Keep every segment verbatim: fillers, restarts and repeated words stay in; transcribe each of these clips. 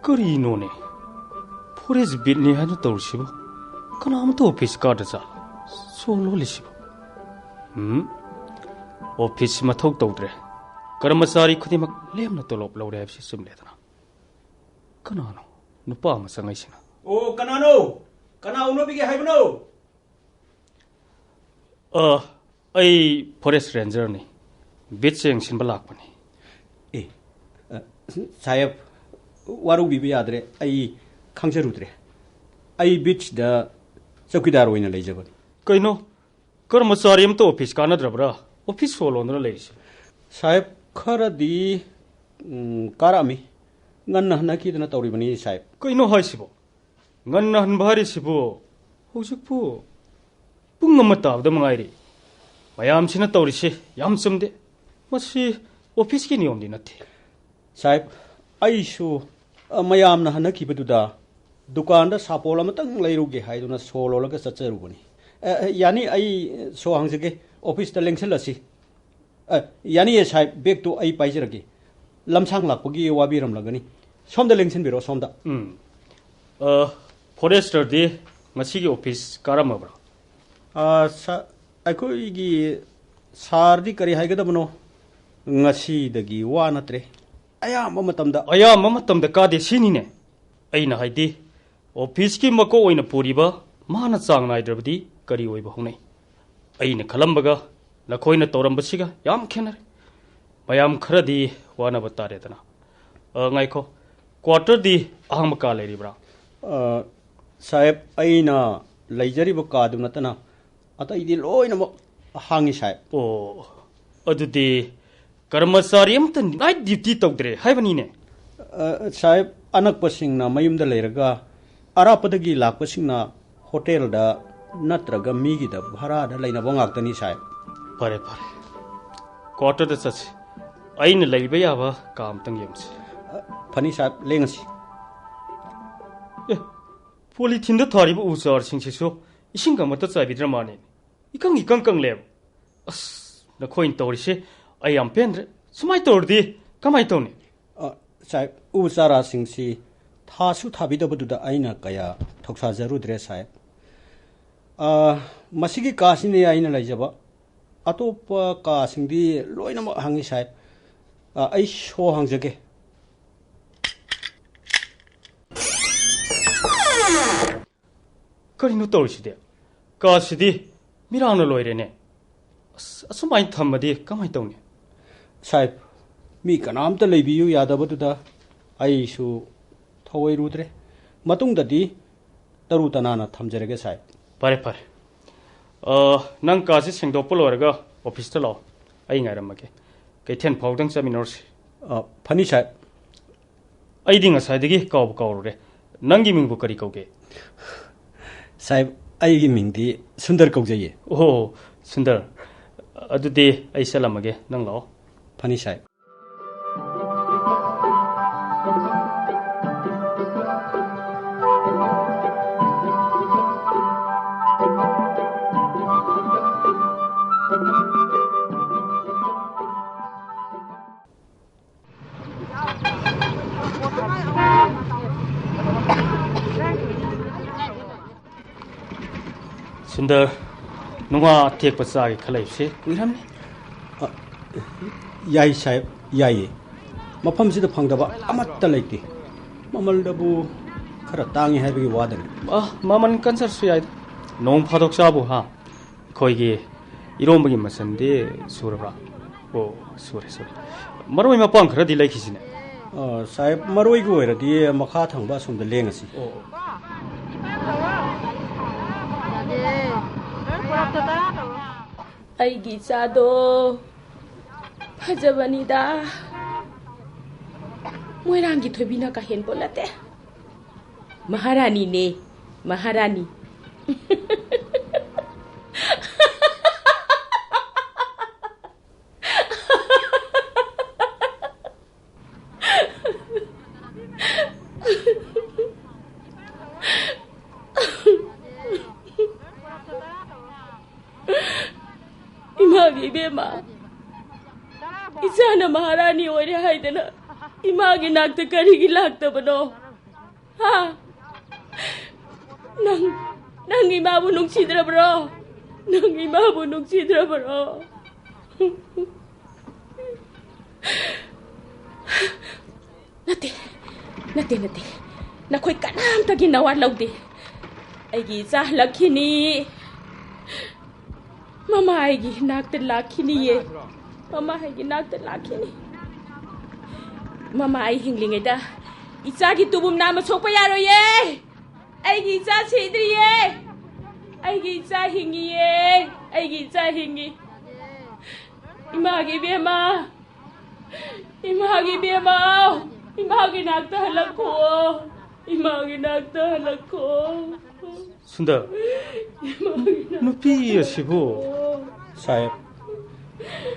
ꯀꯔꯤꯅꯣꯅꯦ? ꯐꯣꯔꯦꯁ ꯕꯤꯠꯅꯤ ꯍꯥꯏꯅ ꯇꯧꯔꯤꯁꯤꯕꯨ? ꯀꯅꯥꯃꯠꯇ ꯑꯣꯐꯤꯁ ꯀꯥꯗ꯭ꯔꯖꯥꯠꯂꯣ? ꯁꯣ ꯂꯣꯜꯂꯤꯁꯤꯕꯨ? ꯎꯝ? ꯑꯣꯐꯤꯁ ꯃꯊꯧ ꯇꯧꯗ꯭ꯔꯦ꯫ ꯀꯔꯃꯆꯥꯔꯤ ꯈꯨꯗꯤꯡꯃꯛ ꯂꯦꯝꯅ ꯇꯣꯂꯣꯞ ꯂꯧꯔꯦ ꯍꯥꯏꯕꯁꯤ ꯆꯨꯝꯂꯦꯗꯅ꯫ ꯀꯅꯥꯅꯣ ꯅꯨꯄꯥ ꯑꯃ ꯆꯪꯉꯛꯏꯁꯤꯅ? ꯑꯣ, ꯀꯅꯥꯅꯣ? ꯀꯅꯥ ꯎꯅꯕꯤꯒꯦ ꯍꯥꯏꯕꯅꯣ? ꯑ, ꯑꯩ ꯐꯣꯔꯦꯁ ꯔꯦꯟꯖꯔꯅꯤ꯫ ꯕꯤꯠꯁ ꯌꯦꯡꯁꯤꯟꯕ ꯂꯥꯛꯄꯅꯤ꯫ ꯑꯦ, ꯑ, ꯁꯥꯍꯦꯕ, ꯋꯥꯔꯧꯕꯤꯕ ꯌꯥꯗ꯭ꯔꯦ꯫ ꯑꯩ ꯈꯪꯖꯔꯨꯗ꯭ꯔꯦ꯫ ꯑꯩ ꯕꯤꯠꯁꯗ ꯆꯧꯀꯤꯗꯥꯔ ꯑꯣꯏꯅ ꯂꯩꯖꯕꯅꯤ꯫ ꯀꯩꯅꯣ? ꯀꯔꯃꯆꯥꯔꯤ ꯑꯃꯠꯇ ꯑꯣꯐꯤꯁ ꯀꯥꯅꯗ꯭ꯔꯕ꯭ꯔꯥ? ꯑꯣꯐꯤꯁ ꯁꯣ ꯂꯣꯟꯗꯨꯅ ꯂꯩꯔꯤꯁꯤ꯫ ꯁꯥꯍꯦꯕ, ꯈꯔꯗꯤ, ꯎꯝ, ꯀꯥꯔꯛꯑꯝꯃꯤ꯫ ꯉꯟꯅ ꯍꯟꯅꯈꯤꯗꯅ ꯇꯧꯔꯤꯕꯅꯤ, ꯁꯥꯍꯦꯕ꯫ ꯀꯩꯅꯣ ꯍꯥꯏꯁꯤꯕꯣ? ꯉꯟꯅ ꯍꯟꯕ ꯍꯥꯏꯔꯤꯁꯤꯕꯨ ꯍꯧꯖꯤꯛꯄꯨ ꯄꯨꯡ ꯑꯃ ꯇꯥꯕꯗ ꯃꯉꯥꯏꯔꯤ꯫ ꯃꯌꯥꯝꯁꯤꯅ ꯇꯧꯔꯤꯁꯤ ꯌꯥꯝ ꯆꯨꯝꯗꯦ꯫ ꯃꯁꯤ ꯑꯣꯐꯤꯁꯀꯤ ꯅꯤꯌꯣꯝꯗꯤ ꯅꯠꯇꯦ꯫ ꯁꯥꯍꯦꯕ, ꯑꯩꯁꯨ, ꯑ, ꯃꯌꯥꯝꯅ ꯍꯟꯅꯈꯤꯕꯗꯨꯗ ꯗꯨꯀꯥꯟꯗ ꯁꯥꯄꯣꯟ ꯑꯃꯇꯪ ꯂꯩꯔꯨꯒꯦ ꯍꯥꯏꯗꯨꯅ ꯁꯣ ꯂꯣꯜꯂꯒ ꯆꯠꯆꯔꯨꯕꯅꯤ꯫ ꯑ, ꯑ, ꯌꯥꯅꯤ, ꯑꯩ ꯁꯣ ꯍꯥꯡꯖꯒꯦ꯫ ꯑꯣꯐꯤꯁꯇ ꯂꯦꯡꯁꯤꯜꯂꯁꯤ꯫ ꯑ, ꯌꯥꯅꯤꯌꯦ ꯁꯥꯍꯦꯕ, ꯕꯦꯒꯇꯨ ꯑꯩ ꯄꯥꯏꯖꯔꯒꯦ꯫ ꯂꯝꯁꯥꯡ ꯂꯥꯛꯄꯒꯤ ꯋꯥꯕꯤꯔꯝꯂꯒꯅꯤ꯫ ꯁꯣꯝꯗ ꯂꯦꯡꯁꯤꯟꯕꯤꯔꯣ, ꯁꯣꯝꯗ꯫ ꯎꯝ꯫ ꯑ, ꯐꯣꯔꯦꯁꯇꯔꯗꯤ ꯉꯁꯤꯒꯤ ꯑꯣꯐꯤꯁ ꯀꯥꯔꯝꯃꯕ꯭ꯔꯥ? ꯑ, ꯁꯥ-, ꯑꯩꯈꯣꯏꯒꯤ ꯁꯥꯔꯗꯤ ꯀꯔꯤ ꯍꯥꯏꯒꯗꯕꯅꯣ? ꯉꯁꯤꯗꯒꯤ ꯋꯥ ꯅꯠꯇ꯭ꯔꯦ꯫ ꯑꯌꯥꯝꯕ ꯃꯇꯝꯗ꯫ ꯑꯌꯥꯝꯕ ꯃꯇꯝꯗ ꯀꯥꯗꯦ ꯁꯤꯅꯤꯅꯦ꯫ ꯑꯩꯅ ꯍꯥꯏꯗꯤ, ꯑꯣꯐꯤꯁꯀꯤ ꯃꯀꯣꯛ ꯑꯣꯏꯅ ꯄꯨꯔꯤꯕ ꯃꯥꯅ ꯆꯥꯡ ꯅꯥꯏꯗ꯭ꯔꯕꯗꯤ ꯀꯔꯤ ꯑꯣꯏꯕ ꯍꯧꯅꯩ? ꯑꯩꯅ ꯈꯜꯂꯝꯕꯒ ꯅꯈꯣꯏꯅ ꯇꯧꯔꯝꯕꯁꯤꯒ ꯌꯥꯝ ꯈꯦꯠꯅꯔꯦ꯫ ꯃꯌꯥꯝ ꯈꯔꯗꯤ ꯋꯥꯅꯕ ꯇꯥꯔꯦꯗꯅ꯫ ꯑ, ꯉꯥꯏꯈꯣ, ꯀ꯭ꯋꯥꯇꯔꯗꯤ ꯑꯍꯥꯡꯕ ꯀꯥ ꯂꯩꯔꯤꯕ꯭ꯔꯥ? ꯑ, ꯁꯥꯍꯦꯕ, ꯑꯩꯅ ꯂꯩꯖꯔꯤꯕ ꯀꯥꯗꯨ ꯅꯠꯇꯅ ꯑꯇꯩꯗꯤ ꯂꯣꯏꯅꯃꯛ ꯍꯥꯡꯉꯤ, ꯁꯥꯍꯦꯕ꯫ ꯑꯣ, ꯑꯗꯨꯗꯤ ꯀꯔꯃꯆꯥꯔꯤ ꯑꯃꯠꯇ ꯅꯥꯏꯠ ꯗ꯭ꯌꯨꯇꯤ ꯇꯧꯗ꯭ꯔꯦ ꯍꯥꯏꯕꯅꯤꯅꯦ? ꯑ, ꯁꯥꯍꯦꯕ, ꯑꯅꯛꯄꯁꯤꯡꯅ ꯃꯌꯨꯝꯗ ꯂꯩꯔꯒ, ꯑꯔꯥꯞꯄꯗꯒꯤ ꯂꯥꯛꯄꯁꯤꯡꯅ ꯍꯣꯇꯦꯜꯗ ꯅꯠꯇ꯭ꯔꯒ ꯃꯤꯒꯤꯗ ꯚꯔꯥꯗ ꯂꯩꯅꯕ ꯉꯥꯛꯇꯅꯤ, ꯁꯥꯍꯦꯕ꯫ ꯐꯔꯦ, ꯐꯔꯦ꯫ ꯀ꯭ꯋꯥꯇꯔꯗ ꯆꯠꯁꯤ꯫ ꯑꯩꯅ ꯂꯩꯕ ꯌꯥꯕ ꯀꯥ ꯑꯝꯇꯪ ꯌꯦꯡꯁꯤ꯫ ꯑ, ꯐꯅꯤ, ꯁꯥꯍꯦꯕ, ꯂꯦꯡꯉꯁꯤ꯫ ꯑꯦ, ꯄꯣꯂꯤꯊꯤꯟꯗ ꯊꯥꯔꯤꯕ ꯎ ꯆꯥꯔꯁꯤꯡꯁꯤꯁꯨ ꯏꯁꯤꯡꯒ ꯑꯃꯠꯇ ꯆꯥꯏꯕꯤꯗ꯭ꯔ ꯃꯥꯅꯦ꯫ ꯏꯀꯪ ꯏꯀꯪ ꯀꯪꯂꯦꯕ꯫ ꯑꯁ, ꯅꯈꯣꯏꯅ ꯇꯧꯔꯤꯁꯦ ꯑꯩ ꯌꯥꯝ ꯄꯦꯟꯗ꯭ꯔꯦ꯫ ꯁꯨꯃꯥꯏꯅ ꯇꯧꯔꯗꯤ ꯀꯃꯥꯏꯅ ꯇꯧꯅꯤ? ꯑ, ꯁꯥꯍꯦꯕ, ꯎ ꯆꯥꯔꯥꯁꯤꯡꯁꯤ ꯊꯥꯁꯨ ꯊꯥꯕꯤꯗꯕꯗꯨꯗ ꯑꯩꯅ ꯀꯌꯥ ꯊꯧꯁꯥꯖꯔꯨꯗ꯭ꯔꯦ, ꯁꯥꯍꯦꯕ꯫ ꯑ, ꯃꯁꯤꯒꯤ ꯀꯥꯁꯤꯅꯤ ꯑꯩꯅ ꯂꯩꯖꯕ꯫ ꯑꯇꯣꯞꯄ ꯀꯥꯁꯤꯡꯗꯤ ꯂꯣꯏꯅꯃꯛ ꯍꯥꯡꯉꯤ, ꯁꯥꯍꯦꯕ꯫ ꯑ, ꯑꯩ ꯁꯣ ꯍꯥꯡꯖꯒꯦ꯫ ꯀꯔꯤꯅꯣ ꯇꯧꯔꯤꯁꯤꯗꯤ? ꯀꯥꯁꯤꯗꯤ ꯃꯤꯔꯥꯡꯅ ꯂꯣꯏꯔꯦꯅꯦ꯫ ꯑꯁ, ꯑꯁꯨꯃꯥꯏꯅ ꯊꯝꯃꯗꯤ ꯀꯃꯥꯏꯅ ꯇꯧꯅꯤ? ꯁꯥꯍꯦꯕ, ꯃꯤ ꯀꯅꯥꯝꯇ ꯂꯩꯕꯤꯌꯨ ꯌꯥꯗꯕꯗꯨꯗ ꯑꯩꯁꯨ ꯊꯧꯑꯣꯏꯔꯨꯗ꯭ꯔꯦ꯫ ꯃꯇꯨꯡꯗꯗꯤ ꯇꯔꯨ ꯇꯅꯥꯟꯅ ꯊꯝꯖꯔꯒꯦ, ꯁꯥꯍꯦꯕ꯫ ꯐꯔꯦ, ꯐꯔꯦ꯫ ꯑ, ꯅꯪ ꯀꯥꯁꯤ ꯁꯦꯡꯗꯣꯛꯄ ꯂꯣꯏꯔꯒ ꯑꯣꯐꯤꯁꯇ ꯂꯥꯛꯑꯣ꯫ ꯑꯩ ꯉꯥꯏꯔꯝꯃꯒꯦ꯫ ꯀꯩꯊꯦꯜ ꯐꯥꯎꯗꯪ ꯆꯠꯃꯤꯟꯅꯔꯨꯁꯤ꯫ ꯑ, ꯐꯅꯤ, ꯁꯥꯍꯦꯕ꯫ ꯑꯩꯗꯤ ꯉꯁꯥꯏꯗꯒꯤ ꯀꯥꯎꯕ ꯀꯥꯎꯔꯨꯔꯦ꯫ ꯅꯪꯒꯤ ꯃꯤꯡꯕꯨ ꯀꯔꯤ ꯀꯧꯒꯦ? ꯁꯥꯍꯦꯕ, ꯑꯩꯒꯤ ꯃꯤꯡꯗꯤ ꯁꯨꯟꯗꯔ ꯀꯧꯖꯩꯌꯦ꯫ ꯑꯣ, ꯁꯨꯟꯗꯔ꯫ ꯑꯗꯨꯗꯤ ꯑꯩ ꯆꯠꯂꯝꯃꯒꯦ, ꯅꯪ ꯂꯥꯛꯑꯣ꯫ ꯐꯅꯤ, ꯁꯥꯍꯦꯕ꯫ ꯁꯨꯟꯗꯔ, ꯅꯨꯡꯉꯥ ꯑꯇꯦꯛꯄ ꯆꯥꯒꯦ ꯈꯜꯂꯛꯏꯕꯁꯦ ꯀꯨꯏꯔꯝꯅꯤ꯫ ꯑ, ꯌꯥꯏ ꯁꯥꯍꯦꯕ, ꯌꯥꯏꯌꯦ꯫ ꯃꯐꯝꯁꯤꯗ ꯐꯪꯗꯕ ꯑꯃꯠꯇ ꯂꯩꯇꯦ꯫ ꯃꯃꯜꯗꯕꯨ ꯈꯔ ꯇꯥꯡꯉꯤ ꯍꯥꯏꯕꯒꯤ ꯋꯥꯗꯅꯤ꯫ ꯑ, ꯃꯃꯜ ꯀꯟꯖꯔꯁꯨ ꯌꯥꯏꯗ꯫ ꯅꯣꯡ ꯐꯥꯗꯣꯛ ꯆꯥꯕꯨ, ꯍꯥ? ꯑꯩꯈꯣꯏꯒꯤ ꯏꯔꯣꯝꯕꯒꯤ ꯃꯆꯜꯗꯤ ꯁꯨꯔꯕ꯭ꯔꯥ? ꯑꯣ, ꯁꯨꯔꯦ, ꯁꯨꯔꯦ꯫ ꯃꯔꯣꯏ ꯃꯄꯥꯡ ꯈꯔꯗꯤ ꯂꯩꯈꯤꯁꯤꯅꯦ꯫ ꯑ, ꯁꯥꯍꯦꯕ, ꯃꯔꯣꯏꯒꯤ ꯑꯣꯏꯔꯗꯤ ꯃꯈꯥ ꯊꯪꯕ ꯑꯁꯣꯝꯗ ꯂꯦꯡꯉꯁꯤ꯫ ꯑꯣ, ꯑꯣ꯫ ꯑꯩꯒꯤ ꯏꯆꯥꯗꯣ ꯐꯖꯕꯅꯤꯗ꯫ ꯃꯣꯏꯔꯥꯡꯒꯤ ꯊꯣꯏꯕꯤꯅ ꯀꯥꯍꯦꯟꯕ ꯅꯠꯇꯦ꯫ ꯃꯍꯥꯔꯥꯅꯤꯅꯦ, ꯃꯍꯥꯔꯥꯅꯤ꯫ ꯏꯕꯦꯝꯃ, ꯏꯆꯥꯅ ꯃꯍꯥꯔꯥꯅꯤ ꯑꯣꯏꯔꯦ ꯍꯥꯏꯗꯅ ꯏꯃꯥꯒꯤ ꯅꯥꯛꯇ ꯀꯔꯤꯒꯤ ꯂꯥꯛꯇꯕꯅꯣ? ꯍꯥ? ꯅꯪ, ꯅꯪ ꯏꯃꯥꯕꯨ ꯅꯨꯡꯁꯤꯗ꯭ꯔꯕ꯭ꯔꯣ? ꯅꯪ ꯏꯃꯥꯕꯨ ꯅꯨꯡꯁꯤꯗ꯭ꯔꯕ꯭ꯔꯣ? ꯅꯠꯇꯦ, ꯅꯠꯇꯦ, ꯅꯠꯇꯦ꯫ ꯅꯈꯣꯏ ꯀꯅꯥꯝꯇꯒꯤ ꯅꯋꯥ ꯂꯧꯗꯦ꯫ ꯑꯩꯒꯤ ꯏꯆꯥ ꯍꯜꯂꯛꯈꯤꯅꯤ꯫ ꯃꯃꯥ ꯑꯩꯒꯤ ꯅꯥꯛꯇ ꯂꯥꯛꯈꯤꯅꯤꯌꯦ꯫ ꯃꯃꯥ ꯑꯩꯒꯤ ꯅꯥꯛꯇ ꯂꯥꯛꯈꯤꯅꯤ꯫ ꯃꯃꯥ ꯑꯩ ꯍꯤꯡꯂꯤꯉꯩꯗ ꯏꯆꯥꯒꯤ ꯇꯨꯕꯨꯝ ꯅꯥꯝꯃ ꯁꯣꯛꯄ ꯌꯥꯔꯣꯏꯌꯦ꯫ ꯑꯩꯒꯤ ꯏꯆꯥ ꯁꯤꯗ꯭ꯔꯤꯌꯦ꯫ ꯑꯩꯒꯤ ꯏꯆꯥ ꯍꯤꯡꯉꯤꯌꯦ꯫ ꯑꯩꯒꯤ ꯏꯆꯥ ꯍꯤꯡꯉꯤ꯫ ꯏꯃꯥꯒꯤ ꯏꯕꯦꯝꯃ, ꯏꯃꯥꯒꯤ ꯏꯕꯦꯝꯃ, ꯏꯃꯥꯒꯤ ꯅꯥꯛꯇ ꯍꯜꯂꯛꯈꯣ꯫ ꯏꯃꯥꯒꯤ ꯅꯥꯛꯇ ꯍꯜꯂꯛꯈꯣ꯫ ꯁꯨꯟꯗꯔ, ꯏꯃꯥꯒꯤ ꯅꯥꯛꯇ ꯅꯨꯄꯤ ꯑꯁꯤꯕꯨ? ꯍꯜꯂꯛꯈꯣ꯫ ꯁꯥꯍꯦꯕ,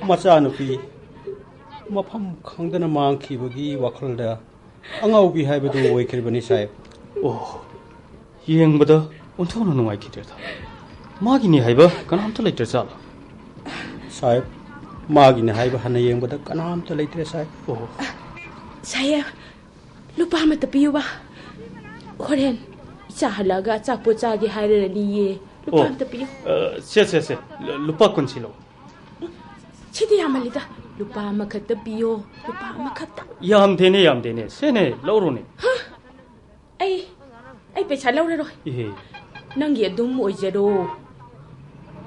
ꯃꯆꯥꯅꯨꯄꯤ ꯃꯐꯝ ꯈꯪꯗꯅ ꯃꯥꯡꯈꯤꯕꯒꯤ ꯋꯥꯈꯜꯗ ꯑꯉꯥꯎꯕꯤ ꯍꯥꯏꯕꯗꯨ ꯑꯣꯏꯈ꯭ꯔꯤꯕꯅꯤ, ꯁꯥꯍꯦꯕ꯫ ꯑꯣ, ꯌꯦꯡꯕꯗ ꯑꯣꯟꯊꯣꯛꯅ ꯅꯨꯡꯉꯥꯏꯈꯤꯗ꯭ꯔꯦꯗ꯫ ꯃꯥꯒꯤꯅꯤ ꯍꯥꯏꯕ ꯀꯅꯥꯝꯇ ꯂꯩꯇ꯭ꯔꯖꯥꯠꯂꯣ? ꯁꯥꯍꯦꯕ, ꯃꯥꯒꯤꯅꯤ ꯍꯥꯏꯕ ꯍꯟꯅ ꯌꯦꯡꯕꯗ ꯀꯅꯥꯝꯇ ꯂꯩꯇ꯭ꯔꯦ, ꯁꯥꯍꯦꯕ꯫ ꯑꯣ꯫ ꯁꯥꯍꯦꯕ, ꯂꯨꯄꯥ ꯑꯃꯇ ꯄꯤꯌꯨꯕ꯫ ꯍꯣꯔꯦꯟ ꯏꯆꯥ ꯍꯜꯂꯛꯑꯒ ꯑꯆꯥꯄꯣꯠ ꯆꯥꯒꯦ ꯍꯥꯏꯔꯔꯅꯤꯌꯦ꯫ ꯂꯨꯄꯥ ꯑꯣ, ꯑꯃꯇ ꯄꯤꯌꯨ꯫ ꯑ, ꯁꯦ, ꯁꯦ, ꯁꯦ꯫ ꯂꯨꯄꯥ ꯀꯨꯟ ꯁꯤꯜꯂꯣ꯫ ꯁꯤꯗꯤ ꯌꯥꯝꯃꯜꯂꯤꯗ꯫ ꯂꯨꯄꯥ ꯑꯃꯈꯛꯇ ꯄꯤꯌꯣ꯫ ꯂꯨꯄꯥ ꯑꯃꯈꯛꯇ꯫ ꯌꯥꯝꯗꯦꯅꯦ, ꯌꯥꯝꯗꯦꯅꯦ꯫ ꯁꯦꯅꯦ, ꯂꯧꯔꯣꯅꯦ꯫ ꯍꯥ? ꯑꯩ, ꯑꯩ ꯄꯩꯁꯥ ꯂꯧꯔꯔꯣꯏ꯫ ꯏꯍꯦ꯫ ꯅꯪꯒꯤ ꯑꯗꯨꯝ ꯑꯣꯏꯖꯔꯣ꯫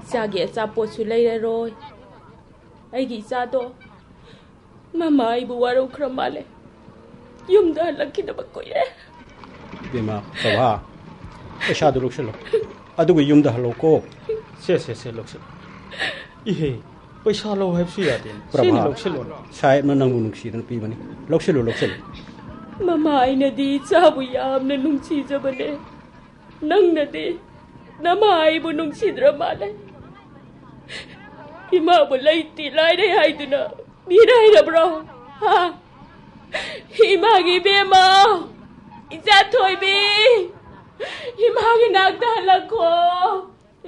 ꯏꯆꯥꯒꯤ ꯑꯆꯥꯄꯣꯠꯁꯨ ꯂꯩꯔꯔꯣꯏ꯫ ꯑꯩꯒꯤ ꯏꯆꯥꯗꯣ ꯃꯃꯥ ꯑꯩꯕꯨ ꯋꯥꯔꯧꯈ꯭ꯔ ꯃꯥꯜꯂꯦ꯫ ꯌꯨꯝꯗ ꯍꯜꯂꯛꯈꯤꯗꯕ ꯀꯨꯏꯔꯦ꯫ ꯏꯕꯦꯝꯃ, ꯄ꯭ꯔꯚꯥ, ꯄꯩꯁꯥꯗꯨ ꯂꯧꯁꯤꯜꯂꯣ꯫ ꯑꯗꯨꯒ ꯌꯨꯝꯗ ꯍꯜꯂꯣꯀꯣ꯫ ꯁꯦ, ꯁꯦ, ꯁꯦ, ꯂꯧꯁꯤꯜꯂꯣ꯫ ꯏꯍꯦ, ꯄꯩꯁꯥ ꯂꯧ ꯍꯥꯏꯕꯁꯨ ꯌꯥꯗꯦ꯫ ꯄ꯭ꯔꯚꯥ, ꯁꯦꯅꯦ, ꯂꯧꯁꯤꯜꯂꯣꯅꯦ꯫ ꯁꯥꯍꯦꯕꯅ ꯅꯪꯕꯨ ꯅꯨꯡꯁꯤꯗꯅ ꯄꯤꯕꯅꯤ꯫ ꯂꯧꯁꯤꯜꯂꯨ, ꯂꯧꯁꯤꯜꯂꯨ꯫ ꯃꯃꯥ ꯑꯩꯅꯗꯤ ꯏꯆꯥꯕꯨ ꯌꯥꯝꯅ ꯅꯨꯡꯁꯤꯖꯕꯅꯦ꯫ ꯅꯪꯅꯗꯤ ꯅꯃꯥ ꯑꯩꯕꯨ ꯅꯨꯡꯁꯤꯗ꯭ꯔ ꯃꯥꯜꯂꯦ꯫ ꯏꯃꯥꯕꯨ ꯂꯩꯇꯦ ꯂꯥꯏꯔꯦ ꯍꯥꯏꯗꯨꯅ ꯃꯤꯔꯥꯏꯔꯕ꯭ꯔꯣ? ꯍꯥ? ꯏꯃꯥꯒꯤ ꯏꯕꯦꯝꯃ, ꯏꯆꯥ ꯊꯣꯏꯕꯤ, ꯏꯃꯥꯒꯤ ꯅꯥꯛꯇ ꯍꯜꯂꯛꯈꯣ꯫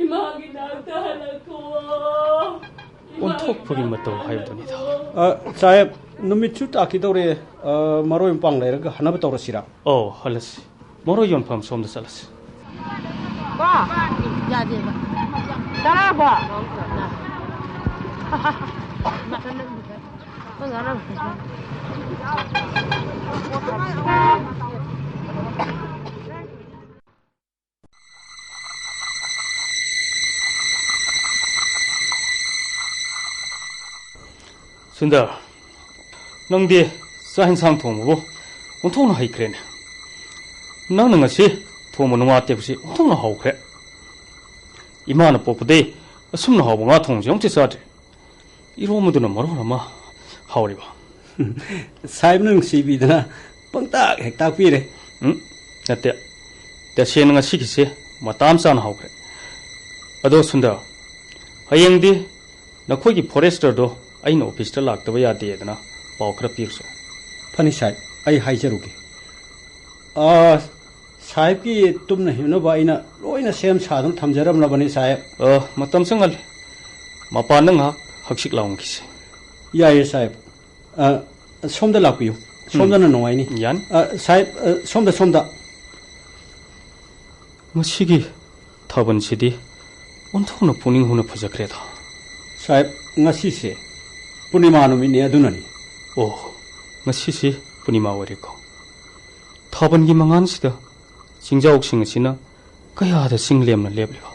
ꯏꯃꯥꯒꯤ ꯅꯥꯛꯇ ꯍꯜꯂꯛꯈꯣ꯫ ꯑꯣꯟꯊꯣꯛꯄꯒꯤ ꯃꯇꯧ ꯍꯥꯏꯕꯗꯨꯅꯤꯗ꯫ ꯑ, ꯁꯥꯍꯦꯕ, ꯅꯨꯃꯤꯠꯁꯨ ꯇꯥꯈꯤꯗꯧꯔꯦ꯫ ꯑ, ꯃꯔꯣꯏ ꯃꯄꯥꯡ ꯂꯩꯔꯒ ꯍꯟꯅꯕ ꯇꯧꯔꯁꯤꯔꯥ? ꯑꯣ, ꯍꯜꯂꯁꯤ꯫ ꯃꯔꯣꯏ ꯌꯣꯟꯐꯝ ꯁꯣꯝꯗ ꯆꯠꯂꯁꯤ꯫ ꯀꯣ? ꯌꯥꯗꯦꯕ꯫ ꯇꯔꯥꯕꯣ? ꯁꯨꯟꯗꯔ, ꯅꯪꯗꯤ ꯆꯥꯛ ꯏꯟꯁꯥꯡ ꯊꯣꯡꯕꯕꯨ ꯑꯣꯟꯊꯣꯛꯅ ꯍꯩꯈ꯭ꯔꯦꯅꯦ꯫ ꯅꯪꯅ ꯉꯁꯤ ꯊꯣꯡꯕ ꯅꯨꯡꯉꯥ ꯑꯇꯦꯛꯄꯁꯤ ꯑꯣꯟꯊꯣꯛꯅ ꯍꯥꯎꯈ꯭ꯔꯦ꯫ ꯏꯃꯥꯅ ꯄꯣꯛꯄꯗꯩ ꯑꯁꯨꯝꯅ ꯍꯥꯎꯕ ꯉꯥ ꯊꯣꯡꯕꯁꯦ ꯑꯃꯨꯛꯇ ꯆꯥꯗ꯭ꯔꯤ꯫ ꯏꯔꯣꯝꯕꯗꯨꯅ ꯃꯔꯣꯜ ꯑꯃ ꯍꯥꯎꯔꯤꯕ꯫ ꯁꯥꯍꯦꯕꯅ ꯅꯨꯡꯁꯤꯕꯤꯗꯅ ꯄꯪꯇꯥꯛ ꯍꯦꯛ ꯇꯥꯛꯄꯤꯔꯦ꯫ ꯎꯝ, ꯅꯠꯇꯦ꯫ ꯇꯁꯦꯡꯅ ꯉꯁꯤꯒꯤꯁꯦ ꯃꯇꯥ ꯑꯃ ꯆꯥꯅ ꯍꯥꯎꯈ꯭ꯔꯦ꯫ ꯑꯗꯣ ꯁꯨꯟꯗꯔ, ꯍꯌꯦꯡꯗꯤ ꯅꯈꯣꯏꯒꯤ ꯐꯣꯔꯦꯁꯇꯔꯗꯣ ꯑꯩꯅ ꯑꯣꯐꯤꯁꯇ ꯂꯥꯛꯇꯕ ꯌꯥꯗꯦꯗꯅ ꯄꯥꯎ ꯈꯔ ꯄꯤꯔꯨꯁꯣ꯫ ꯐꯅꯤ ꯁꯥꯍꯦꯕ, ꯑꯩ ꯍꯥꯏꯖꯔꯨꯒꯦ꯫ ꯑꯥ, ꯁꯥꯍꯦꯕꯀꯤ ꯇꯨꯝꯅ ꯍꯤꯞꯅꯕ ꯑꯩꯅ ꯂꯣꯏꯅ ꯁꯦꯝ ꯁꯥꯗꯨꯅ ꯊꯝꯖꯔꯝꯂꯕꯅꯤ ꯁꯥꯍꯦꯕ꯫ ꯑ, ꯃꯇꯝꯁꯨ ꯉꯜꯂꯤ꯫ ꯃꯄꯥꯟꯗ ꯉꯥꯏꯍꯥꯛ ꯍꯛꯆꯤꯛ ꯂꯥꯡꯈꯤꯁꯤ꯫ ꯌꯥꯏꯌꯦ ꯁꯥꯍꯦꯕ꯫ ꯑ, ꯁꯣꯝꯗ ꯂꯥꯛꯄꯤꯌꯨ꯫ ꯁꯣꯝꯗꯅ ꯅꯨꯡꯉꯥꯏꯅꯤ꯫ ꯌꯥꯅꯤ꯫ ꯑ, ꯁꯥꯍꯦꯕ, ꯑ, ꯁꯣꯝꯗ, ꯁꯣꯝꯗ꯫ ꯉꯁꯤꯒꯤ ꯊꯥꯕꯜꯁꯤꯗꯤ ꯑꯣꯟꯊꯣꯛꯅ ꯄꯨꯛꯅꯤꯡ ꯍꯨꯅ ꯐꯖꯈ꯭ꯔꯦꯗ꯫ ꯁꯥꯍꯦꯕ, ꯉꯁꯤꯁꯦ ꯄꯨꯔꯅꯤꯃꯥ ꯅꯨꯃꯤꯠꯅꯤ, ꯑꯗꯨꯅꯅꯤ꯫ ꯑꯣ, ꯉꯁꯤꯁꯤ ꯄꯨꯔꯅꯤꯃꯥ ꯑꯣꯏꯔꯦꯀꯣ꯫ ꯊꯥꯕꯜꯒꯤ ꯃꯉꯥꯜꯁꯤꯗ ꯆꯤꯡꯖꯥꯎꯁꯤꯡ ꯑꯁꯤꯅ ꯀꯌꯥꯗ ꯆꯤꯡ ꯂꯦꯝꯅ ꯂꯦꯞꯂꯤꯕ꯫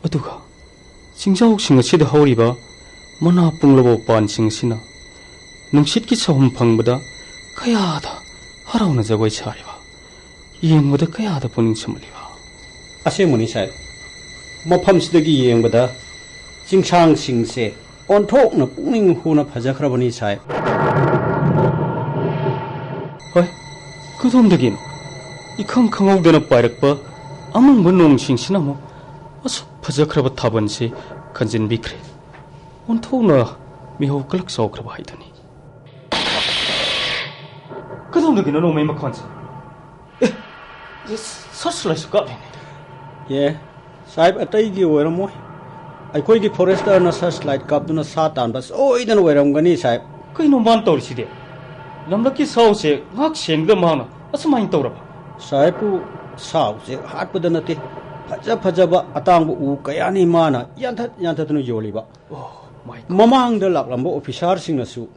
ꯑꯗꯨꯒ ꯆꯤꯡꯖꯥꯎꯁꯤꯡ ꯑꯁꯤꯗ ꯍꯧꯔꯤꯕ ꯃꯅꯥ ꯄꯨꯡꯂꯕ ꯎꯄꯥꯟꯁꯤꯡ ꯑꯁꯤꯅ ꯅꯨꯡꯁꯤꯠꯀꯤ ꯁꯥꯍꯨꯝ ꯐꯪꯕꯗ ꯀꯌꯥꯗ ꯍꯔꯥꯎꯅ ꯖꯒꯣꯏ ꯁꯥꯔꯤꯕ, ꯌꯦꯡꯕꯗ ꯀꯌꯥꯗ ꯄꯨꯛꯅꯤꯡ ꯁꯨꯝꯍꯠꯂꯤꯕ꯫ ꯑꯁꯦꯡꯕꯅꯤ ꯁꯥꯍꯦꯕ, ꯃꯐꯝꯁꯤꯗꯒꯤ ꯌꯦꯡꯕꯗ ꯆꯤꯡꯁꯥꯡꯁꯤꯡꯁꯦ ꯑꯣꯟꯊꯣꯛꯅ ꯄꯨꯛꯅꯤꯡ ꯍꯨꯅ ꯐꯖꯈ꯭ꯔꯕꯅꯤ ꯁꯥꯍꯦꯕ꯫ ꯍꯣꯏ, ꯀꯗꯣꯝꯗꯒꯤꯅꯣ ꯏꯈꯪ ꯈꯪꯍꯧꯗꯅ ꯄꯥꯏꯔꯛꯄ ꯑꯃꯝꯕ ꯅꯣꯡꯁꯤꯡꯁꯤꯅ ꯑꯃꯨꯛ ꯑꯁꯨꯛ ꯐꯖꯈ꯭ꯔꯕ ꯊꯥꯕꯜꯁꯤ ꯈꯟꯖꯤꯟꯕꯤꯈ꯭ꯔꯦ꯫ ꯑꯣꯟꯊꯣꯛꯅ ꯃꯤꯍꯧ ꯀꯂꯛ ꯆꯥꯎꯈ꯭ꯔꯕ ꯍꯥꯏꯗꯨꯅꯤ꯫ ꯀꯗꯣꯝꯗꯒꯤꯅꯣ ꯅꯣꯡꯃꯩ ꯃꯈꯣꯟꯁꯦ? ꯑꯦ, search light ꯁꯨ ꯀꯥꯞꯂꯤꯅꯦ꯫ ꯑꯦ, ꯁꯥꯍꯦꯕ, ꯑꯇꯩꯒꯤ ꯑꯣꯏꯔꯝꯃꯣꯏ꯫ ꯑꯩꯈꯣꯏꯒꯤ ꯐꯣꯔꯦꯁꯇꯔꯅ ꯁꯔꯆ ꯂꯥꯏꯠ ꯀꯥꯞꯇꯨꯅ ꯁꯥ ꯇꯥꯟꯕ ꯁꯣꯏꯗꯅ ꯑꯣꯏꯔꯝꯒꯅꯤ, ꯁꯥꯍꯦꯕ꯫ ꯀꯩꯅꯣ ꯃꯥꯅ ꯇꯧꯔꯤꯁꯤꯗꯤ? ꯂꯝꯂꯛꯀꯤ ꯁꯥ ꯎꯁꯦ ꯉꯥꯛ ꯁꯦꯟꯒꯗꯕ ꯃꯥꯅ ꯑꯁꯨꯃꯥꯏꯅ ꯇꯧꯔꯕ? ꯁꯥꯍꯦꯕꯄꯨ ꯁꯥ ꯎꯆꯦꯛ ꯍꯥꯠꯄꯗ ꯅꯠꯇꯦ, ꯐꯖ ꯐꯖꯕ ꯑꯇꯥꯡꯕ ꯎ ꯀꯌꯥꯅꯤ ꯃꯥꯅ ꯌꯥꯟꯊꯠ ꯌꯥꯟꯊꯠꯇꯨꯅ ꯌꯣꯜꯂꯤꯕ꯫ Oh my God. ꯃꯃꯥꯡꯗ ꯂꯥꯛꯂꯝꯕ ꯑꯣꯐꯤꯁꯥꯔꯁꯤꯡꯅꯁꯨ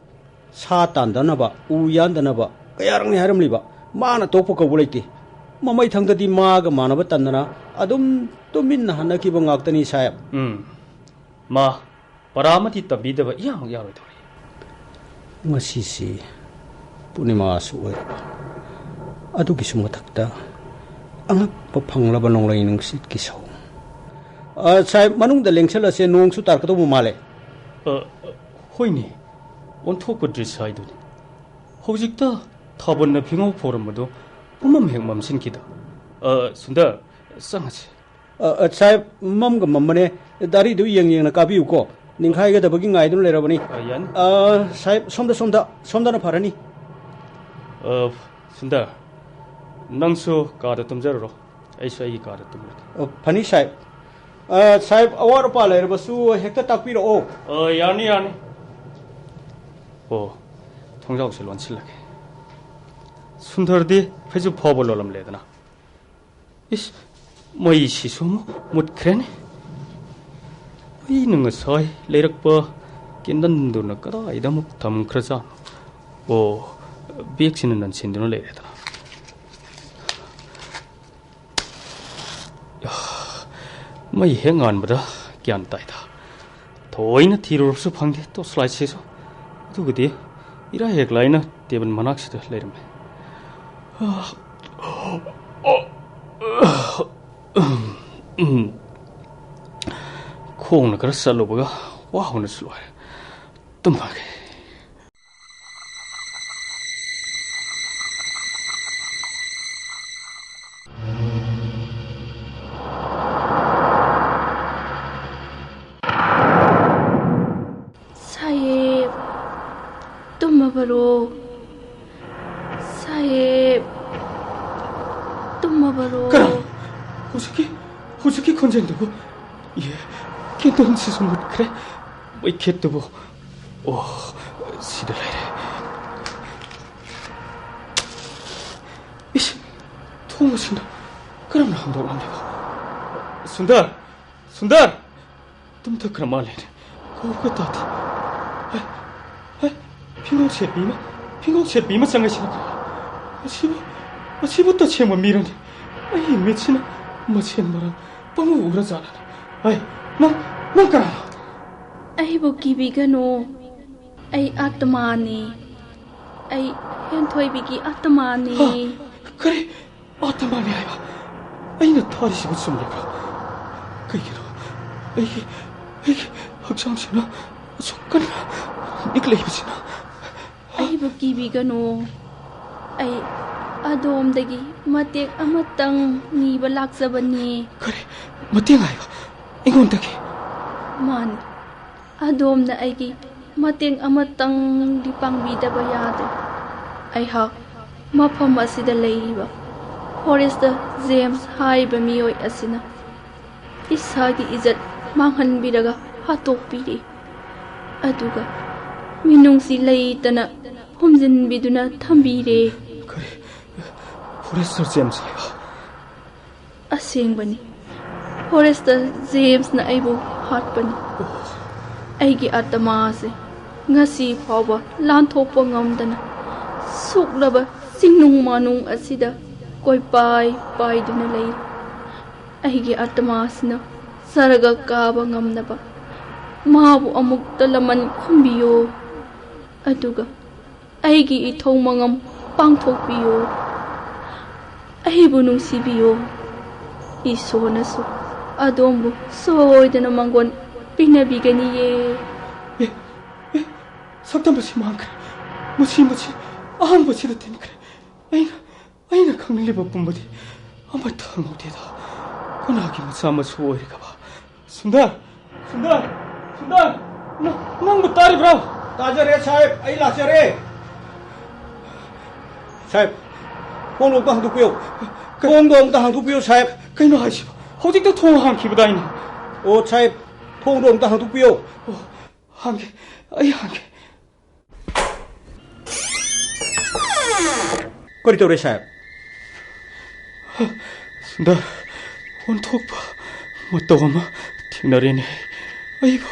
ꯁꯥ ꯇꯥꯟꯗꯅꯕ, ꯎ ꯌꯥꯟꯗꯅꯕ ꯀꯌꯥꯔꯛꯅꯤ ꯍꯥꯏꯔꯝꯂꯤꯕ꯫ ꯃꯥꯅ ꯇꯣꯛꯄ ꯀꯧꯕ ꯂꯩꯇꯦ꯫ ꯃꯃꯩꯊꯪꯗꯗꯤ ꯃꯥꯒ ꯃꯥꯟꯅꯕ ꯇꯟꯗꯅ ꯑꯗꯨꯝ ꯇꯨꯃꯤꯟꯅ ꯍꯟꯅꯈꯤꯕ ꯉꯥꯛꯇꯅꯤ, ꯁꯥꯍꯦꯕ꯫ ꯎꯝ꯫ ꯃꯥ ꯄꯔꯥ ꯑꯃꯗꯤ ꯇꯝꯕꯤꯗꯕ ꯏꯌꯥꯃꯛ ꯌꯥꯔꯣꯏꯗꯧꯔꯤ꯫ ꯉꯁꯤꯁꯤ ꯄꯨꯔꯅꯤꯃꯥꯁꯨ ꯑꯣꯏꯔꯕ, ꯑꯗꯨꯒꯤꯁꯨ ꯃꯊꯛꯇ ꯑꯉꯛꯄ ꯐꯪꯂꯕ ꯅꯣꯡꯂꯩ ꯅꯨꯡꯁꯤꯠꯀꯤ ꯁꯑꯣꯡ꯫ ꯑ, ꯁꯥꯍꯦꯕ, ꯃꯅꯨꯡꯗ ꯂꯦꯡꯁꯜꯂꯁꯦ, ꯅꯣꯡꯁꯨ ꯇꯥꯔꯛꯀꯗꯧꯕ ꯃꯥꯜꯂꯦ꯫ ꯑ, ꯑ, ꯍꯣꯏꯅꯦ, ꯑꯣꯟꯊꯣꯛꯄ ꯗ꯭ꯔꯤꯁ ꯍꯥꯏꯗꯨꯅꯤ꯫ ꯍꯧꯖꯤꯛꯇ ꯊꯥꯕꯜꯅ ꯐꯤꯉꯧ ꯐꯧꯔꯝꯕꯗꯨ ꯄꯨꯝꯃꯝ ꯍꯦꯛ ꯃꯝꯁꯤꯟꯈꯤꯗ꯫ ꯑ, ꯁꯨꯟꯗꯔ, ꯆꯪꯉꯁꯤ꯫ ꯑ, ꯑ, ꯁꯥꯍꯦꯕ, ꯃꯝꯒ ꯃꯝꯕꯅꯦ, ꯗꯥꯔꯤꯗꯨ ꯌꯦꯡ ꯌꯦꯡꯅ ꯀꯥꯕꯤꯌꯨꯀꯣ, ꯅꯤꯡꯈꯥꯏꯒꯗꯕꯒꯤ ꯉꯥꯏꯗꯨꯅ ꯂꯩꯔꯕꯅꯤ꯫ ꯑ, ꯌꯥꯅꯤ꯫ ꯑ, ꯁꯥꯍꯦꯕ, ꯁꯣꯝꯗ, ꯁꯣꯝꯗ, ꯁꯣꯝꯗꯅ ꯐꯔꯅꯤ꯫ ꯑ, ꯁꯨꯟꯗꯔ, ꯅꯪꯁꯨ ꯀꯥꯗ ꯇꯨꯝꯖꯔꯨꯔꯣ, ꯑꯩꯁꯨ ꯑꯩꯒꯤ ꯀꯥꯗ ꯇꯨꯝꯂꯒꯦ꯫ ꯑ, ꯐꯅꯤ, ꯁꯥꯍꯦꯕ꯫ ꯑ, ꯁꯥꯍꯦꯕ, ꯑꯋꯥꯠ ꯑꯄꯥ ꯂꯩꯔꯕꯁꯨ ꯍꯦꯛꯇ ꯇꯥꯛꯄꯤꯔꯛꯑꯣ꯫ ꯑ, ꯌꯥꯅꯤ, ꯌꯥꯅꯤ꯫ ꯑꯣ, ꯊꯣꯡꯖꯥꯎꯁꯦ ꯂꯣꯟꯁꯤꯜꯂꯒꯦ꯫ ꯁꯨꯟꯗꯔꯗꯤ ꯐꯩꯖꯨꯞ ꯐꯥꯎꯕ ꯂꯣꯜꯂꯝꯂꯦꯗꯅ꯫ ꯏꯁ, ꯃꯩꯁꯤꯁꯨ ꯑꯃꯨꯛ ꯃꯨꯠꯈ꯭ꯔꯦꯅꯦ꯫ ꯑꯩꯅ ꯉꯁꯥꯏ ꯂꯩꯔꯛꯄ ꯀꯦꯟꯗꯜꯗꯨꯅ ꯀꯗꯥꯏꯗ ꯑꯃꯨꯛ ꯊꯝꯈ꯭ꯔꯖꯥꯠꯅꯣ? ꯑꯣ, ꯕꯦꯒꯁꯤꯅ ꯅꯟꯁꯤꯟꯗꯨꯅ ꯂꯩꯔꯦꯗꯅ꯫ ꯃꯩ ꯍꯦꯛ ꯉꯥꯟꯕꯗ ꯒ꯭ꯌꯥꯟ ꯇꯥꯏꯗ꯫ ꯊꯑꯣꯏꯅ ꯊꯤꯔꯨꯔꯕꯁꯨ ꯐꯪꯗꯦ ꯇꯣꯔꯆ ꯂꯥꯏꯠꯁꯤꯁꯨ꯫ ꯑꯗꯨꯒꯗꯤ ꯏꯔꯥꯏ ꯍꯦꯛ ꯂꯥꯏꯅ ꯇꯦꯕꯜ ꯃꯅꯥꯛꯁꯤꯗ ꯂꯩꯔꯝꯃꯦ꯫ ꯈꯣꯡꯅ ꯈꯔ ꯆꯠꯂꯨꯕꯒ ꯋꯥꯕꯅꯁꯨ ꯂꯣꯏꯔꯦ꯫ ꯇꯨꯝꯃꯒꯦ꯫ ꯁꯥꯍꯦꯕ, ꯇꯨꯝꯃꯕꯔꯣ? ꯁꯥꯍꯦꯕ, ꯇꯨꯝꯃꯕꯔꯣ? ꯀꯅꯥ? ꯍꯧꯖꯤꯛꯀꯤ, ꯍꯧꯖꯤꯛꯀꯤ ꯈꯣꯟꯖꯦꯜꯗꯨꯕꯨ? ꯏꯍꯦ, ꯀꯦꯟꯗꯜꯁꯤꯁꯨ ꯃꯨꯠꯈ꯭ꯔꯦ꯫ ꯃꯩꯈꯦꯠꯇꯨꯕꯨ? ꯑꯣ, ꯁꯤꯗ ꯂꯩꯔꯦ꯫ ꯏꯁ, ꯊꯣꯡ ꯑꯁꯤꯅ ꯀꯔꯝꯅ ꯍꯥꯡꯗꯣꯛꯂꯝꯂꯤꯕ? ꯁꯨꯟꯗꯔ! ꯁꯨꯟꯗꯔ! ꯇꯨꯝꯊꯈ꯭ꯔ ꯃꯥꯜꯂꯦꯅꯦ꯫ ꯀꯧꯕꯒ ꯇꯥꯗꯦ꯫ ꯍꯩ, ꯍꯩ, ꯐꯤꯉꯧ ꯁꯦꯠꯄꯤ ꯑꯃ, ꯐꯤꯉꯧ ꯁꯦꯠꯄꯤ ꯑꯃ ꯆꯪꯉꯛꯏꯁꯤꯅ ꯀꯔꯤꯅꯣ? ꯃꯁꯤꯕꯨ, ꯃꯁꯤꯕꯨ ꯇꯁꯦꯡꯕ ꯃꯤꯔꯅꯦ? ꯑꯩꯒꯤ ꯃꯤꯠꯁꯤꯅ ꯃꯁꯦꯟ ꯃꯔꯥꯟ ꯄꯪꯎ ꯎꯔꯖꯥꯠꯂꯅꯦ꯫ ꯍꯩ, ꯅꯪ, ꯅꯪ ꯀꯅꯥꯅꯣ? ꯑꯩꯕꯨ ꯀꯤꯕꯤꯒꯅꯨ꯫ ꯑꯩ ꯑꯥꯇꯃꯥꯅꯤ꯫ ꯑꯩ ꯍꯦꯟꯊꯣꯏꯕꯤꯒꯤ ꯑꯥꯇꯃꯥꯅꯤ꯫ ꯍꯥ? ꯀꯔꯤ? ꯑꯥꯇꯃꯥꯅꯤ ꯍꯥꯏꯕ? ꯑꯩꯅ ꯊꯥꯔꯤꯁꯤꯕꯨ ꯆꯨꯝꯂꯤꯕ꯭ꯔꯥ? ꯀꯩꯒꯤꯅꯣ ꯑꯩꯒꯤ, ꯑꯩꯒꯤ ꯍꯛꯆꯥꯡꯁꯤꯅ ꯑꯁꯨꯛ ꯀꯟꯅ ꯅꯤꯛꯂꯛꯏꯕꯁꯤꯅ? ꯑꯩꯕꯨ ꯀꯤꯕꯤꯒꯅꯨ꯫ ꯑꯩ ꯑꯗꯣꯝꯗꯒꯤ ꯃꯇꯦꯡ ꯑꯃꯇꯪ ꯅꯤꯕ ꯂꯥꯛꯆꯕꯅꯤ꯫ ꯀꯔꯤ? ꯃꯇꯦꯡ ꯍꯥꯏꯕ? ꯑꯩꯉꯣꯟꯗꯒꯤ? ꯃꯥꯅꯤ꯫ ꯑꯗꯣꯝꯅ ꯑꯩꯒꯤ ꯃꯇꯦꯡ ꯑꯃꯇꯪꯗꯤ ꯄꯥꯡꯕꯤꯗꯕ ꯌꯥꯗꯦ꯫ ꯑꯩꯍꯥꯛ ꯃꯐꯝ ꯑꯁꯤꯗ ꯂꯩꯔꯤꯕ ꯐꯣꯔꯦꯁꯇꯔ ꯖꯦꯝꯁ ꯍꯥꯏꯔꯤꯕ ꯃꯤꯑꯣꯏ ꯑꯁꯤꯅ ꯏꯁꯥꯒꯤ ꯏꯖꯠ ꯃꯥꯡꯍꯟꯕꯤꯔꯒ ꯍꯥꯠꯇꯣꯛꯄꯤꯔꯦ꯫ ꯑꯗꯨꯒ ꯃꯤꯅꯨꯡꯁꯤ ꯂꯩꯇꯅ ꯐꯨꯝꯖꯤꯟꯕꯤꯗꯨꯅ ꯊꯝꯕꯤꯔꯦ꯫ ꯀꯔꯤ? ꯐꯣꯔꯦꯁꯇꯔ ꯖꯦꯝꯁ ꯍꯥꯏꯕ? ꯑꯁꯦꯡꯕꯅꯤ꯫ ꯐꯣꯔꯦꯁꯇꯔ ꯖꯦꯝꯁꯅ ꯑꯩꯕꯨ ꯍꯥꯠꯄꯅꯤ꯫ ꯑꯩꯒꯤ ꯑꯥꯇꯃꯥ ꯑꯁꯤ ꯉꯁꯤ ꯐꯥꯎꯕ ꯂꯥꯟꯊꯣꯛꯄ ꯉꯝꯗꯅ ꯁꯨꯛꯂꯕ ꯆꯤꯡꯅꯨꯡ ꯃꯥꯅꯨꯡ ꯑꯁꯤꯗ ꯀꯣꯏꯄꯥꯏ ꯄꯥꯏꯗꯨꯅ ꯂꯩ꯫ ꯑꯩꯒꯤ ꯑꯥꯇꯃꯥ ꯑꯁꯤꯅ ꯁꯔꯒ ꯀꯥꯕ ꯉꯝꯅꯕ ꯃꯥꯕꯨ ꯑꯃꯨꯛꯇ ꯂꯃꯟ ꯈꯨꯝꯕꯤꯌꯨ꯫ ꯑꯗꯨꯒ ꯑꯩꯒꯤ ꯏꯊꯧ ꯃꯉꯝ ꯄꯥꯡꯊꯣꯛꯄꯤꯌꯨ꯫ ꯑꯩꯕꯨ ꯅꯨꯡꯁꯤꯕꯤꯌꯨ꯫ ꯏꯁꯣꯔꯅꯁꯨ ꯑꯗꯣꯝꯕꯨ ꯁꯣꯏꯗꯅ ꯃꯪꯒꯣꯟ ꯄꯤꯅꯕꯤꯒꯅꯤꯌꯦ꯫ ꯑꯦ, ꯑꯦ, ꯁꯛꯇꯝ ꯑꯁꯤ ꯃꯥꯡꯈ꯭ꯔꯦ꯫ ꯃꯁꯤ, ꯃꯁꯤ ꯑꯍꯥꯟꯕꯁꯤꯗ ꯊꯤꯟꯈ꯭ꯔꯦ꯫ ꯑꯩꯅ, ꯑꯩꯅ ꯈꯪꯅꯤꯡꯂꯤꯕ ꯄꯨꯝꯕꯗꯤ ꯑꯃꯠꯇ ꯍꯪꯍꯧꯗꯦꯗ꯫ ꯀꯅꯥꯒꯤ ꯃꯆꯥ ꯃꯁꯨ ꯑꯣꯏꯔꯒꯕ? ꯁꯨꯟꯗꯔ! ꯁꯨꯟꯗꯔ! ꯁꯨꯟꯗꯔ! ꯅ-, ꯅꯪꯕꯨ ꯇꯥꯔꯤꯕ꯭ꯔꯣ? ꯇꯥꯖꯔꯦ ꯁꯥꯍꯦꯕ, ꯑꯩ ꯂꯥꯛꯆꯔꯦ꯫ ꯁꯥꯍꯦꯕ, ꯊꯣꯡꯗꯣ ꯑꯝꯇ ꯍꯥꯡꯗꯣꯛꯄꯤꯌꯨ꯫ ꯀ-, ꯊꯣꯡꯗꯣ ꯑꯝꯇ ꯍꯥꯡꯗꯣꯛꯄꯤꯌꯨ, ꯁꯥꯍꯦꯕ꯫ ꯀꯩꯅꯣ ꯍꯥꯏꯁꯤꯕꯣ? ꯍꯧꯖꯤꯛꯇ ꯊꯣꯡ ꯍꯥꯡꯈꯤꯕꯗꯥꯏꯅꯦ꯫ ꯑꯣ, ꯁꯥꯍꯦꯕ, ꯊꯣꯡꯗꯣ ꯑꯝꯇ ꯍꯥꯡꯗꯣꯛꯄꯤꯌꯣ꯫ ꯑꯣ, ꯍꯥꯡꯒꯦ, ꯑꯩ ꯍꯥꯡꯒꯦ꯫ ꯀꯔꯤ ꯇꯧꯔꯦ, ꯁꯥꯍꯦꯕ? ꯁꯨꯟꯗꯔ, ꯑꯣꯟꯊꯣꯛꯄ ꯃꯇꯧ ꯑꯃ ꯊꯦꯡꯅꯔꯦꯅꯦ꯫ ꯑꯩꯕꯨ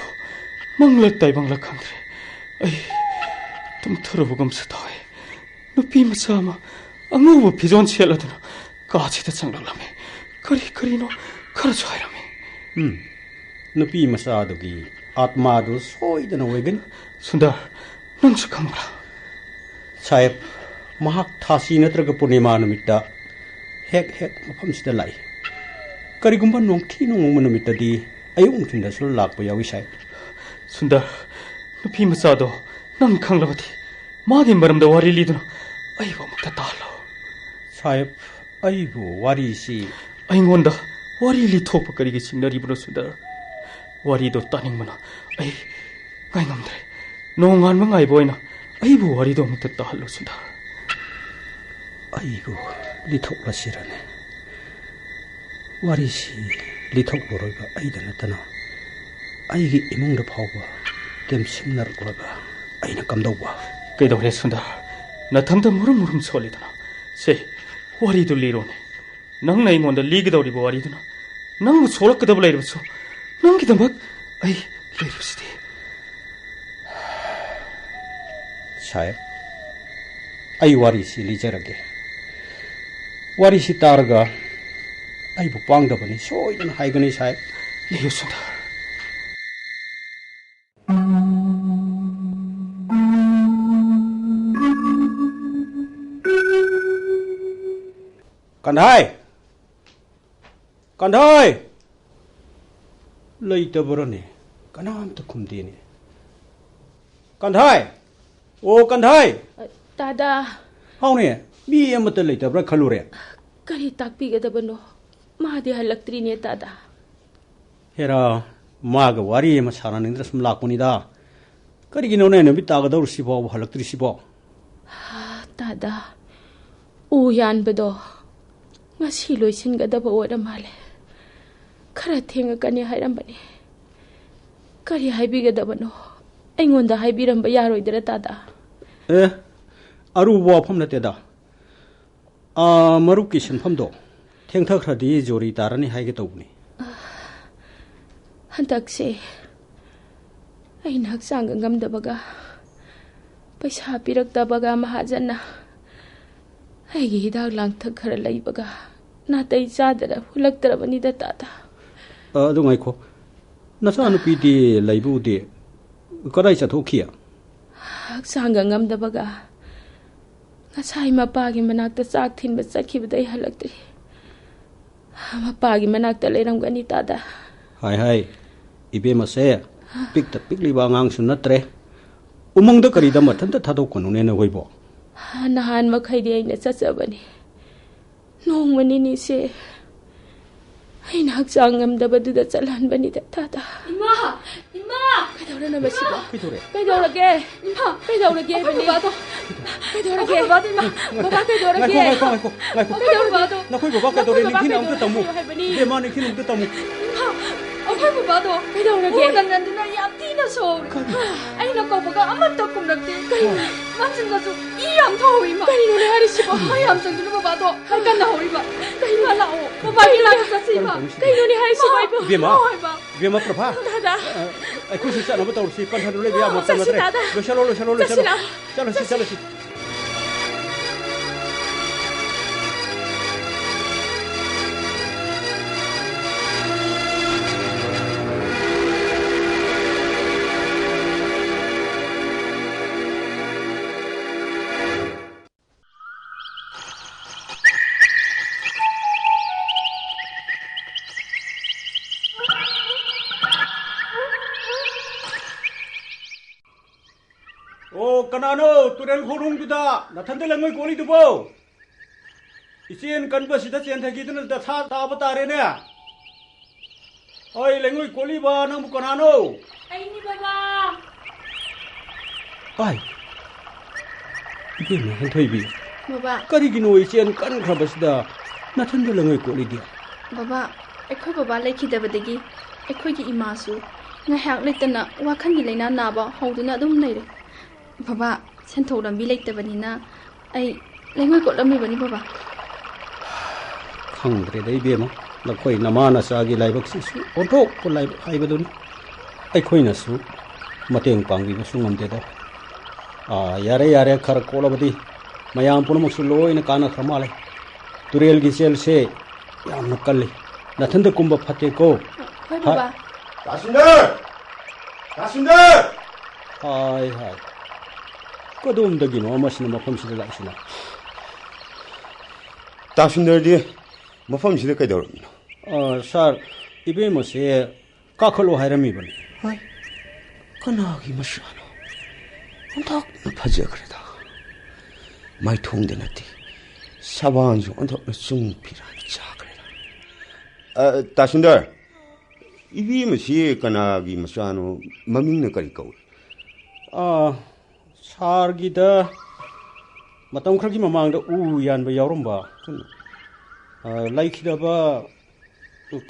ꯃꯪꯂ ꯇꯥꯏꯕꯪꯂ ꯈꯪꯗ꯭ꯔꯦ꯫ ꯑꯩ ꯇꯨꯝꯊꯔꯨꯕꯒꯨꯝꯁꯨ ꯇꯧꯏ꯫ ꯅꯨꯄꯤ ꯃꯆꯥ ꯑꯃ ꯑꯉꯧꯕ ꯐꯤꯖꯣꯜ ꯁꯦꯠꯂꯗꯨꯅ ꯀꯥꯁꯤꯗ ꯆꯪꯂꯛꯂꯝꯃꯤ꯫ ꯀꯔꯤ ꯀꯔꯤꯅꯣ ꯈꯔꯁꯨ ꯍꯥꯏꯔꯝꯃꯤ꯫ ꯎꯝ, ꯅꯨꯄꯤ ꯃꯆꯥꯗꯨꯒꯤ ꯑꯥꯠꯃꯥꯗꯨ ꯁꯣꯏꯗꯅ ꯑꯣꯏꯒꯅꯤ꯫ ꯁꯨꯟꯗꯔ, ꯅꯪꯁꯨ ꯈꯪꯕ꯭ꯔꯥ? ꯁꯥꯍꯦꯕ, ꯃꯍꯥꯛ ꯊꯥꯁꯤ ꯅꯠꯇ꯭ꯔꯒ ꯄꯨꯔꯅꯤꯃꯥ ꯅꯨꯃꯤꯠꯇ ꯍꯦꯛ ꯍꯦꯛ ꯃꯐꯝꯁꯤꯗ ꯂꯥꯛꯏ꯫ ꯀꯔꯤꯒꯨꯝꯕ ꯅꯣꯡꯊꯤ ꯅꯣꯡꯃꯪꯕ ꯅꯨꯃꯤꯠꯇꯗꯤ ꯑꯌꯨꯛ ꯅꯨꯡꯊꯤꯟꯗꯁꯨ ꯂꯥꯛꯄ ꯌꯥꯎꯏ, ꯁꯥꯍꯦꯕ꯫ ꯁꯨꯟꯗꯔ, ꯅꯨꯄꯤ ꯃꯆꯥꯗꯣ ꯅꯪ ꯈꯪꯂꯕꯗꯤ ꯃꯥꯒꯤ ꯃꯔꯝꯗ ꯋꯥꯔꯤ ꯂꯤꯗꯨꯅ ꯑꯩꯕꯨ ꯑꯃꯨꯛꯇ ꯇꯥꯍꯜꯂꯣ꯫ ꯁꯥꯍꯦꯕ, ꯑꯩꯕꯨ ꯋꯥꯔꯤꯁꯤ ꯑꯩꯉꯣꯟꯗ ꯋꯥꯔꯤ ꯂꯤꯊꯣꯛꯄ ꯀꯔꯤꯒꯤ ꯆꯤꯡꯅꯔꯤꯕꯅꯣ, ꯁꯨꯟꯗꯔ? ꯋꯥꯔꯤꯗꯣ ꯇꯥꯅꯤꯡꯕꯅ ꯑꯩ ꯉꯥꯏꯉꯝꯗ꯭ꯔꯦ꯫ ꯅꯣꯡꯉꯥꯟꯕ ꯉꯥꯏꯕ ꯑꯣꯏꯅ ꯑꯩꯕꯨ ꯋꯥꯔꯤꯗꯣ ꯑꯃꯨꯛꯇ ꯇꯥꯍꯜꯂꯨ, ꯁꯨꯟꯗꯔ꯫ ꯑꯩꯕꯨ ꯂꯤꯊꯣꯛꯂꯁꯤꯔꯅꯦ? ꯋꯥꯔꯤꯁꯤ ꯂꯤꯊꯣꯛꯂꯨꯔꯒ ꯑꯩꯗ ꯅꯠꯇꯅ ꯑꯩꯒꯤ ꯏꯃꯨꯡꯗ ꯐꯥꯎꯕ ꯇꯦꯝꯁꯤꯟꯅꯔꯛꯂꯒ ꯑꯩꯅ ꯀꯝꯗꯧꯕ? ꯀꯩꯗꯧꯔꯦ, ꯁꯨꯟꯗꯔ? ꯅꯊꯟꯇ ꯃꯨꯔꯨꯝ ꯃꯨꯔꯨꯝ ꯁꯣꯜꯂꯤꯗꯨꯅ? ꯁꯦ, ꯋꯥꯔꯤꯗꯨ ꯂꯤꯔꯣꯅꯦ꯫ ꯅꯪꯅ ꯑꯩꯉꯣꯟꯗ ꯂꯤꯒꯗꯧꯔꯤꯕ ꯋꯥꯔꯤꯗꯨꯅ ꯅꯪꯕꯨ ꯁꯣꯛꯂꯛꯀꯗꯕ ꯂꯩꯔꯕꯁꯨ ꯅꯪꯒꯤꯗꯃꯛ ꯑꯩ ꯂꯩꯔꯤꯕꯁꯤꯗꯤ꯫ ꯁꯥꯍꯦꯕ, ꯑꯩ ꯋꯥꯔꯤꯁꯤ ꯂꯤꯖꯔꯒꯦ꯫ ꯋꯥꯔꯤꯁꯤ ꯇꯥꯔꯒ ꯑꯩꯕꯨ ꯄꯥꯡꯗꯕꯅꯤ ꯁꯣꯏꯗꯅ ꯍꯥꯏꯒꯅꯤ, ꯁꯥꯍꯦꯕ꯫ ꯂꯤꯌꯨ, ꯁꯨꯟꯗꯔ꯫ ꯀꯟꯊꯥꯏ! ꯀꯟꯊꯥꯏ! ꯂꯩꯇꯕ꯭ꯔꯅꯦ? ꯀꯅꯥꯝꯇ ꯈꯨꯝꯗꯦꯅꯦ꯫ ꯀꯟꯊꯥꯏ! ꯑꯣ, ꯀꯟꯊꯥꯏ! ꯇꯥꯗꯥ꯫ ꯍꯥꯎꯅꯦ, ꯃꯤ ꯑꯃꯠꯇ ꯂꯩꯇꯕ꯭ꯔꯥ ꯈꯜꯂꯨꯔꯦ꯫ ꯀꯔꯤ ꯇꯥꯛꯄꯤꯒꯗꯕꯅꯣ? ꯃꯥꯗꯤ ꯍꯜꯂꯛꯇ꯭ꯔꯤꯅꯦ, ꯇꯥꯗꯥ꯫ ꯍꯦꯔꯥ, ꯃꯥꯒ ꯋꯥꯔꯤ ꯑꯃ ꯁꯥꯟꯅꯅꯤꯡꯗꯅ ꯁꯨꯝ ꯂꯥꯛꯄꯅꯤꯗ꯫ ꯀꯔꯤꯒꯤꯅꯣꯅꯦ, ꯅꯨꯃꯤꯠ ꯇꯥꯒꯗꯧꯔꯤꯁꯤꯐꯥꯎꯕ ꯍꯜꯂꯛꯇ꯭ꯔꯤꯁꯤꯕꯣ? ꯇꯥꯗꯥ, ꯎ ꯌꯥꯟꯕꯗꯣ ꯉꯁꯤ ꯂꯣꯏꯁꯤꯟꯒꯗꯕ ꯑꯣꯏꯔ ꯃꯥꯜꯂꯦ꯫ ꯈꯔ ꯊꯦꯡꯉꯛꯀꯅꯤ ꯍꯥꯏꯔꯝꯕꯅꯦ꯫ ꯀꯔꯤ ꯍꯥꯏꯕꯤꯒꯗꯕꯅꯣ? ꯑꯩꯉꯣꯟꯗ ꯍꯥꯏꯕꯤꯔꯝꯕ ꯌꯥꯔꯣꯏꯗꯔꯥ, ꯇꯥꯗ? ꯑꯦ, ꯑꯔꯨꯕ ꯋꯥꯐꯝ ꯅꯠꯇꯦꯗ꯫ ꯑꯥ, ꯃꯔꯨꯞꯀꯤ ꯁꯤꯟꯐꯝꯗꯣ ꯊꯦꯡꯊꯈ꯭ꯔꯗꯤ ꯖꯣꯔꯤ ꯇꯥꯔꯅꯤ ꯍꯥꯏꯒꯦ ꯇꯧꯕꯅꯤ꯫ ꯍꯟꯗꯛꯁꯦ ꯑꯩꯅ ꯍꯛꯆꯥꯡꯒ ꯉꯝꯗꯕꯒ, ꯄꯩꯁꯥ ꯄꯤꯔꯛꯇꯕꯒ, ꯃꯍꯥꯖꯟꯅ ꯑꯩꯒꯤ ꯍꯤꯗꯥꯛ ꯂꯥꯡꯊꯛ ꯈꯔ ꯂꯩꯕꯒ ꯅꯥꯇꯩ ꯆꯥꯗꯅ ꯍꯨꯜꯂꯛꯇ꯭ꯔꯕꯅꯤꯗ, ꯇꯥꯗ꯫ ꯑ, ꯑꯗꯨ ꯉꯥꯏꯈꯣ, ꯅꯆꯥꯅꯨꯄꯤꯗꯤ ꯂꯩꯕ ꯎꯗꯦ, ꯀꯗꯥꯏ ꯆꯠꯊꯣꯛꯈꯤ? ꯍꯛꯆꯥꯡꯒ ꯉꯝꯗꯕꯒ ꯉꯁꯥꯏ ꯃꯄꯥꯒꯤ ꯃꯅꯥꯛꯇ ꯆꯥꯛ ꯊꯤꯟꯕ ꯆꯠꯈꯤꯕꯗꯩ ꯍꯜꯂꯛꯇ꯭ꯔꯤ꯫ ꯃꯄꯥꯒꯤ ꯃꯅꯥꯛꯇ ꯂꯩꯔꯝꯒꯅꯤ, ꯇꯥꯗ꯫ ꯍꯥꯏ ꯍꯥꯏ, ꯏꯕꯦꯝꯃꯁꯦ ꯄꯤꯛꯇ ꯄꯤꯛꯂꯤꯕ ꯑꯉꯥꯡꯁꯨ ꯅꯠꯇ꯭ꯔꯦ꯫ ꯎꯃꯪꯗ ꯀꯔꯤꯗ ꯃꯊꯟꯇ ꯊꯥꯗꯣꯛꯀꯅꯨꯅꯦ ꯅꯈꯣꯏꯕꯣ꯫ ꯅꯍꯥꯟ ꯃꯈꯩꯗꯤ ꯑꯩꯅ ꯆꯠꯆꯕꯅꯤ꯫ ꯅꯣꯡꯃ ꯅꯤꯅꯤꯁꯦ ꯑꯩꯅ ꯍꯛꯆꯥꯡ ꯉꯝꯗꯕꯗꯨꯗ ꯆꯠꯍꯟꯕꯅꯤꯗ, ꯇꯥꯗ꯫ ꯏꯃꯥ! ꯏꯃꯥ! ꯀꯩꯗꯧꯔꯅꯣ ꯃꯁꯤꯕꯣ? ꯀꯩꯗꯧꯔꯦ? ꯀꯩꯗꯧꯔꯒꯦ? ꯏꯃꯥ! ꯀꯩꯗꯧꯔꯒꯦ, ꯑꯩꯈꯣꯏ ꯕꯕꯥꯅꯤ? ꯕꯕꯥꯗꯣ! ꯀꯩꯗꯧꯔꯒꯦ? ꯑꯩꯈꯣꯏ ꯕꯕꯥꯗꯣ, ꯏꯃꯥ! ꯕꯕꯥ, ꯀꯩꯗꯧꯔꯒꯦ? ꯉꯥꯏꯈꯣ, ꯉꯥꯏꯈꯣ, ꯉꯥꯏꯈꯣ, ꯉꯥꯏꯈꯣ꯫ ꯑꯩꯈꯣꯏ ꯕꯕꯥꯗꯣ! ꯅꯈꯣꯏ ꯕꯕꯥ ꯀꯩꯗꯧꯔꯦ? ꯅꯈꯣꯏ ꯅꯤꯡꯊꯤꯅ ꯕꯕꯥ ꯑꯝꯇ ꯇꯝꯃꯨ꯫ ꯍꯥꯏꯕꯅꯤ꯫ ꯏꯕꯦꯝꯃ, ꯅꯤꯡꯊꯤꯅ ꯑꯝꯇ ꯇꯝꯃꯨ꯫ ꯏꯃꯥ! ꯑꯩꯈꯣꯏ ꯕꯕꯥꯗꯣ! ꯀꯩꯗꯧꯔꯒꯦ? ꯎ ꯅꯟꯗꯅ ꯌꯥꯝ ꯊꯤꯅ ꯁꯣꯛꯑꯦ꯫ ꯀꯔꯤ? ꯑꯩꯅ ꯀꯧꯕꯒ ꯑꯃꯠꯇ ꯈꯨꯝꯂꯛꯇꯦ꯫ ꯀꯩꯅꯣ? ꯃꯆꯤꯟꯗꯁꯨ ꯏ ꯌꯥꯝ ꯊꯣꯛꯍꯧꯏ, ꯏꯃꯥ꯫ ꯀꯔꯤꯅꯣꯅꯦ ꯍꯥꯏꯔꯤꯁꯤꯕꯣ? ꯃꯥ ꯌꯥꯝ ꯆꯪꯗꯨꯅ ꯕꯕꯥꯗꯣ ꯍꯥꯏ ꯀꯟꯅ ꯍꯧꯔꯤꯕ꯫ ꯀꯩꯅꯣ? ꯏꯃꯥ, ꯂꯥꯛꯑꯣ꯫ ꯕꯕꯥꯒꯤ ꯅꯥꯛꯇ ꯆꯠꯁꯤ, ꯏꯃꯥ꯫ ꯀꯩꯅꯣꯅꯦ ꯍꯥꯏꯔꯤꯁꯤꯕꯣ, ꯏꯃꯥ, ꯏꯕꯣ? ꯏꯕꯦꯝꯃ, ꯂꯥꯛꯑꯣ, ꯏꯃꯥ꯫ ꯏꯕꯦꯝꯃ ꯄ꯭ꯔꯚꯥ꯫ ꯗꯥꯗꯥ꯫ ꯑ, ꯑꯩꯈꯣꯏꯁꯨ ꯆꯠꯅꯕ ꯇꯧꯔꯁꯤ꯫ ꯄꯟꯊꯗꯨ ꯂꯩꯕ ꯌꯥꯕ ꯆꯠꯁꯤ, ꯅꯠꯇ꯭ꯔꯦ꯫ ꯗꯥꯗꯥ꯫ ꯂꯣꯏꯁꯜꯂꯣ, ꯂꯣꯏꯁꯜꯂꯣ, ꯂꯣꯏꯁꯜꯂꯣ꯫ ꯆꯠꯁꯤ, ꯂꯥꯛꯑꯣ꯫ ꯆꯠꯂꯁꯤ, ꯆꯠꯂꯁꯤ꯫ ꯑꯣ, ꯀꯅꯥꯅꯣ ꯇꯨꯔꯦꯜ ꯈꯣꯡꯅꯨꯡꯗꯨꯗ ꯅꯊꯟꯗ ꯂꯩꯉꯣꯏ ꯀꯣꯠꯂꯤꯗꯨꯕꯣ? ꯏꯆꯦꯟ ꯀꯟꯕꯁꯤꯗ ꯆꯦꯟꯊꯈꯤꯗꯨꯅ ꯗꯁꯥ ꯇꯥꯕ ꯇꯥꯔꯦꯅꯦ꯫ ꯍꯣꯏ, ꯂꯩꯉꯣꯏ ꯀꯣꯠꯂꯤꯕ ꯅꯪꯕꯨ ꯀꯅꯥꯅꯣ? ꯑꯩꯅꯤ, ꯕꯕꯥ꯫ ꯍꯥꯏ, ꯏꯕꯦꯝꯃ ꯍꯦꯟꯊꯣꯏꯕꯤ, ꯕꯕꯥ꯫ ꯀꯔꯤꯒꯤꯅꯣ ꯏꯆꯦꯟ ꯀꯟꯈ꯭ꯔꯕꯁꯤꯗ ꯅꯊꯟꯗ ꯂꯩꯉꯣꯏ ꯀꯣꯠꯂꯤꯗꯤ? ꯕꯕꯥ, ꯑꯩꯈꯣꯏ ꯕꯕꯥ ꯂꯩꯈꯤꯗꯕꯗꯒꯤ ꯑꯩꯈꯣꯏꯒꯤ ꯏꯃꯥꯁꯨ ꯉꯥꯏꯍꯥꯛ ꯂꯩꯇꯅ ꯋꯥꯈꯜꯒꯤ ꯂꯥꯏꯅꯥ ꯅꯥꯕ ꯍꯧꯗꯨꯅ ꯑꯗꯨꯝ ꯂꯩꯔꯦ꯫ ꯕꯕꯥ, ꯁꯦꯟꯊꯣꯛ ꯂꯝꯕꯤ ꯂꯩꯇꯕꯅꯤꯅ ꯑꯩ ꯂꯩꯉꯣꯏ ꯀꯣꯠꯂꯝꯃꯤꯕꯅꯤ, ꯕꯕꯥ꯫ ꯈꯪꯗ꯭ꯔꯦꯗ ꯏꯕꯦꯝꯃ, ꯅꯈꯣꯏ ꯅꯃꯥ ꯅꯆꯥꯒꯤ ꯂꯥꯏꯕꯛꯁꯤꯁꯨ ꯑꯣꯟꯊꯣꯛꯄ ꯂꯥꯏꯕꯛ ꯍꯥꯏꯕꯗꯨꯅꯤ꯫ ꯑꯩꯈꯣꯏꯅꯁꯨ ꯃꯇꯦꯡ ꯄꯥꯡꯕꯤꯕꯁꯨ ꯉꯝꯗꯦꯗꯣ꯫ ꯑꯥ, ꯌꯥꯔꯦ, ꯌꯥꯔꯦ, ꯈꯔ ꯀꯣꯠꯂꯕꯗꯤ ꯃꯌꯥꯝ ꯄꯨꯝꯅꯃꯛꯁꯨ ꯂꯣꯏꯅ ꯀꯥꯟꯅꯈ꯭ꯔ ꯃꯥꯜꯂꯦ꯫ ꯇꯨꯔꯦꯜꯒꯤ ꯏꯆꯦꯜꯁꯦ ꯌꯥꯝꯅ ꯀꯜꯂꯤ꯫ ꯅꯊꯟꯇ ꯀꯨꯝꯕ ꯐꯠꯇꯦꯀꯣ꯫ ꯍꯣꯏ, ꯕꯕꯥ꯫ ꯇꯥꯁꯤꯟꯗꯔ! ꯇꯥꯁꯤꯟꯗꯔ! ꯍꯥꯏ, ꯍꯥꯏ꯫ ꯀꯗꯣꯝꯗꯒꯤꯅꯣ ꯑꯃꯁꯤꯅ ꯃꯐꯝꯁꯤꯗ ꯂꯥꯛꯏꯁꯤꯅ? ꯇꯥꯁꯤꯟꯗꯔꯗꯤ ꯃꯐꯝꯁꯤꯗ ꯀꯩꯗꯧꯔꯝꯃꯤꯅꯣ? ꯑ, ꯁꯥꯔ, ꯏꯕꯦꯝꯃꯁꯦ ꯀꯥꯈꯠꯂꯣ ꯍꯥꯏꯔꯝꯃꯤꯕꯅꯤ꯫ ꯍꯣꯏ, ꯀꯅꯥꯒꯤ ꯃꯆꯥꯅꯣ? ꯑꯣꯟꯊꯣꯛꯅ ꯐꯖꯈ꯭ꯔꯦꯗ꯫ ꯃꯥꯏꯊꯣꯡꯗ ꯅꯠꯇꯦ, ꯁꯕꯥꯟꯁꯨ ꯑꯣꯟꯊꯣꯛꯅ ꯆꯨꯡ ꯐꯤꯔꯥꯟ ꯆꯥꯈ꯭ꯔꯦꯗ꯫ ꯑ, ꯇꯥꯁꯤꯟꯗꯔ, ꯏꯕꯦꯝꯃꯁꯤ ꯀꯅꯥꯒꯤ ꯃꯆꯥꯅꯣ? ꯃꯃꯤꯡꯅ ꯀꯔꯤ ꯀꯧꯏ? ꯑ, ꯁꯥꯔꯒꯤꯗ ꯃꯇꯝ ꯈꯔꯒꯤ ꯃꯃꯥꯡꯗ ꯎ ꯌꯥꯟꯕ ꯌꯥꯎꯔꯝꯕ, ꯑ, ꯂꯩꯈꯤꯗꯕ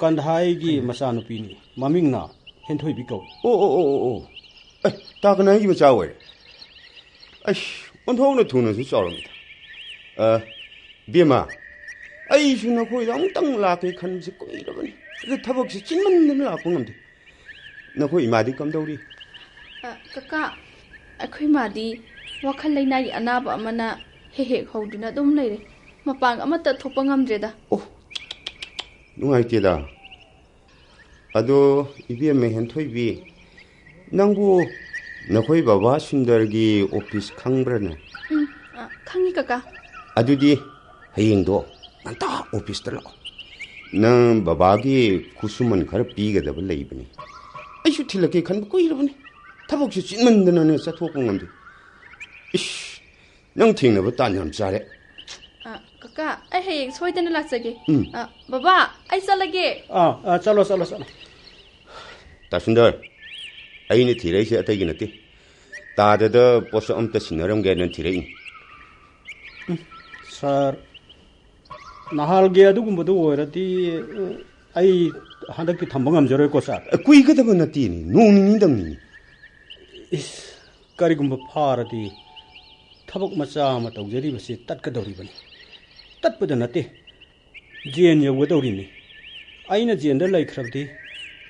ꯀꯟꯗꯍꯥꯏꯒꯤ ꯃꯆꯥꯅꯨꯄꯤꯅꯤ꯫ ꯃꯃꯤꯡꯅ ꯍꯦꯟꯊꯣꯏꯕꯤ ꯀꯧꯏ꯫ ꯑꯣ, ꯑꯣ, ꯑꯣ, ꯑꯣ, ꯑꯣ꯫ ꯑꯦ, ꯇꯥ ꯀꯟꯗꯍꯥꯏꯒꯤ ꯃꯆꯥ ꯑꯣꯏꯔꯦ꯫ ꯑꯩꯁ, ꯑꯣꯟꯊꯣꯛꯅ ꯊꯨꯅꯁꯨ ꯆꯥꯎꯔꯝꯃꯤꯗ꯫ ꯑ, ꯕꯦꯝꯃ, ꯑꯩꯁꯨ ꯅꯈꯣꯏꯗ ꯑꯃꯨꯛꯇꯪ ꯂꯥꯛꯀꯦ ꯈꯟꯕꯁꯦ ꯀꯨꯏꯔꯕꯅꯤ꯫ ꯑꯗꯨ ꯊꯕꯛꯁꯦ ꯆꯤꯟꯃꯟꯗꯅ ꯂꯥꯛꯄ ꯉꯝꯗꯦ꯫ ꯅꯈꯣꯏ ꯏꯃꯥꯗꯤ ꯀꯝꯗꯧꯔꯤ? ꯑ, ꯀꯀꯥ, ꯑꯩꯈꯣꯏ ꯃꯥꯗꯤ ꯋꯥꯈꯜ ꯂꯩꯅꯥꯒꯤ ꯑꯅꯥꯕ ꯑꯃꯅ ꯍꯦꯛ ꯍꯦꯛ ꯍꯧꯗꯨꯅ ꯑꯗꯨꯝ ꯂꯩꯔꯦ꯫ ꯃꯄꯥꯡ ꯑꯃꯠꯇ ꯊꯣꯛꯄ ꯉꯝꯗ꯭ꯔꯦꯗ꯫ ꯑꯣ, ꯅꯨꯡꯉꯥꯏꯇꯦꯗ꯫ ꯑꯗꯣ, ꯏꯕꯦꯝꯃ ꯍꯦꯟꯊꯣꯏꯕꯤ, ꯅꯪꯕꯨ ꯅꯈꯣꯏ ꯕꯕꯥ ꯁꯨꯟꯗꯔꯒꯤ ꯑꯣꯐꯤꯁ ꯈꯪꯕ꯭ꯔꯅꯦ? ꯎꯝ, ꯑ, ꯈꯪꯉꯤ, ꯀꯀꯥ꯫ ꯑꯗꯨꯗꯤ ꯍꯌꯦꯡꯗꯣ ꯉꯟꯇꯥ ꯑꯣꯐꯤꯁꯇ ꯂꯥꯛꯑꯣ꯫ ꯅꯪ ꯕꯕꯥꯒꯤ ꯈꯨꯠꯁꯨꯃꯟ ꯈꯔ ꯄꯤꯒꯗꯕ ꯂꯩꯕꯅꯤ꯫ ꯑꯩꯁꯨ ꯊꯤꯜꯂꯛꯀꯦ ꯈꯟꯕ ꯀꯨꯏꯔꯕꯅꯤ꯫ ꯊꯕꯛꯁꯨ ꯆꯤꯟꯃꯟꯗꯅꯅꯦ ꯆꯠꯊꯣꯛꯄ ꯉꯝꯗꯦ꯫ ꯏꯁ, ꯅꯪ ꯊꯦꯡꯅꯕ ꯇꯥꯟ ꯌꯥꯝ ꯆꯥꯔꯦ꯫ ꯑ, ꯀꯀꯥ, ꯑꯩ ꯍꯌꯦꯡ ꯁꯣꯏꯗꯅ ꯂꯥꯛꯆꯒꯦ꯫ ꯎꯝ꯫ ꯑ, ꯕꯕꯥ, ꯑꯩ ꯆꯠꯂꯒꯦ꯫ ꯑꯥ, ꯑꯥ, ꯆꯠꯂꯣ, ꯆꯠꯂꯣ, ꯆꯠꯂꯣ꯫ ꯇꯥꯁꯤꯟꯗꯔ, ꯑꯩꯅ ꯊꯤꯔꯛꯏꯁꯦ ꯑꯇꯩꯒꯤ ꯅꯠꯇꯦ꯫ ꯇꯥꯗꯗ ꯄꯣꯠꯁꯛ ꯑꯝꯇ ꯁꯤꯟꯅꯔꯝꯒꯦꯅ ꯊꯤꯔꯛꯏꯅꯤ꯫ ꯎꯝ, ꯁꯥꯔ, ꯅꯍꯥꯜꯒꯤ ꯑꯗꯨꯒꯨꯝꯕꯗꯨ ꯑꯣꯏꯔꯗꯤ, ꯑꯩ ꯍꯟꯗꯛꯇꯤ ꯊꯝꯕ ꯉꯝꯖꯔꯣꯏꯀꯣ, ꯁꯥꯔ꯫ ꯀꯨꯏꯒꯗꯕ ꯅꯠꯇꯦꯅꯦ, ꯅꯣꯡ ꯅꯤꯅꯤꯗꯪꯅꯤꯅꯦ꯫ ꯏꯁ, ꯀꯔꯤꯒꯨꯝꯕ ꯐꯥꯔꯗꯤ ꯊꯕꯛ ꯃꯆꯥ ꯑꯃ ꯇꯧꯖꯔꯤꯕꯁꯤ ꯇꯠꯀꯗꯧꯔꯤꯕꯅꯤ꯫ ꯇꯠꯄꯗ ꯅꯠꯇꯦ, ꯖꯦꯟ ꯌꯧꯒꯗꯧꯔꯤꯅꯤ꯫ ꯑꯩꯅ ꯖꯦꯟꯗ ꯂꯩꯈ꯭ꯔꯕꯗꯤ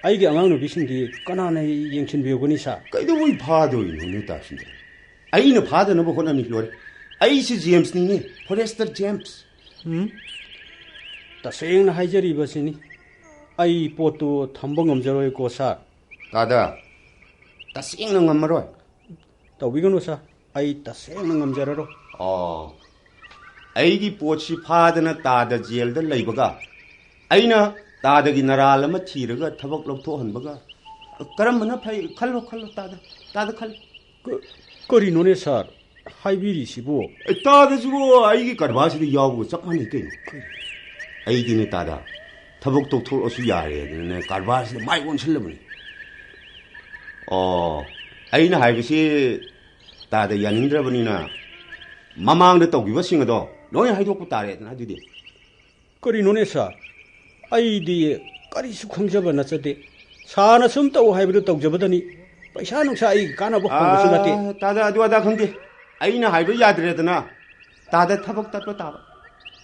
ꯑꯩꯒꯤ ꯑꯉꯥꯡ ꯅꯨꯄꯤꯁꯤꯡꯗꯤ ꯀꯅꯥꯅ ꯌꯦꯡꯁꯤꯟꯕꯤꯍꯧꯒꯅꯤ, ꯁꯥꯔ? ꯀꯩꯗꯧꯕꯩ ꯐꯥꯗꯣꯏꯅꯣ, ꯅꯣꯏ ꯇꯥꯁꯤꯟꯗ? ꯑꯩꯅ ꯐꯥꯗꯅꯕ ꯍꯣꯠꯅꯅꯤ, ꯂꯣꯏꯔꯦ꯫ ꯑꯩꯁꯤ ꯖꯦꯝꯁꯅꯤꯅꯦ, ꯐꯣꯔꯦꯁꯇꯔ ꯖꯦꯝꯁ꯫ ꯎꯝ? ꯇꯁꯦꯡꯅ ꯍꯥꯏꯖꯔꯤꯕꯁꯤꯅꯤ, ꯑꯩ ꯄꯣꯠꯇꯨ ꯊꯝꯕ ꯉꯝꯖꯔꯣꯏꯀꯣ, ꯁꯥꯔ꯫ ꯇꯥꯗ, ꯇꯁꯦꯡꯅ ꯉꯝꯃꯔꯣꯏ꯫ ꯇꯧꯕꯤꯒꯅꯨ, ꯁꯥꯔ, ꯑꯩ ꯇꯁꯦꯡꯅ ꯉꯝꯖꯔꯔꯣꯏ꯫ ꯑꯣ, ꯑꯩꯒꯤ ꯄꯣꯠꯁꯤ ꯐꯥꯗꯅ ꯇꯥꯗ ꯖꯦꯜꯗ ꯂꯩꯕꯒ, ꯑꯩꯅ ꯇꯥꯗꯒꯤ ꯅꯔꯥꯜ ꯑꯃ ꯊꯤꯔꯒ ꯊꯕꯛ ꯂꯧꯊꯣꯛꯍꯟꯕꯒ, ꯀꯔꯝꯕꯅ ꯐꯩ? ꯈꯜꯂꯣ, ꯈꯜꯂꯣ, ꯇꯥꯗ, ꯇꯥꯗ ꯈꯜꯂꯣ꯫ ꯀ-, ꯀꯔꯤꯅꯣꯅꯦ, ꯁꯥꯔ, ꯍꯥꯏꯕꯤꯔꯤꯁꯤꯕꯨ? ꯑꯦ, ꯇꯥꯗꯁꯤꯕꯨ ꯑꯩꯒꯤ ꯀꯔꯕꯥꯔꯁꯤꯗ ꯌꯥꯎꯕꯒ ꯆꯞ ꯃꯥꯟꯅꯩ ꯀꯩꯅꯣ꯫ ꯑꯩꯗꯤꯅꯦ, ꯇꯥꯗ, ꯊꯕꯛ ꯇꯣꯛꯊꯣꯛꯑꯁꯨ ꯌꯥꯔꯦ ꯑꯗꯨꯅꯅꯦ ꯀꯔꯕꯥꯔꯁꯤꯗ ꯃꯥꯏ ꯑꯣꯟꯁꯤꯜꯂꯕꯅꯤ꯫ ꯑꯣ, ꯑꯩꯅ ꯍꯥꯏꯕꯁꯤ ꯇꯥꯗ ꯌꯥꯅꯤꯡꯗ꯭ꯔꯕꯅꯤꯅ ꯃꯃꯥꯡꯗ ꯇꯧꯈꯤꯕꯁꯤꯡ ꯑꯗꯣ ꯂꯣꯏ ꯍꯥꯏꯗꯣꯛꯄ ꯇꯥꯔꯦꯗꯅ ꯑꯗꯨꯗꯤ꯫ ꯀꯔꯤꯅꯣꯅꯦ, ꯁꯥꯔ? ꯑꯩꯗꯤ ꯀꯔꯤꯁꯨ ꯈꯪꯖꯕ ꯅꯠꯆꯗꯦ꯫ ꯁꯥꯔꯅ ꯁꯨꯝ ꯇꯧ ꯍꯥꯏꯕꯗꯨ ꯇꯧꯖꯕꯗꯅꯤ꯫ ꯄꯩꯁꯥ ꯅꯨꯡꯁꯥ ꯑꯩꯒꯤ ꯀꯥꯟꯅꯕ ꯐꯪꯕꯁꯨ ꯅꯠꯇꯦ꯫ ꯑꯥ, ꯇꯥꯗ, ꯑꯗꯨ ꯑꯗꯥ ꯈꯪꯗꯦ꯫ ꯑꯩꯅ ꯍꯥꯏꯕ ꯌꯥꯗ꯭ꯔꯦꯗꯅ꯫ ꯇꯥꯗ ꯊꯕꯛ ꯇꯠꯄ ꯇꯥꯕ꯫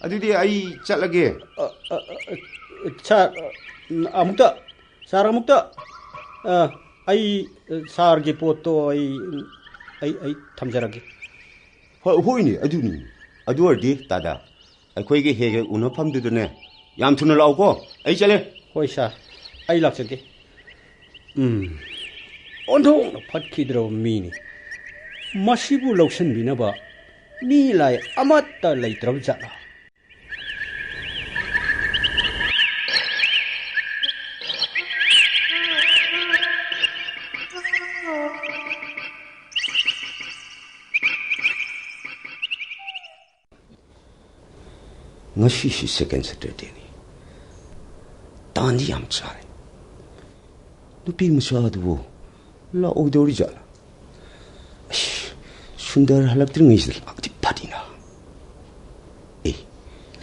ꯑꯗꯨꯗꯤ ꯑꯩ ꯆꯠꯂꯒꯦ꯫ ꯑ, ꯑ, ꯑ, ꯁꯥꯔ, ꯑ, ꯑꯃꯨꯛꯇ, ꯁꯥꯔ, ꯑꯃꯨꯛꯇ, ꯑ, ꯑꯩ, ꯑ, ꯁꯥꯔꯒꯤ ꯄꯣꯠꯇꯣ ꯑꯩ, ꯑꯩ, ꯑꯩ ꯊꯝꯖꯔꯒꯦ꯫ ꯍꯣꯏ, ꯍꯣꯏꯅꯦ, ꯑꯗꯨꯅꯤ꯫ ꯑꯗꯨ ꯑꯣꯏꯔꯗꯤ ꯇꯥꯗ, ꯑꯩꯈꯣꯏꯒꯤ ꯍꯦꯛ ꯍꯦꯛ ꯎꯅꯐꯝꯗꯨꯗꯅꯦ, ꯌꯥꯝ ꯊꯨꯅ ꯂꯥꯛꯎꯀꯣ꯫ ꯑꯩ ꯆꯠꯂꯦ꯫ ꯍꯣꯏ, ꯁꯥꯔ, ꯑꯩ ꯂꯥꯛꯆꯒꯦ꯫ ꯎꯝ, ꯑꯣꯟꯊꯣꯛꯅ ꯐꯠꯈꯤꯗ꯭ꯔꯕ ꯃꯤꯅꯤ꯫ ꯃꯁꯤꯕꯨ ꯂꯧꯁꯤꯟꯕꯤꯅꯕ ꯃꯤ ꯂꯥꯏ ꯑꯃꯠꯇ ꯂꯩꯇ꯭ꯔꯕ ꯖꯥꯠꯂꯥ? ꯉꯁꯤꯁꯤ ꯁꯦꯀꯦꯟ ꯁꯦꯇꯔꯗꯦꯅꯤ꯫ ꯇꯥꯟꯗꯤ ꯌꯥꯝ ꯆꯥꯔꯦ꯫ ꯅꯨꯄꯤ ꯃꯆꯥꯗꯨꯕꯨ ꯂꯥꯛꯑꯣꯏꯗꯧꯔꯤ ꯖꯥꯠꯂꯥ? ꯑꯩꯁ, ꯁꯨꯟꯗꯔ ꯍꯜꯂꯛꯇ꯭ꯔꯤꯉꯩꯁꯤꯗ ꯂꯥꯛꯑꯗꯤ ꯐꯅꯤꯅ꯫ ꯑꯦ,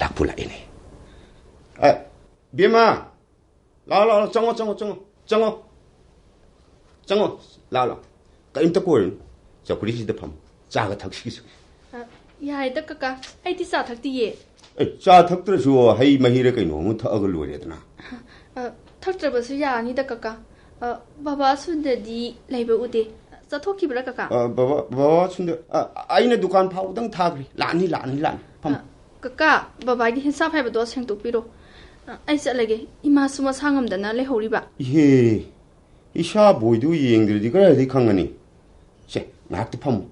ꯂꯥꯛꯄꯨ ꯂꯥꯛꯑꯦꯅꯦ꯫ ꯑ, ꯕꯦꯝꯃ! ꯂꯥꯛꯑꯣ, ꯂꯥꯛꯑꯣ, ꯂꯥꯛꯑꯣ, ꯆꯪꯉꯣ, ꯆꯪꯉꯣ, ꯆꯪꯉꯣ꯫ ꯆꯪꯉꯣ꯫ ꯆꯪꯉꯣ꯫ ꯂꯥꯛꯑꯣ, ꯂꯥꯛꯑꯣ꯫ ꯀꯔꯤꯝꯇ ꯀꯣꯏꯔꯨꯅꯨ꯫ ꯆꯧꯀ꯭ꯔꯤꯁꯤꯗ ꯐꯝꯃꯨ꯫ ꯆꯥꯒ ꯊꯛꯁꯤꯒꯤꯁꯦ꯫ ꯑ, ꯌꯥꯔꯦꯗ, ꯀꯀꯥ꯫ ꯑꯩꯗꯤ ꯆꯥ ꯊꯛꯇꯤꯌꯦ꯫ ꯑꯦ, ꯆꯥ ꯊꯛꯇ꯭ꯔꯁꯨ ꯍꯩ ꯃꯍꯤꯔ ꯀꯩꯅꯣ ꯑꯃ ꯊꯛꯑꯒ ꯂꯣꯏꯔꯦꯗꯅ꯫ ꯑ, ꯊꯛꯇ꯭ꯔꯕꯁꯨ ꯌꯥꯅꯤꯗ, ꯀꯀꯥ꯫ ꯑ, ꯕꯕꯥ ꯁꯨꯟꯗꯗꯤ ꯂꯩꯕ ꯎꯗꯦ꯫ ꯆꯠꯊꯣꯛꯈꯤꯕ꯭ꯔꯥ, ꯀꯀꯥ? ꯑ, ꯕꯕꯥ, ꯕꯕꯥ ꯁꯨꯟꯗ, ꯑ, ꯑꯩꯅ ꯗꯨꯀꯥꯟ ꯐꯥꯎꯕꯗꯪ ꯊꯥꯈ꯭ꯔꯦ꯫ ꯂꯥꯛꯑꯅꯤ, ꯂꯥꯛꯑꯅꯤ, ꯂꯥꯛꯑꯅꯤ꯫ ꯐꯝ꯫ ꯑ, ꯀꯀꯥ, ꯕꯕꯥꯒꯤ ꯍꯤꯟꯁꯥꯞ ꯍꯥꯏꯕꯗꯣ ꯁꯦꯡꯗꯣꯛꯄꯤꯔꯣ꯫ ꯑ, ꯑꯩ ꯆꯠꯂꯒꯦ꯫ ꯏꯃꯥꯁꯨ ꯃꯁꯥ ꯉꯝꯗꯅ ꯂꯩꯍꯧꯔꯤꯕ꯫ ꯏꯍꯦ, ꯏꯁꯥ ꯕꯣꯏꯗꯨ ꯌꯦꯡꯗ꯭ꯔꯗꯤ ꯀꯗꯥꯏꯗꯒꯤ ꯈꯪꯒꯅꯤ? ꯁꯦ, ꯉꯥꯏꯍꯥꯛꯇ ꯐꯝꯃꯨ꯫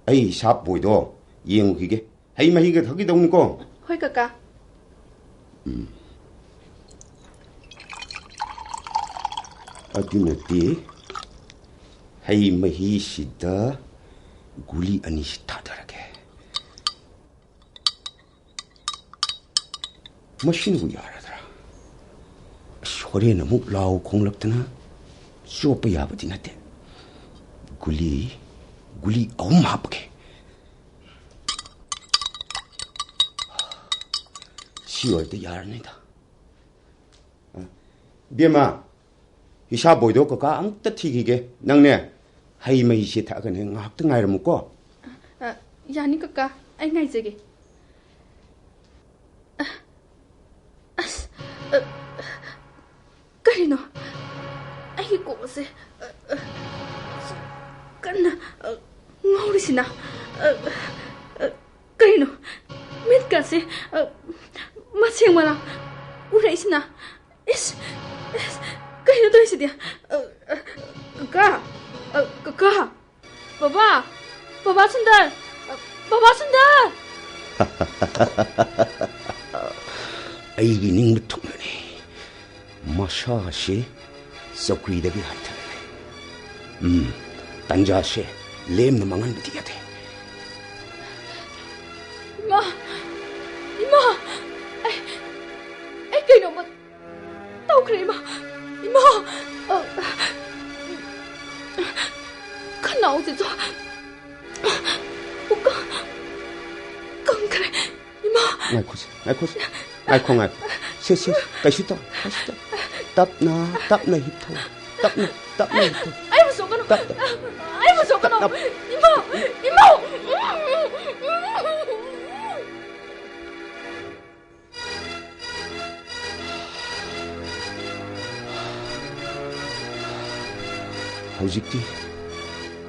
ꯑꯩ ꯏꯁꯥ ꯕꯣꯏꯗꯣ ꯌꯦꯡꯉꯨꯈꯤꯒꯦ꯫ ꯍꯩ ꯃꯍꯤꯒ ꯊꯛꯈꯤꯗꯧꯅꯤꯀꯣ꯫ ꯍꯣꯏ, ꯀꯀꯥ꯫ ꯎꯝ꯫ ꯑꯗꯨꯅꯗꯤ ꯍꯩ ꯃꯍꯤꯁꯤꯗ ꯒꯨꯂꯤ ꯑꯅꯤꯁꯤ ꯊꯥꯗꯔꯒꯦ꯫ ꯃꯁꯤꯅꯕꯨ ꯌꯥꯔꯗ꯭ꯔꯥ? ꯑꯁ, ꯍꯣꯔꯦꯟ ꯑꯃꯨꯛ ꯂꯥꯎ ꯈꯣꯡꯂꯛꯇꯅ ꯆꯣꯞꯄ ꯌꯥꯕꯗꯤ ꯅꯠꯇꯦ꯫ ꯒꯨꯂꯤ, ꯒꯨꯂꯤ ꯑꯍꯨꯝ ꯍꯥꯞꯄꯒꯦ꯫ ꯁꯤ ꯑꯣꯏꯔꯗꯤ ꯌꯥꯔꯅꯤꯗ꯫ ꯑ, ꯏꯕꯦꯝꯃ, ꯏꯁꯥ ꯕꯣꯏꯗꯣ ꯀꯀꯥ ꯑꯃꯨꯛꯇ ꯊꯤꯈꯤꯒꯦ꯫ ꯅꯪꯅꯦ, ꯍꯩ ꯃꯍꯤꯁꯦ ꯊꯛꯑꯒꯅꯦ ꯉꯥꯏꯍꯥꯛꯇ ꯉꯥꯏꯔꯝꯃꯨꯀꯣ꯫ ꯑ, ꯌꯥꯅꯤ ꯀꯀꯥ, ꯑꯩ ꯉꯥꯏꯖꯒꯦ꯫ ꯑ, ꯑꯁ, ꯑ, ꯀꯔꯤꯅꯣ? ꯑꯩꯒꯤ ꯀꯣꯛ ꯑꯁꯦ, ꯑ, ꯑ, ꯀꯟꯅ, ꯑ, ꯉꯥꯎꯔꯤꯁꯤꯅ? ꯑ, ꯑ, ꯀꯔꯤꯅꯣ? ꯃꯤꯠꯀꯁꯦ, ꯑ, ꯃꯁꯦꯡ ꯃꯔꯥꯡ ꯎꯔꯛꯏꯁꯤꯅ? ꯏꯁ, ꯏꯁ, ꯀꯩꯅꯣ ꯇꯧꯔꯤꯁꯤꯗꯤ? ꯑ, ꯑ, ꯀꯀꯥ, ꯑ, ꯀꯀꯥ, ꯕꯕꯥ, ꯕꯕꯥ ꯁꯨꯟꯗꯔ, ꯕꯕꯥ ꯁꯨꯟꯗꯔ! ꯑꯩꯒꯤ ꯅꯤꯡꯕ ꯊꯨꯡꯅꯅꯤ꯫ ꯃꯁꯥꯁꯤ ꯆꯧꯀ꯭ꯔꯤꯗꯒꯤ ꯍꯟꯊꯔꯦ꯫ ꯎꯝ, ꯇꯟꯖꯥꯁꯦ ꯂꯦꯝꯅ ꯃꯥꯡꯍꯟꯕꯗꯤ ꯌꯥꯗꯦ꯫ ꯏꯃꯥ! ꯏꯃꯥ! ꯑꯩ, ꯑꯩ ꯀꯩꯅꯣꯝꯃ ꯇꯧꯈ꯭ꯔꯦ, ꯏꯃꯥ! ꯏꯃꯥ! ꯑ, ꯈꯅꯥꯎꯁꯤꯁꯨ ꯄꯨꯛꯀ ꯀꯪꯈ꯭ꯔꯦ, ꯏꯃꯥ! ꯉꯥꯏꯈꯣꯁꯦ, ꯉꯥꯏꯈꯣꯁꯦ꯫ ꯉꯥꯏꯈꯣ, ꯉꯥꯏꯈꯣ꯫ ꯁꯦ, ꯁꯦ, ꯁꯦ꯫ ꯀꯩꯁꯨ ꯇꯧ, ꯀꯩꯁꯨ ꯇꯧ꯫ ꯇꯞꯅ, ꯇꯞꯅ ꯍꯤꯞꯊꯧ꯫ ꯇꯞꯅ, ꯇꯞꯅ ꯍꯤꯞꯊꯧ꯫ ꯑꯩꯕꯨ ꯁꯣꯛꯀꯅꯨ꯫ ꯇꯞꯅ꯫ ꯑꯩꯕꯨ ꯁꯣꯛꯀꯅꯨ꯫ ꯇꯞꯅ꯫ ꯏꯃꯥ! ꯏꯃꯥ! ꯍꯧꯖꯤꯛꯇꯤ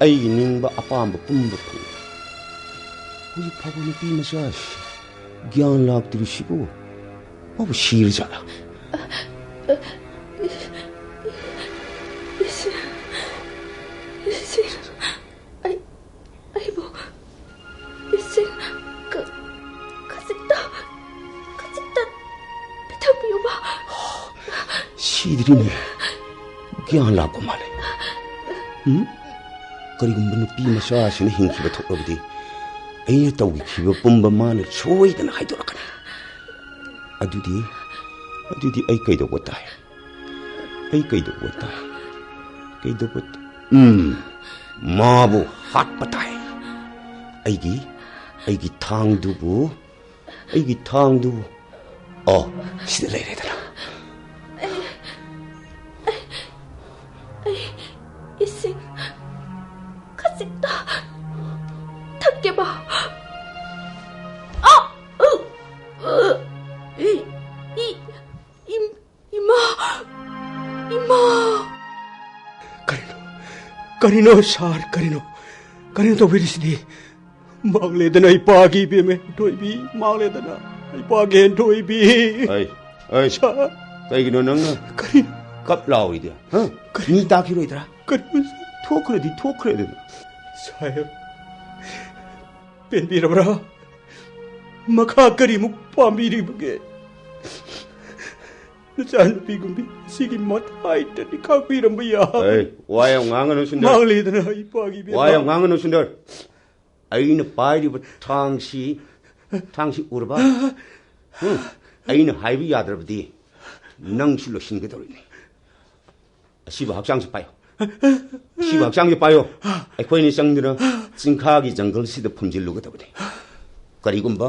ꯑꯩꯒꯤ ꯅꯤꯡꯕ ꯑꯄꯥꯝꯕ ꯄꯨꯝꯕ ꯐꯪꯉꯦ꯫ ꯍꯧꯖꯤꯛ ꯐꯥꯎꯕ ꯅꯨꯄꯤ ꯃꯆꯥꯁꯤ ꯒ꯭ꯌꯥꯟ ꯂꯥꯛꯇ꯭ꯔꯤꯁꯤꯕꯨ ꯃꯥꯕꯨ ꯁꯤꯔꯖꯥꯠꯂ? ꯏꯁꯤꯡ, ꯏꯁꯤꯡ, ꯑꯩ, ꯑꯩꯕꯨ ꯏꯁꯤꯡ ꯈ-, ꯈꯖꯤꯛꯇ, ꯈꯖꯤꯛꯇ ꯄꯤꯊꯛꯄꯤꯌꯨꯕ꯫ ꯁꯤꯗ꯭ꯔꯤꯅꯦ꯫ ꯒ꯭ꯌꯥꯟ ꯂꯥꯛꯄ ꯃꯥꯜꯂꯦ꯫ ꯎꯝ? ꯀꯔꯤꯒꯨꯝꯕ ꯅꯨꯄꯤ ꯃꯆꯥꯁꯤꯅ ꯍꯤꯡꯈꯤꯕ ꯊꯣꯛꯂꯕꯗꯤ ꯑꯩꯅ ꯇꯧꯈꯤꯕ ꯄꯨꯝꯕ ꯃꯥꯅ ꯁꯣꯏꯗꯅ ꯍꯥꯏꯗꯣꯔꯛꯀꯅꯤ꯫ ꯑꯗꯨꯗꯤ, ꯑꯗꯨꯗꯤ ꯑꯩ ꯀꯩꯗꯧꯕ ꯇꯥꯏ? ꯑꯩ ꯀꯩꯗꯧꯕ ꯇꯥꯏ? ꯀꯩꯗꯧꯕ ꯇ-, ꯎꯝ, ꯃꯥꯕꯨ ꯍꯥꯠꯄ ꯇꯥꯏ꯫ ꯑꯩꯒꯤ, ꯑꯩꯒꯤ ꯊꯥꯡꯗꯨꯕꯨ, ꯑꯩꯒꯤ ꯊꯥꯡꯗꯨꯕꯨ꯫ ꯑꯣ, ꯁꯤꯗ ꯂꯩꯔꯦꯗꯅ꯫ ꯑꯩ, ꯑꯩ, ꯑꯩ ꯏꯁꯤꯡ ꯈꯖꯤꯛꯇ ꯊꯛꯀꯦꯕ꯫ ꯑ! ꯎ! ꯎ! ꯏ! ꯏ! ꯏꯝ-, ꯏꯃꯥ! ꯏꯃꯥ! ꯀꯔꯤꯅꯣ? ꯀꯔꯤꯅꯣ, ꯁꯥꯔ? ꯀꯔꯤꯅꯣ? ꯀꯔꯤꯅꯣ ꯇꯧꯕꯤꯔꯤꯁꯤꯗꯤ? ꯃꯥꯡꯂꯦꯗꯅ ꯏꯄꯥꯒꯤ ꯏꯕꯦꯝꯃ ꯍꯦꯟꯊꯣꯏꯕꯤ, ꯃꯥꯡꯂꯦꯗꯅ ꯏꯄꯥꯒꯤ ꯍꯦꯟꯊꯣꯏꯕꯤ꯫ ꯑꯩ, ꯑꯩ, ꯁꯥꯔ꯫ ꯀꯩꯒꯤꯅꯣ ꯅꯪꯅ ꯀꯔꯤ? ꯀꯞ ꯂꯥꯎꯔꯤꯗꯤ? ꯍꯥ? ꯀꯔꯤ? ꯃꯤ ꯇꯥꯈꯤꯔꯣꯏꯗ꯭ꯔꯥ? ꯀꯔꯤ? ꯊꯣꯛꯈ꯭ꯔꯗꯤ ꯊꯣꯛꯈ꯭ꯔꯦꯗꯅ꯫ ꯁꯥꯍꯦꯕ, ꯄꯦꯟꯕꯤꯔꯕ꯭ꯔꯥ? ꯃꯈꯥ ꯀꯔꯤꯃꯨꯛ ꯄꯥꯝꯕꯤꯔꯤꯕꯒꯦ? ꯅꯆꯥꯅꯨꯄꯤꯒꯨꯝꯕꯤ ꯁꯤꯒꯤ ꯃꯊꯥꯏꯗꯗꯤ ꯈꯥꯛꯄꯤꯔꯝꯕ ꯌꯥ꯫ ꯑꯩ, ꯋꯥ ꯌꯥꯝ ꯉꯥꯡꯒꯅꯨ, ꯁꯨꯟꯗꯔ꯫ ꯃꯥꯡꯂꯦꯗꯅ ꯏꯄꯥꯒꯤ ꯏꯕꯦꯝꯃ꯫ ꯋꯥ ꯌꯥꯝ ꯉꯥꯡꯒꯅꯨ, ꯁꯨꯟꯗꯔ꯫ ꯑꯩꯅ ꯄꯥꯏꯔꯤꯕ ꯊꯥꯡꯁꯤ, ꯊꯥꯡꯁꯤ ꯎꯔꯕ? ꯎꯝ, ꯑꯩꯅ ꯍꯥꯏꯕ ꯌꯥꯗ꯭ꯔꯕꯗꯤ ꯅꯪꯁꯨ ꯂꯣꯏꯁꯤꯟꯒꯗꯧꯔꯤꯅꯤ꯫ ꯑꯁꯤꯕ ꯍꯛꯆꯥꯡꯁꯤ ꯄꯥꯏꯌꯣ꯫ ꯑꯁꯤꯕ ꯍꯛꯆꯥꯡꯁꯤ ꯄꯥꯏꯌꯣ꯫ ꯑꯩꯈꯣꯏꯅꯤ ꯆꯪꯗꯨꯅ ꯆꯤꯡꯈꯥꯒꯤ ꯖꯪꯒꯜꯁꯤꯗ ꯐꯨꯝꯖꯤꯜꯂꯨꯒꯗꯕꯅꯤ꯫ ꯀꯔꯤꯒꯨꯝꯕ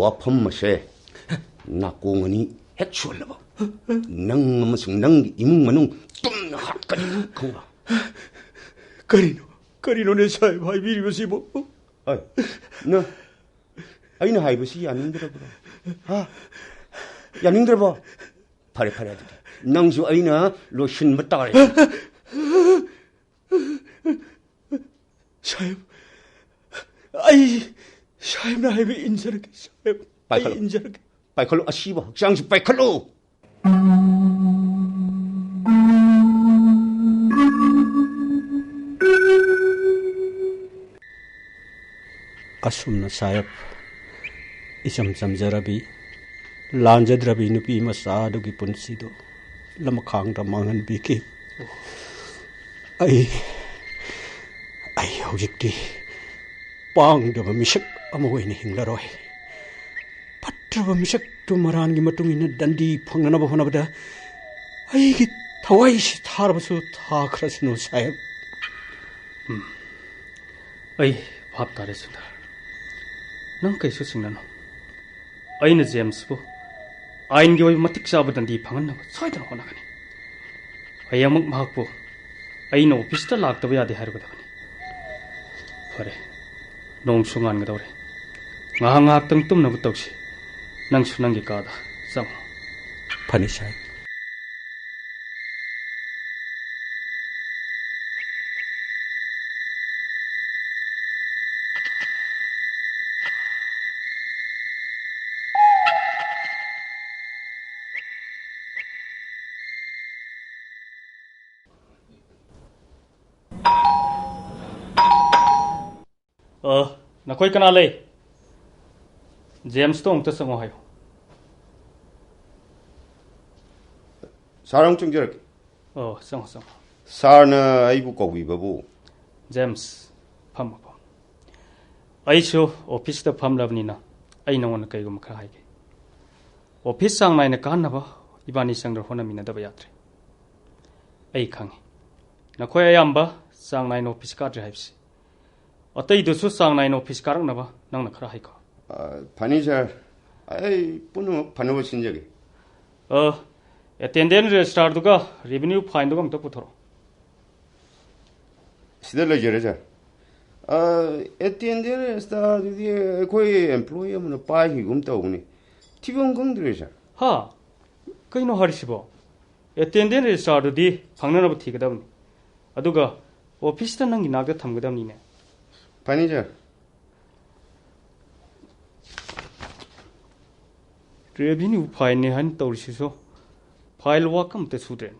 ꯋꯥꯐꯝ ꯑꯁꯦ ꯅꯥꯀꯣꯡ ꯑꯅꯤ ꯍꯦꯛ ꯁꯣꯜꯂꯕ, ꯅꯪ ꯑꯃꯁꯨꯡ ꯅꯪꯒꯤ ꯏꯃꯨꯡ ꯃꯅꯨꯡ ꯇꯨꯝꯅ ꯍꯥꯠꯀꯅꯤ, ꯈꯪꯕ꯭ꯔꯥ? ꯀꯔꯤꯅꯣ, ꯀꯔꯤꯅꯣꯅꯦ ꯁꯥꯍꯦꯕ ꯍꯥꯏꯕꯤꯔꯤꯕꯁꯤꯕꯨ? ꯑꯩ, ꯅ-, ꯑꯩꯅ ꯍꯥꯏꯕꯁꯤ ꯌꯥꯅꯤꯡꯗ꯭ꯔꯕ꯭ꯔꯣ? ꯍꯥ? ꯌꯥꯅꯤꯡꯗ꯭ꯔꯕꯣ? ꯐꯔꯦ, ꯐꯔꯦ, ꯑꯗꯨꯗꯤ ꯅꯪꯁꯨ ꯑꯩꯅ ꯂꯣꯏꯁꯤꯟꯕ ꯇꯥꯔꯦ꯫ ꯁꯥꯍꯦꯕ, ꯑꯩ ꯁꯥꯍꯦꯕꯅ ꯍꯥꯏꯕ ꯏꯟꯖꯔꯒꯦ, ꯁꯥꯍꯦꯕ꯫ ꯑꯩ ꯄꯥꯏꯈꯠꯂꯣ꯫ ꯏꯟꯖꯔꯒꯦ꯫ ꯄꯥꯏꯈꯠꯂꯣ, ꯑꯁꯤꯕ ꯍꯛꯆꯥꯡꯁꯤ ꯄꯥꯏꯈꯠꯂꯣ꯫ ꯑꯁꯨꯝꯅ ꯁꯥꯍꯦꯕ, ꯏꯆꯝ ꯆꯝꯖꯔꯕꯤ, ꯂꯥꯟꯖꯗ꯭ꯔꯕꯤ ꯅꯨꯄꯤ ꯃꯆꯥ ꯑꯗꯨꯒꯤ ꯄꯨꯟꯁꯤꯗꯨ ꯂꯃꯈꯥꯡꯗ ꯃꯥꯡꯍꯟꯕꯤꯈꯤ꯫ ꯑꯩ, ꯑꯩ ꯍꯧꯖꯤꯛꯇꯤ ꯄꯥꯡꯗꯕ ꯃꯤꯁꯛ ꯑꯃ ꯑꯣꯏꯅ ꯍꯤꯡꯂꯔꯣꯏ꯫ ꯐꯠꯇ꯭ꯔꯕ ꯃꯤꯁꯛꯇꯨ ꯃꯔꯥꯟꯒꯤ ꯃꯇꯨꯡ ꯏꯟꯅ ꯗꯟꯗꯤ ꯐꯪꯅꯅꯕ ꯍꯣꯠꯅꯕꯗ ꯑꯩꯒꯤ ꯊꯋꯥꯏꯁꯤ ꯊꯥꯔꯕꯁꯨ ꯊꯥꯈ꯭ꯔꯁꯅꯨ, ꯁꯥꯍꯦꯕ꯫ ꯎꯝ꯫ ꯑꯩ ꯚꯥꯞ ꯇꯥꯔꯦ, ꯁꯨꯟꯗꯔ꯫ ꯅꯪ ꯀꯩꯁꯨ ꯆꯤꯡꯅꯅꯨ꯫ ꯑꯩꯅ ꯖꯦꯝꯁꯄꯨ ꯑꯥꯏꯟꯒꯤ ꯑꯣꯏꯕ ꯃꯇꯤꯛ ꯆꯥꯕ ꯗꯟꯗꯤ ꯐꯪꯍꯟꯅꯕ ꯁꯣꯏꯗꯅ ꯍꯣꯠꯅꯒꯅꯤ꯫ ꯍꯌꯦꯡꯃꯛ ꯃꯍꯥꯛꯄꯨ ꯑꯩꯅ ꯑꯣꯐꯤꯁꯇ ꯂꯥꯛꯇꯕ ꯌꯥꯗꯦ ꯍꯥꯏꯔꯨꯒꯗꯕꯅꯤ꯫ ꯐꯔꯦ, ꯅꯣꯡꯁꯨ ꯉꯥꯟꯒꯗꯧꯔꯦ꯫ ꯉꯥꯏꯍꯥꯛ ꯉꯥꯏꯍꯥꯛꯇꯪ ꯇꯨꯝꯅꯕ ꯇꯧꯁꯤ꯫ ꯅꯪꯁꯨ ꯅꯪꯒꯤ ꯀꯥꯗ ꯆꯪꯉꯣ꯫ ꯐꯅꯤ, ꯁꯥꯍꯦꯕ꯫ ꯑ, ꯅꯈꯣꯏ ꯀꯅꯥ ꯂꯩ? ꯖꯦꯝꯁꯇꯣ ꯑꯃꯨꯛꯇ ꯆꯪꯉꯣ ꯍꯥꯏꯌꯨ꯫ ꯁꯥꯔ, ꯑꯃꯨꯛ ꯆꯪꯖꯔꯛꯀꯦ꯫ ꯑꯣ, ꯆꯪꯉꯣ, ꯆꯪꯉꯣ꯫ ꯁꯥꯔꯅ ꯑꯩꯕꯨ ꯀꯧꯕꯤꯕꯕꯨ? ꯖꯦꯝꯁ, ꯐꯝꯃꯣ, ꯐꯝꯃꯣ꯫ ꯑꯩꯁꯨ ꯑꯣꯐꯤꯁꯇ ꯐꯝꯂꯕꯅꯤꯅ ꯑꯩ ꯅꯉꯣꯟꯗ ꯀꯩꯒꯨꯝꯕ ꯈꯔ ꯍꯥꯏꯒꯦ꯫ ꯑꯣꯐꯤꯁ ꯆꯥꯡ ꯅꯥꯏꯅ ꯀꯥꯅꯕ ꯏꯕꯥꯅꯤ ꯆꯪꯗꯅ ꯍꯣꯠꯅꯃꯤꯟꯅꯗꯕ ꯌꯥꯗ꯭ꯔꯦ꯫ ꯑꯩ ꯈꯪꯉꯤ, ꯅꯈꯣꯏ ꯑꯌꯥꯝꯕ ꯆꯥꯡ ꯅꯥꯏꯅ ꯑꯣꯐꯤꯁ ꯀꯥꯗ꯭ꯔꯦ ꯍꯥꯏꯕꯁꯤ꯫ ꯑꯇꯩꯗꯨꯁꯨ ꯆꯥꯡ ꯅꯥꯏꯅ ꯑꯣꯐꯤꯁ ꯀꯥꯔꯛꯅꯕ ꯅꯪꯅ ꯈꯔ ꯍꯥꯏꯈꯣ꯫ ꯑ, ꯐꯅꯤ, ꯁꯥꯔ꯫ ꯑꯩ ꯄꯨꯝꯅꯃꯛ ꯐꯅꯕ ꯁꯤꯟꯖꯒꯦ꯫ ꯑ, ꯑꯦꯇꯦꯟꯗꯦꯟ ꯔꯦꯖꯤꯁꯇꯥꯔꯗꯨꯒ ꯔꯦꯚꯤꯅ꯭ꯌꯨ ꯐꯥꯏꯟꯗꯨꯒ ꯑꯝꯇ ꯄꯨꯊꯣꯔꯛꯑꯣ꯫ ꯁꯤꯗ ꯂꯩꯖꯔꯦ, ꯁꯥꯔ꯫ ꯑ, ꯑꯦꯇꯦꯟꯗꯦꯟ ꯔꯦꯖꯤꯁꯇꯥꯔꯗꯨꯗꯤ ꯑꯩꯈꯣꯏ ꯑꯦꯝꯄ꯭ꯂꯣꯌꯤ ꯑꯃꯅ ꯄꯥꯏꯈꯤꯒꯨꯝ ꯇꯧꯕꯅꯤ꯫ ꯊꯤꯐꯝ ꯈꯪꯗ꯭ꯔꯦ, ꯁꯥꯔ꯫ ꯍꯥ? ꯀꯩꯅꯣ ꯍꯥꯏꯔꯤꯁꯤꯕꯣ? ꯑꯦꯇꯦꯟꯗꯦꯟ ꯔꯦꯖꯤꯁꯇꯥꯔꯗꯨꯗꯤ ꯐꯪꯅꯅꯕ ꯊꯤꯒꯗꯕꯅꯤ꯫ ꯑꯗꯨꯒ ꯑꯣꯐꯤꯁꯇ ꯅꯪꯒꯤ ꯅꯥꯛꯇ ꯊꯝꯒꯗꯕꯅꯤꯅꯦ꯫ ꯐꯅꯤ, ꯁꯥꯔ꯫ ꯔꯦꯚꯤꯅ꯭ꯌꯨ ꯐꯥꯏꯟꯅꯦ ꯍꯥꯏꯅ ꯇꯧꯔꯤꯁꯤꯁꯨ ꯐꯥꯏꯜ ꯋꯥꯛ ꯑꯝꯇ ꯁꯨꯗ꯭ꯔꯦ꯫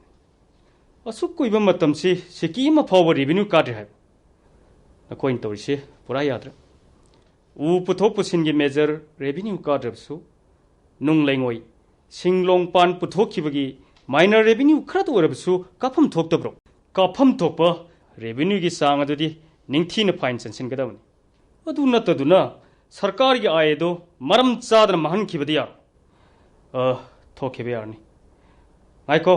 ꯑꯁꯨꯛ ꯀꯨꯏꯕ ꯃꯇꯝꯁꯤ ꯁꯤꯀꯤ ꯑꯃ ꯐꯥꯎꯕ ꯔꯦꯚꯤꯅ꯭ꯌꯨ ꯀꯥꯗ꯭ꯔꯤ ꯍꯥꯏꯕ꯫ ꯅꯈꯣꯏꯅ ꯇꯧꯔꯤꯁꯦ ꯄꯨꯔꯥ ꯌꯥꯗ꯭ꯔꯦ꯫ ꯎ ꯄꯨꯊꯣꯛ ꯄꯨꯁꯤꯟꯒꯤ ꯃꯦꯖꯔ ꯔꯦꯚꯤꯅ꯭ꯌꯨ ꯀꯥꯗ꯭ꯔꯕꯁꯨ, ꯅꯨꯡ ꯂꯩꯉꯣꯏ, ꯁꯤꯡ ꯂꯣꯡ ꯄꯥꯟ ꯄꯨꯊꯣꯛꯈꯤꯕꯒꯤ ꯃꯥꯏꯅꯔ ꯔꯦꯚꯤꯅ꯭ꯌꯨ ꯈꯔꯇ ꯑꯣꯏꯔꯕꯁꯨ ꯀꯥꯐꯝ ꯊꯣꯛꯇꯕ꯭ꯔꯣ? ꯀꯥꯐꯝ ꯊꯣꯛꯄ ꯔꯦꯚꯤꯅ꯭ꯌꯨꯒꯤ ꯆꯥꯡ ꯑꯗꯨꯗꯤ ꯅꯤꯡꯊꯤꯅ ꯐꯥꯏꯟ ꯆꯟꯁꯤꯟꯒꯗꯕꯅꯤ꯫ ꯑꯗꯨ ꯅꯠꯇꯗꯨꯅ ꯁꯔꯀꯥꯔꯒꯤ ꯑꯥꯏ ꯑꯗꯨ ꯃꯔꯝ ꯆꯥꯗꯅ ꯃꯥꯡꯍꯟꯈꯤꯕꯗꯤ ꯌꯥꯔꯣꯏ꯫ ꯑ, ꯊꯣꯛꯈꯤꯕ ꯌꯥꯔꯅꯤ꯫ ꯉꯥꯏꯈꯣ,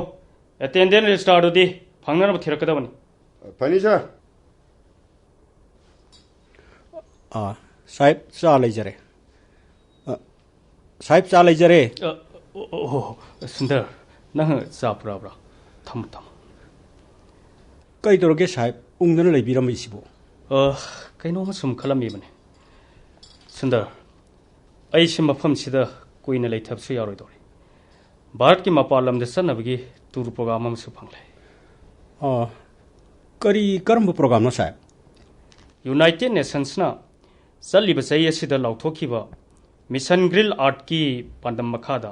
ꯑꯦꯇꯦꯟꯗꯦꯟ ꯔꯦꯖꯤꯁꯇꯥꯔꯗꯨꯗꯤ ꯐꯪꯅꯅꯕ ꯊꯤꯔꯛꯀꯗꯕꯅꯤ꯫ ꯐꯅꯤ, ꯁꯥꯔ꯫ ꯑꯥ, ꯁꯥꯍꯦꯕ, ꯆꯥ ꯂꯩꯖꯔꯦ꯫ ꯑ, ꯁꯥꯍꯦꯕ, ꯆꯥ ꯂꯩꯖꯔꯦ꯫ ꯑ, ꯑꯣ, ꯑꯣ, ꯑꯣ, ꯁꯨꯟꯗꯔ, ꯅꯪ ꯆꯥ ꯄꯨꯔꯛꯑꯕ꯭ꯔꯥ? ꯊꯝꯃꯣ, ꯊꯝꯃꯣ꯫ ꯀꯩ ꯇꯧꯔꯒꯦ ꯁꯥꯍꯦꯕ, ꯎꯪꯗꯅ ꯂꯩꯕꯤꯔꯝꯃꯤꯁꯤꯕꯨ? ꯑ, ꯀꯩꯅꯣꯝꯃ ꯁꯨꯝ ꯈꯜꯂꯝꯃꯤꯕꯅꯤ꯫ ꯁꯨꯟꯗꯔ, ꯑꯩꯁꯦ ꯃꯐꯝꯁꯤꯗ ꯀꯨꯏꯅ ꯂꯩꯊꯕꯁꯨ ꯌꯥꯔꯣꯏꯗꯧꯔꯤ꯫ ꯚꯥꯔꯠꯀꯤ ꯃꯄꯥꯟ ꯂꯝꯗ ꯆꯠꯅꯕꯒꯤ ꯇꯨꯔ ꯄ꯭ꯔꯣꯒ꯭ꯔꯥꯝ ꯑꯃꯁꯨ ꯐꯪꯂꯦ꯫ ꯑꯥ, ꯀꯔꯤ, ꯀꯔꯝꯕ ꯄ꯭ꯔꯣꯒ꯭ꯔꯥꯝꯅꯣ ꯁꯥꯍꯦꯕ? ꯌꯨꯅꯥꯏꯇꯦꯗ ꯅꯦꯁꯟꯁꯅ ꯆꯠꯂꯤꯕ ꯆꯍꯤ ꯑꯁꯤꯗ ꯂꯥꯎꯊꯣꯛꯈꯤꯕ ꯃꯤꯁꯟ ꯒ꯭ꯔꯤꯟ ꯑꯥꯔꯠꯀꯤ ꯄꯥꯟꯗꯝ ꯃꯈꯥꯗ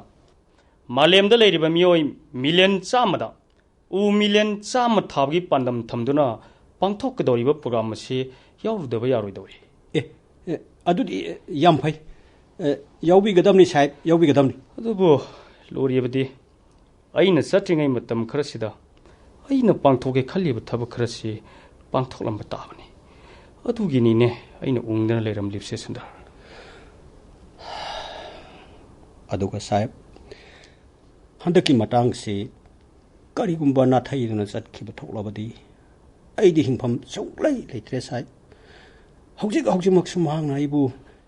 ꯃꯥꯂꯦꯝꯗ ꯂꯩꯔꯤꯕ ꯃꯤꯑꯣꯏ ꯃꯤꯂꯤꯌꯟ ꯆꯥꯝꯃꯗ ꯎ ꯃꯤꯂꯤꯌꯟ ꯆꯥꯝꯃ ꯊꯥꯕꯒꯤ ꯄꯥꯟꯗꯝ ꯊꯝꯗꯨꯅ ꯄꯥꯡꯊꯣꯛꯀꯗꯧꯔꯤꯕ ꯄ꯭ꯔꯣꯒ꯭ꯔꯥꯝ ꯑꯁꯤ ꯌꯥꯎꯔꯨꯗꯕ ꯌꯥꯔꯣꯏꯗꯧꯔꯤ꯫ ꯑꯦ, ꯑꯦ, ꯑꯗꯨꯗꯤ, ꯑꯦ, ꯌꯥꯝ ꯐꯩ꯫ ꯑꯦ, ꯌꯥꯎꯕꯤꯒꯗꯕꯅꯤ ꯁꯥꯍꯦꯕ, ꯌꯥꯎꯕꯤꯒꯗꯕꯅꯤ꯫ ꯑꯗꯨꯕꯨ ꯂꯣꯔꯤꯕꯗꯤ ꯑꯩꯅ ꯆꯠꯇ꯭ꯔꯤꯉꯩ ꯃꯇꯝ ꯈꯔꯁꯤꯗ ꯑꯩꯅ ꯄꯥꯡꯊꯣꯛꯀꯦ ꯈꯜꯂꯤꯕ ꯊꯕꯛ ꯈꯔꯁꯤ ꯄꯥꯡꯊꯣꯛꯂꯝꯕ ꯇꯥꯕꯅꯤ꯫ ꯑꯗꯨꯒꯤꯅꯤꯅꯦ ꯑꯩꯅ ꯎꯪꯗꯅ ꯂꯩꯔꯝꯂꯤꯕꯁꯦ, ꯁꯨꯟꯗꯔ꯫ ꯑꯗꯨꯒ ꯁꯥꯍꯦꯕ, ꯍꯟꯗꯛꯀꯤ ꯃꯇꯥꯡꯁꯤ ꯀꯔꯤꯒꯨꯝꯕ ꯅꯥꯊꯩꯗꯨꯅ ꯆꯠꯈꯤꯕ ꯊꯣꯛꯂꯕꯗꯤ ꯑꯩꯗꯤ ꯍꯤꯡꯐꯝ ꯁꯨꯡꯂꯩ ꯂꯩꯇ꯭ꯔꯦ ꯁꯥꯍꯦꯕ꯫ ꯍꯧꯖꯤꯛ ꯍꯧꯖꯤꯛꯃꯛꯁꯨ ꯃꯍꯥꯛꯅ ꯑꯩꯕꯨ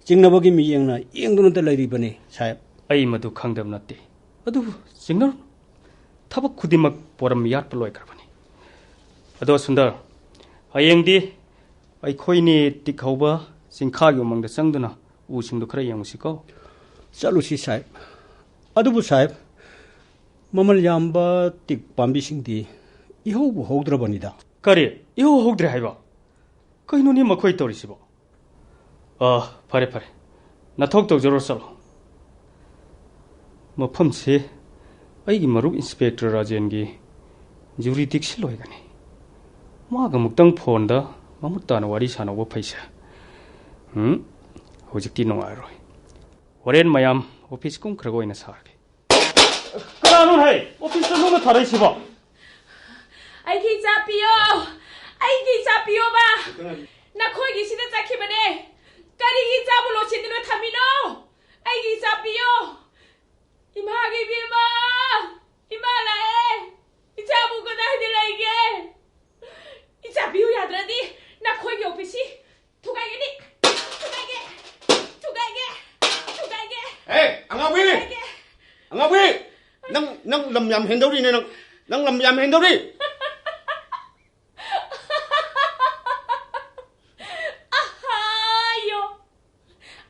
ꯆꯤꯡꯅꯕꯒꯤ ꯃꯤꯠꯌꯦꯡꯅ ꯌꯦꯡꯗꯨꯅꯇ ꯂꯩꯔꯤꯕꯅꯤ ꯁꯥꯍꯦꯕ꯫ ꯑꯩ ꯃꯗꯨ ꯈꯪꯗꯕ ꯅꯠꯇꯦ꯫ ꯑꯗꯨꯕꯨ ꯆꯤꯡꯅꯔꯨꯅꯨ, ꯊꯕꯛ ꯈꯨꯗꯤꯡꯃꯛ ꯄꯣꯔꯝ ꯌꯥꯠꯄ ꯂꯣꯏꯈ꯭ꯔꯕꯅꯤ꯫ ꯑꯗꯣ ꯁꯨꯟꯗꯔ, ꯍꯌꯦꯡꯗꯤ ꯑꯩꯈꯣꯏꯅꯤ ꯇꯤꯛ ꯍꯧꯕ ꯆꯤꯡꯈꯥꯒꯤ ꯎꯃꯪꯗ ꯆꯪꯗꯨꯅ ꯎꯁꯤꯡꯗꯨ ꯈꯔ ꯌꯦꯡꯉꯨꯁꯤꯀꯣ꯫ ꯆꯠꯂꯨꯁꯤ ꯁꯥꯍꯦꯕ꯫ ꯑꯗꯨꯕꯨ ꯁꯥꯍꯦꯕ, ꯃꯃꯜ ꯌꯥꯝꯕ ꯇꯤꯛ ꯄꯥꯝꯕꯤꯁꯤꯡꯗꯤ ꯏꯍꯧꯕꯨ ꯍꯧꯗ꯭ꯔꯕꯅꯤꯗ꯫ ꯀꯔꯤ? ꯏꯍꯧ ꯍꯧꯗ꯭ꯔꯦ ꯍꯥꯏꯕ? ꯀꯩꯅꯣꯅꯦ ꯃꯈꯣꯏ ꯇꯧꯔꯤꯁꯤꯕꯣ? ꯑ, ꯐꯔꯦ, ꯐꯔꯦ꯫ ꯅꯊꯧ ꯇꯧꯖꯔꯣ, ꯆꯠꯂꯣ꯫ ꯃꯐꯝꯁꯤ ꯑꯩꯒꯤ ꯃꯔꯨꯞ ꯏꯟꯁꯄꯦꯛꯇꯔ ꯔꯥꯖꯦꯟꯒꯤ ꯖꯨꯔꯤꯗꯤꯛꯁꯟ ꯑꯣꯏꯒꯅꯤ꯫ ꯃꯥꯒ ꯑꯃꯨꯛꯇꯪ ꯐꯣꯟꯗ ꯃꯃꯨꯠ ꯇꯥꯅ ꯋꯥꯔꯤ ꯁꯥꯟꯅꯧꯕ ꯐꯩꯁꯦ꯫ ꯎꯝ, ꯍꯧꯖꯤꯛꯇꯤ ꯅꯨꯡꯉꯥꯏꯔꯣꯏ꯫ ꯍꯣꯔꯦꯟ ꯃꯌꯥꯝ ꯑꯣꯐꯤꯁ ꯀꯨꯝꯈ꯭ꯔꯒ ꯑꯣꯏꯅ ꯁꯥꯔꯒꯦ꯫ ꯀꯅꯥꯅꯣ ꯍꯦ? ꯑꯣꯐꯤꯁꯇ ꯅꯨꯡꯅ ꯊꯥꯔꯛꯏꯁꯤꯕꯣ? ꯑꯩꯒꯤ ꯏꯆꯥ ꯄꯤꯌꯣ! ꯑꯩꯒꯤ ꯏꯆꯥ ꯄꯤꯌꯣꯕ! ꯅꯈꯣꯏꯒꯤꯁꯤꯗ ꯆꯠꯈꯤꯕꯅꯦ꯫ ꯀꯔꯤꯒꯤ ꯏꯆꯥꯕꯨ ꯂꯣꯠꯁꯤꯟꯗꯨꯅ ꯊꯝꯃꯤꯅꯣ? ꯑꯩꯒꯤ ꯏꯆꯥ ꯄꯤꯌꯣ! ꯏꯃꯥꯒꯤ ꯏꯕꯦꯝꯃ! ꯏꯃꯥ ꯂꯥꯛꯑꯦ! ꯏꯆꯥꯕꯨ ꯀꯗꯥꯏꯗ ꯂꯩꯒꯦ? ꯏꯆꯥ ꯄꯤꯌꯨ ꯌꯥꯗ꯭ꯔꯗꯤ ꯅꯈꯣꯏꯒꯤ ꯑꯣꯐꯤꯁꯁꯤ ꯊꯨꯒꯥꯏꯒꯅꯤ! ꯊꯨꯒꯥꯏꯒꯦ! ꯊꯨꯒꯥꯏꯒꯦ! ꯊꯨꯒꯥꯏꯒꯦ! ꯑꯦ, ꯑꯉꯥꯎꯕꯤ! ꯊꯨꯒꯥꯏꯒꯦ! ꯑꯉꯥꯎꯕꯤ! ꯅꯪ, ꯅꯪ ꯂꯝ ꯌꯥꯝ ꯍꯦꯟꯗꯧꯔꯤꯅꯦ, ꯅꯪ꯫ ꯅꯪ ꯂꯝ ꯌꯥꯝ ꯍꯦꯟꯗꯧꯔꯤ! ꯑꯍꯥꯌꯣ!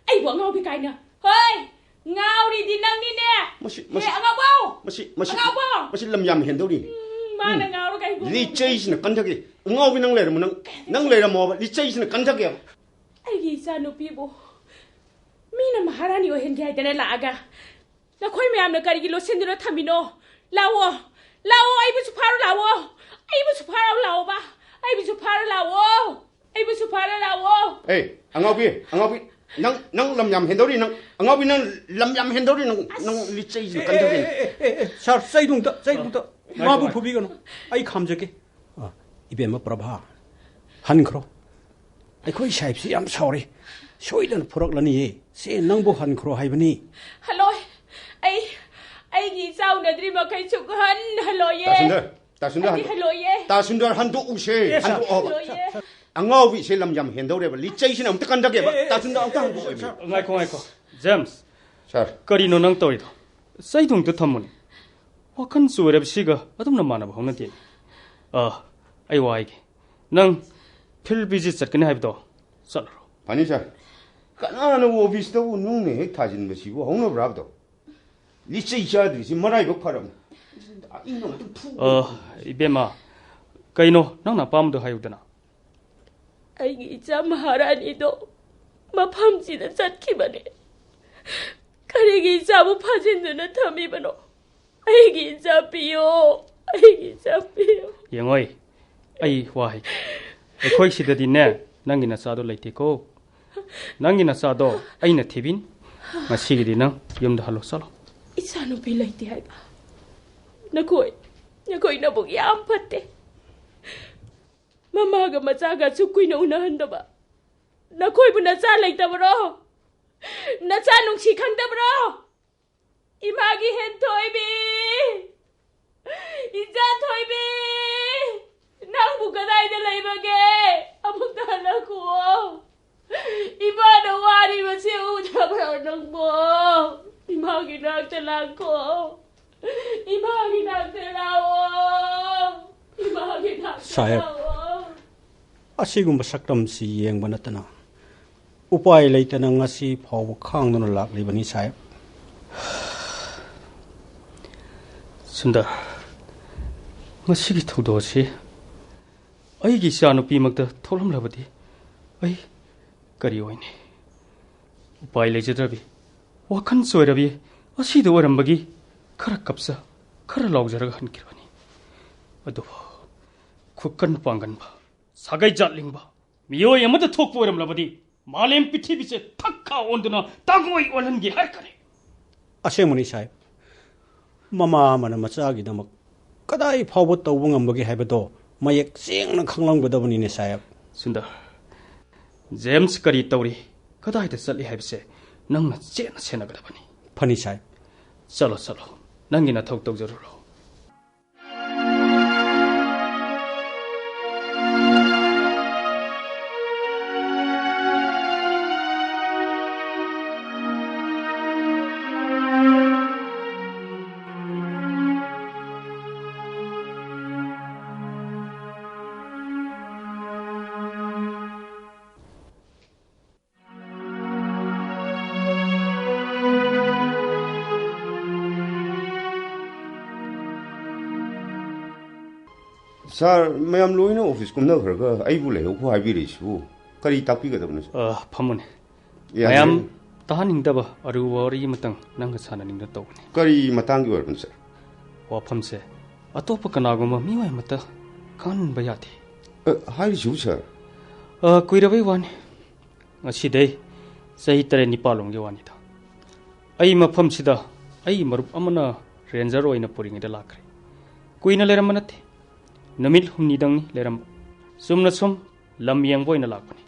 ꯑꯩꯕꯨ ꯑꯉꯥꯎꯕꯤ ꯀꯥꯏꯅ! ꯍꯣꯏ! ꯉꯥꯎꯔꯤꯗꯤ ꯅꯪꯅꯤꯅꯦ! ꯃꯁꯤ, ꯍꯦ, ꯃꯁꯤ, ꯑꯉꯥꯎꯕꯧ! ꯃꯁꯤ, ꯃꯁꯤ, ꯑꯉꯥꯎꯕꯧ! ꯃꯁꯤ ꯂꯝ ꯌꯥꯝ ꯍꯦꯟꯗꯧꯔꯤ꯫ ꯎꯝ, ꯃꯥꯅ ꯎꯝ꯫ ꯉꯥꯎꯔꯒ ꯑꯩꯕꯨ ꯂꯤꯆꯩꯁꯤꯅ ꯀꯟꯊꯒꯦ꯫ ꯑꯉꯥꯎꯕꯤ ꯅꯪ ꯂꯩꯔꯝꯃꯣ, ꯅꯪ, ꯅꯪ ꯂꯩꯔꯝꯃꯣꯕ, ꯂꯤꯆꯩꯁꯤꯅ ꯀꯟꯊꯒꯦꯕ꯫ ꯑꯩꯒꯤ ꯏꯆꯥꯅꯨꯄꯤꯕꯨ ꯃꯤꯅ ꯃꯍꯥꯔꯥꯅꯤ ꯑꯣꯏꯍꯟꯒꯦ ꯍꯥꯏꯗꯅ ꯂꯥꯛꯑꯒ, ꯅꯈꯣꯏ ꯃꯌꯥꯝꯅ ꯀꯔꯤꯒꯤ ꯂꯣꯠꯁꯤꯟꯗꯨꯅ ꯊꯝꯃꯤꯅꯣ? ꯂꯥꯛꯑꯣ! ꯂꯥꯛꯑꯣ! ꯑꯩꯕꯨꯁꯨ ꯐꯥꯔꯨ ꯂꯥꯛꯑꯣ! ꯑꯩꯕꯨꯁꯨ ꯐꯥꯔꯨ ꯂꯥꯛꯑꯣꯕ! ꯑꯩꯕꯨꯁꯨ ꯐꯥꯔꯨ ꯂꯥꯛꯑꯣ! ꯑꯩꯕꯨꯁꯨ ꯐꯥꯔꯨ ꯂꯥꯛꯑꯣ! ꯑꯦ, ꯑꯉꯥꯎꯕꯤ, ꯑꯉꯥꯎꯕꯤ, ꯅꯪ, ꯅꯪ ꯂꯝ ꯌꯥꯝ ꯍꯦꯟꯗꯧꯔꯤ, ꯅꯪ, ꯑꯉꯥꯎꯕꯤ, ꯅꯪ ꯂꯝ ꯌꯥꯝ ꯍꯦꯟꯗꯧꯔꯤ, ꯅꯪ, ꯑꯁ! ꯅꯪ ꯂꯤꯆꯩꯁꯤꯅ ꯑꯦ, ꯀꯟꯊꯒꯦ꯫ ꯑꯦ, ꯑꯦ, ꯑꯦ, ꯑꯦ, ꯁꯥꯔ, ꯆꯩꯗꯨꯝꯇ, ꯆꯩꯗꯨꯝꯇ꯫ ꯉꯥꯏꯈꯣ, ꯃꯥꯕꯨ ꯉꯥꯏꯈꯣ꯫ ꯐꯨꯕꯤꯒꯅꯨ꯫ ꯑꯩ ꯈꯥꯝꯖꯒꯦ꯫ ꯑ, ꯏꯕꯦꯝꯃ ꯄ꯭ꯔꯚꯥ, ꯍꯟꯈ꯭ꯔꯣ꯫ ꯑꯩꯈꯣꯏ ꯁꯥꯍꯦꯕꯁꯤ ꯌꯥꯝ ꯁꯥꯎꯔꯤ꯫ ꯁꯣꯏꯗꯅ ꯐꯨꯔꯛꯂꯅꯤꯌꯦ꯫ ꯁꯦ, ꯅꯪꯕꯨ ꯍꯟꯈ꯭ꯔꯣ ꯍꯥꯏꯕꯅꯤ꯫ ꯍꯜꯂꯣꯏ꯫ ꯑꯩ, ꯑꯩꯒꯤ ꯏꯆꯥ ꯎꯅꯗ꯭ꯔꯤ ꯃꯈꯩ ꯁꯨꯛꯍꯟ ꯍꯜꯂꯣꯏꯌꯦ꯫ ꯇꯥ ꯁꯨꯟꯗꯔ, ꯇꯥ ꯁꯨꯟꯗꯔ, ꯑꯩꯗꯤ ꯍꯟ-, ꯍꯜꯂꯣꯏꯌꯦ꯫ ꯇꯥ ꯁꯨꯟꯗꯔ, ꯍꯟꯗꯣꯛꯎꯁꯦ꯫ ꯑꯦ, ꯁꯥꯔ꯫ ꯍꯟꯗꯣꯛꯑꯣꯕ꯫ ꯍꯜꯂꯣꯏꯌꯦ꯫ ꯑꯉꯥꯎꯕꯤꯁꯦ ꯂꯝ ꯌꯥꯝ ꯍꯦꯟꯗꯧꯔꯦꯕ꯫ ꯂꯤꯆꯩꯁꯤꯅ ꯑꯝꯇ ꯀꯟꯊꯒꯦꯕ꯫ ꯑꯦ, ꯑꯦ, ꯇꯥ ꯁꯨꯟꯗꯔ, ꯑꯝꯇ ꯑꯦ, ꯑꯦ, ꯍꯟꯗꯣꯛꯑꯣꯕ꯫ ꯁꯥꯔ, ꯁꯥꯔ꯫ ꯉꯥꯏꯈꯣ, ꯉꯥꯏꯈꯣ꯫ ꯖꯦꯝꯁ꯫ ꯁꯥꯔ꯫ ꯀꯔꯤꯅꯣ ꯅꯪ ꯇꯧꯔꯤꯗꯣ? ꯆꯩꯗꯨ ꯑꯝꯇ ꯊꯝꯃꯨꯅꯦ꯫ ꯋꯥꯈꯜ ꯆꯣꯏꯔꯕꯁꯤꯒ ꯑꯗꯨꯝꯅ ꯃꯥꯟꯅꯕ ꯍꯧꯅꯗꯦ꯫ ꯑ, ꯑꯩ ꯋꯥ ꯍꯥꯏꯒꯦ꯫ ꯅꯪ field visit ꯆꯠꯀꯅꯤ ꯍꯥꯏꯕꯗꯣ ꯆꯠꯂꯨꯔꯣ꯫ ꯐꯅꯤ ꯁꯥꯔ꯫ ꯀꯅꯥꯅ ꯑꯣꯐꯤꯁꯇꯕꯨ ꯅꯨꯡꯅ ꯍꯦꯛ ꯊꯥꯖꯤꯟꯕꯁꯤꯕꯨ ꯍꯧꯅꯕ꯭ꯔꯥꯕꯗꯣ? ꯂꯤꯆꯩ ꯆꯥꯗ꯭ꯔꯤꯁꯤ ꯃꯔꯥꯏꯕꯛ ꯐꯔꯕꯅꯤ꯫ ꯑꯩꯅ ꯑꯃꯨꯛꯇꯪ ꯐꯨ- ꯑ, ꯏꯕꯦꯝꯃ, ꯀꯩꯅꯣ ꯅꯪꯅ ꯑꯄꯥꯝꯕꯗꯣ ꯍꯥꯏꯌꯨꯗꯅ꯫ ꯑꯩꯒꯤ ꯏꯆꯥ ꯃꯍꯥꯔꯥꯅꯤꯗꯣ ꯃꯐꯝꯁꯤꯗ ꯆꯠꯈꯤꯕꯅꯦ꯫ ꯀꯔꯤꯒꯤ ꯏꯆꯥꯕꯨ ꯐꯥꯖꯤꯟꯗꯨꯅ ꯊꯝꯃꯤꯕꯅꯣ? ꯑꯩꯒꯤ ꯏꯆꯥ ꯄꯤꯌꯣ, ꯑꯩꯒꯤ ꯏꯆꯥ ꯄꯤꯌꯣ꯫ ꯌꯦꯡꯉꯣꯏ, ꯑꯩ ꯋꯥ ꯍꯥꯏꯒꯦ꯫ ꯑꯩꯈꯣꯏ ꯁꯤꯗꯗꯤꯅꯦ, ꯅꯪꯒꯤ ꯅꯆꯥꯗꯣ ꯂꯩꯇꯦꯀꯣ꯫ ꯅꯪꯒꯤ ꯅꯆꯥꯗꯣ ꯑꯩꯅ ꯊꯤꯕꯤꯅꯤ꯫ ꯉꯁꯤꯒꯤꯗꯤ ꯅꯪ ꯌꯨꯝꯗ ꯍꯜꯂꯣ, ꯆꯠꯂꯣ꯫ ꯏꯆꯥꯅꯨꯄꯤ ꯂꯩꯇꯦ ꯍꯥꯏꯕ? ꯅꯈꯣꯏ, ꯅꯈꯣꯏ ꯅꯕꯨꯛ ꯌꯥꯝ ꯐꯠꯇꯦ꯫ ꯃꯃꯥꯒ ꯃꯆꯥꯒ ꯑꯁꯨꯛ ꯀꯨꯏꯅ ꯎꯅꯍꯟꯗꯕ ꯅꯈꯣꯏꯕꯨ ꯅꯆꯥ ꯂꯩꯇꯕꯔꯣ? ꯅꯆꯥ ꯅꯨꯡꯁꯤ ꯈꯪꯗꯕ꯭ꯔꯣ? ꯏꯃꯥꯒꯤ ꯍꯦꯟꯊꯣꯏꯕꯤ, ꯏꯆꯥ ꯊꯣꯏꯕꯤ, ꯅꯪꯕꯨ ꯀꯗꯥꯏꯗ ꯂꯩꯕꯒꯦ? ꯑꯃꯨꯛꯇ ꯍꯜꯂꯛꯈꯨꯑꯣ꯫ ꯏꯃꯥꯅ ꯋꯥꯔꯤꯕꯁꯤ ꯎꯗꯕ꯭ꯔꯣ ꯅꯪꯕꯣ? ꯏꯃꯥꯒꯤ ꯅꯥꯛꯇ ꯂꯥꯛꯈꯣ꯫ ꯏꯃꯥꯒꯤ ꯅꯥꯛꯇ ꯂꯥꯛꯑꯣ꯫ ꯏꯃꯥꯒꯤ ꯅꯥꯛꯇ ꯁꯥꯍꯦꯕ, ꯂꯥꯛꯑꯣ꯫ ꯑꯁꯤꯒꯨꯝꯕ ꯁꯛꯇꯝꯁꯤ ꯌꯦꯡꯕ ꯅꯠꯇꯅ ꯎꯄꯥꯏ ꯂꯩꯇꯅ ꯉꯁꯤ ꯐꯥꯎꯕ ꯈꯥꯡꯗꯨꯅ ꯂꯥꯛꯂꯤꯕꯅꯤ, ꯁꯥꯍꯦꯕ꯫ ꯁꯨꯟꯗꯔ, ꯉꯁꯤꯒꯤ ꯊꯧꯗꯣꯛ ꯑꯁꯤ ꯑꯩꯒꯤ ꯏꯆꯥꯅꯨꯄꯤꯃꯛꯇ ꯊꯣꯛꯂꯝꯂꯕꯗꯤ ꯑꯩ ꯀꯔꯤ ꯑꯣꯏꯅꯤ? ꯎꯄꯥꯏ ꯂꯩꯖꯗ꯭ꯔꯕꯤ, ꯋꯥꯈꯜ ꯆꯣꯏꯔꯕꯤ ꯑꯁꯤꯗ ꯑꯣꯏꯔꯝꯕꯒꯤ ꯈꯔ ꯀꯞꯆ, ꯈꯔ ꯂꯥꯎꯖꯔꯒ ꯍꯟꯈꯤꯕꯅꯤ꯫ ꯑꯗꯨꯕꯨ ꯈꯨꯀꯟ ꯄꯥꯡꯒꯟꯕ, ꯁꯥꯒꯩ ꯖꯥꯠ ꯂꯤꯡꯕ ꯃꯤꯑꯣꯏ ꯑꯃꯗ ꯊꯣꯛꯄ ꯑꯣꯏꯔꯝꯂꯕꯗꯤ ꯃꯥꯂꯦꯝ ꯄ꯭ꯔꯤꯊꯤꯕꯤꯁꯦ ꯊꯛꯈꯥ ꯑꯣꯟꯗꯨꯅ ꯇꯥꯡꯒꯣꯏ ꯑꯣꯜꯍꯟꯒꯦ ꯍꯥꯏꯔꯛꯀꯅꯤ꯫ ꯑꯁꯦꯡꯕꯅꯤ ꯁꯥꯍꯦꯕ꯫ ꯃꯃꯥ ꯑꯃꯅ ꯃꯆꯥꯒꯤꯗꯃꯛ ꯀꯗꯥꯏ ꯐꯥꯎꯕ ꯇꯧꯕ ꯉꯝꯕꯒꯦ ꯍꯥꯏꯕꯗꯣ ꯃꯌꯦꯛ ꯁꯦꯡꯅ ꯈꯪꯂꯝꯒꯗꯕꯅꯤꯅꯦ ꯁꯥꯍꯦꯕ꯫ ꯁꯨꯟꯗꯔ, ꯖꯦꯝꯁ ꯀꯔꯤ ꯇꯧꯔꯤ, ꯀꯗꯥꯏꯗ ꯆꯠꯂꯤ ꯍꯥꯏꯕꯁꯦ ꯅꯪꯅ ꯆꯦꯠꯅ ꯁꯦꯟꯅꯒꯗꯕꯅꯤ꯫ ꯐꯅꯤ ꯁꯥꯍꯦꯕ꯫ ꯆꯠꯂꯣ, ꯆꯠꯂꯣ, ꯅꯪꯒꯤ ꯅꯊꯧ ꯇꯧꯖꯔꯨꯔꯣ꯫ ꯁꯥꯔ, ꯃꯌꯥꯝ ꯂꯣꯏꯅ ꯑꯣꯐꯤꯁ ꯀꯨꯝꯅꯈ꯭ꯔꯒ ꯑꯩꯕꯨ ꯂꯩꯍꯧꯀꯣ ꯍꯥꯏꯕꯤꯔꯤꯁꯤꯕꯨ ꯀꯔꯤ ꯇꯥꯛꯄꯤꯒꯗꯕꯅꯣ, ꯁꯥꯔ? ꯑ, ꯐꯝꯃꯨꯅꯦ꯫ ꯌꯥꯅꯤ꯫ ꯃꯌꯥꯝ ꯇꯥꯍꯟꯅꯤꯡꯗꯕ ꯑꯔꯨꯕ ꯋꯥꯔꯤ ꯑꯃꯇꯪ ꯅꯪꯒ ꯁꯥꯟꯅꯅꯤꯡꯗꯅ ꯇꯧꯕꯅꯤ꯫ ꯀꯔꯤ ꯃꯇꯥꯡꯒꯤ ꯑꯣꯏꯔꯕꯅꯣ, ꯁꯥꯔ? ꯋꯥꯐꯝꯁꯦ ꯑꯇꯣꯞꯄ ꯀꯅꯥꯒꯨꯝꯕ ꯃꯤꯑꯣꯏ ꯑꯃꯠꯇ ꯈꯪꯍꯟꯕ ꯌꯥꯗꯦ꯫ ꯑ, ꯍꯥꯏꯔꯤꯁꯤꯕꯨ, ꯁꯥꯔ? ꯑ, ꯀꯨꯏꯔꯕꯩ ꯋꯥꯅꯤ꯫ ꯉꯁꯤꯗꯩ ꯆꯍꯤ ꯇꯔꯦꯠ ꯅꯤꯄꯥꯜ ꯂꯣꯝꯒꯤ ꯋꯥꯅꯤꯗ꯫ ꯑꯩ ꯃꯐꯝꯁꯤꯗ ꯑꯩꯒꯤ ꯃꯔꯨꯞ ꯑꯃꯅ ꯔꯦꯟꯖꯔ ꯑꯣꯏꯅ ꯄꯨꯔꯤꯉꯩꯗ ꯂꯥꯛꯈ꯭ꯔꯦ꯫ ꯀꯨꯏꯅ ꯂꯩꯔꯝꯕ ꯅꯠꯇꯦ꯫ ꯅꯨꯃꯤꯠ ꯍꯨꯝꯅꯤꯗꯪꯅꯤ ꯂꯩꯔꯝꯕ꯫ ꯆꯨꯝꯅ ꯁꯨꯝ ꯂꯝ ꯌꯦꯡꯕ ꯑꯣꯏꯅ ꯂꯥꯛꯄꯅꯤ꯫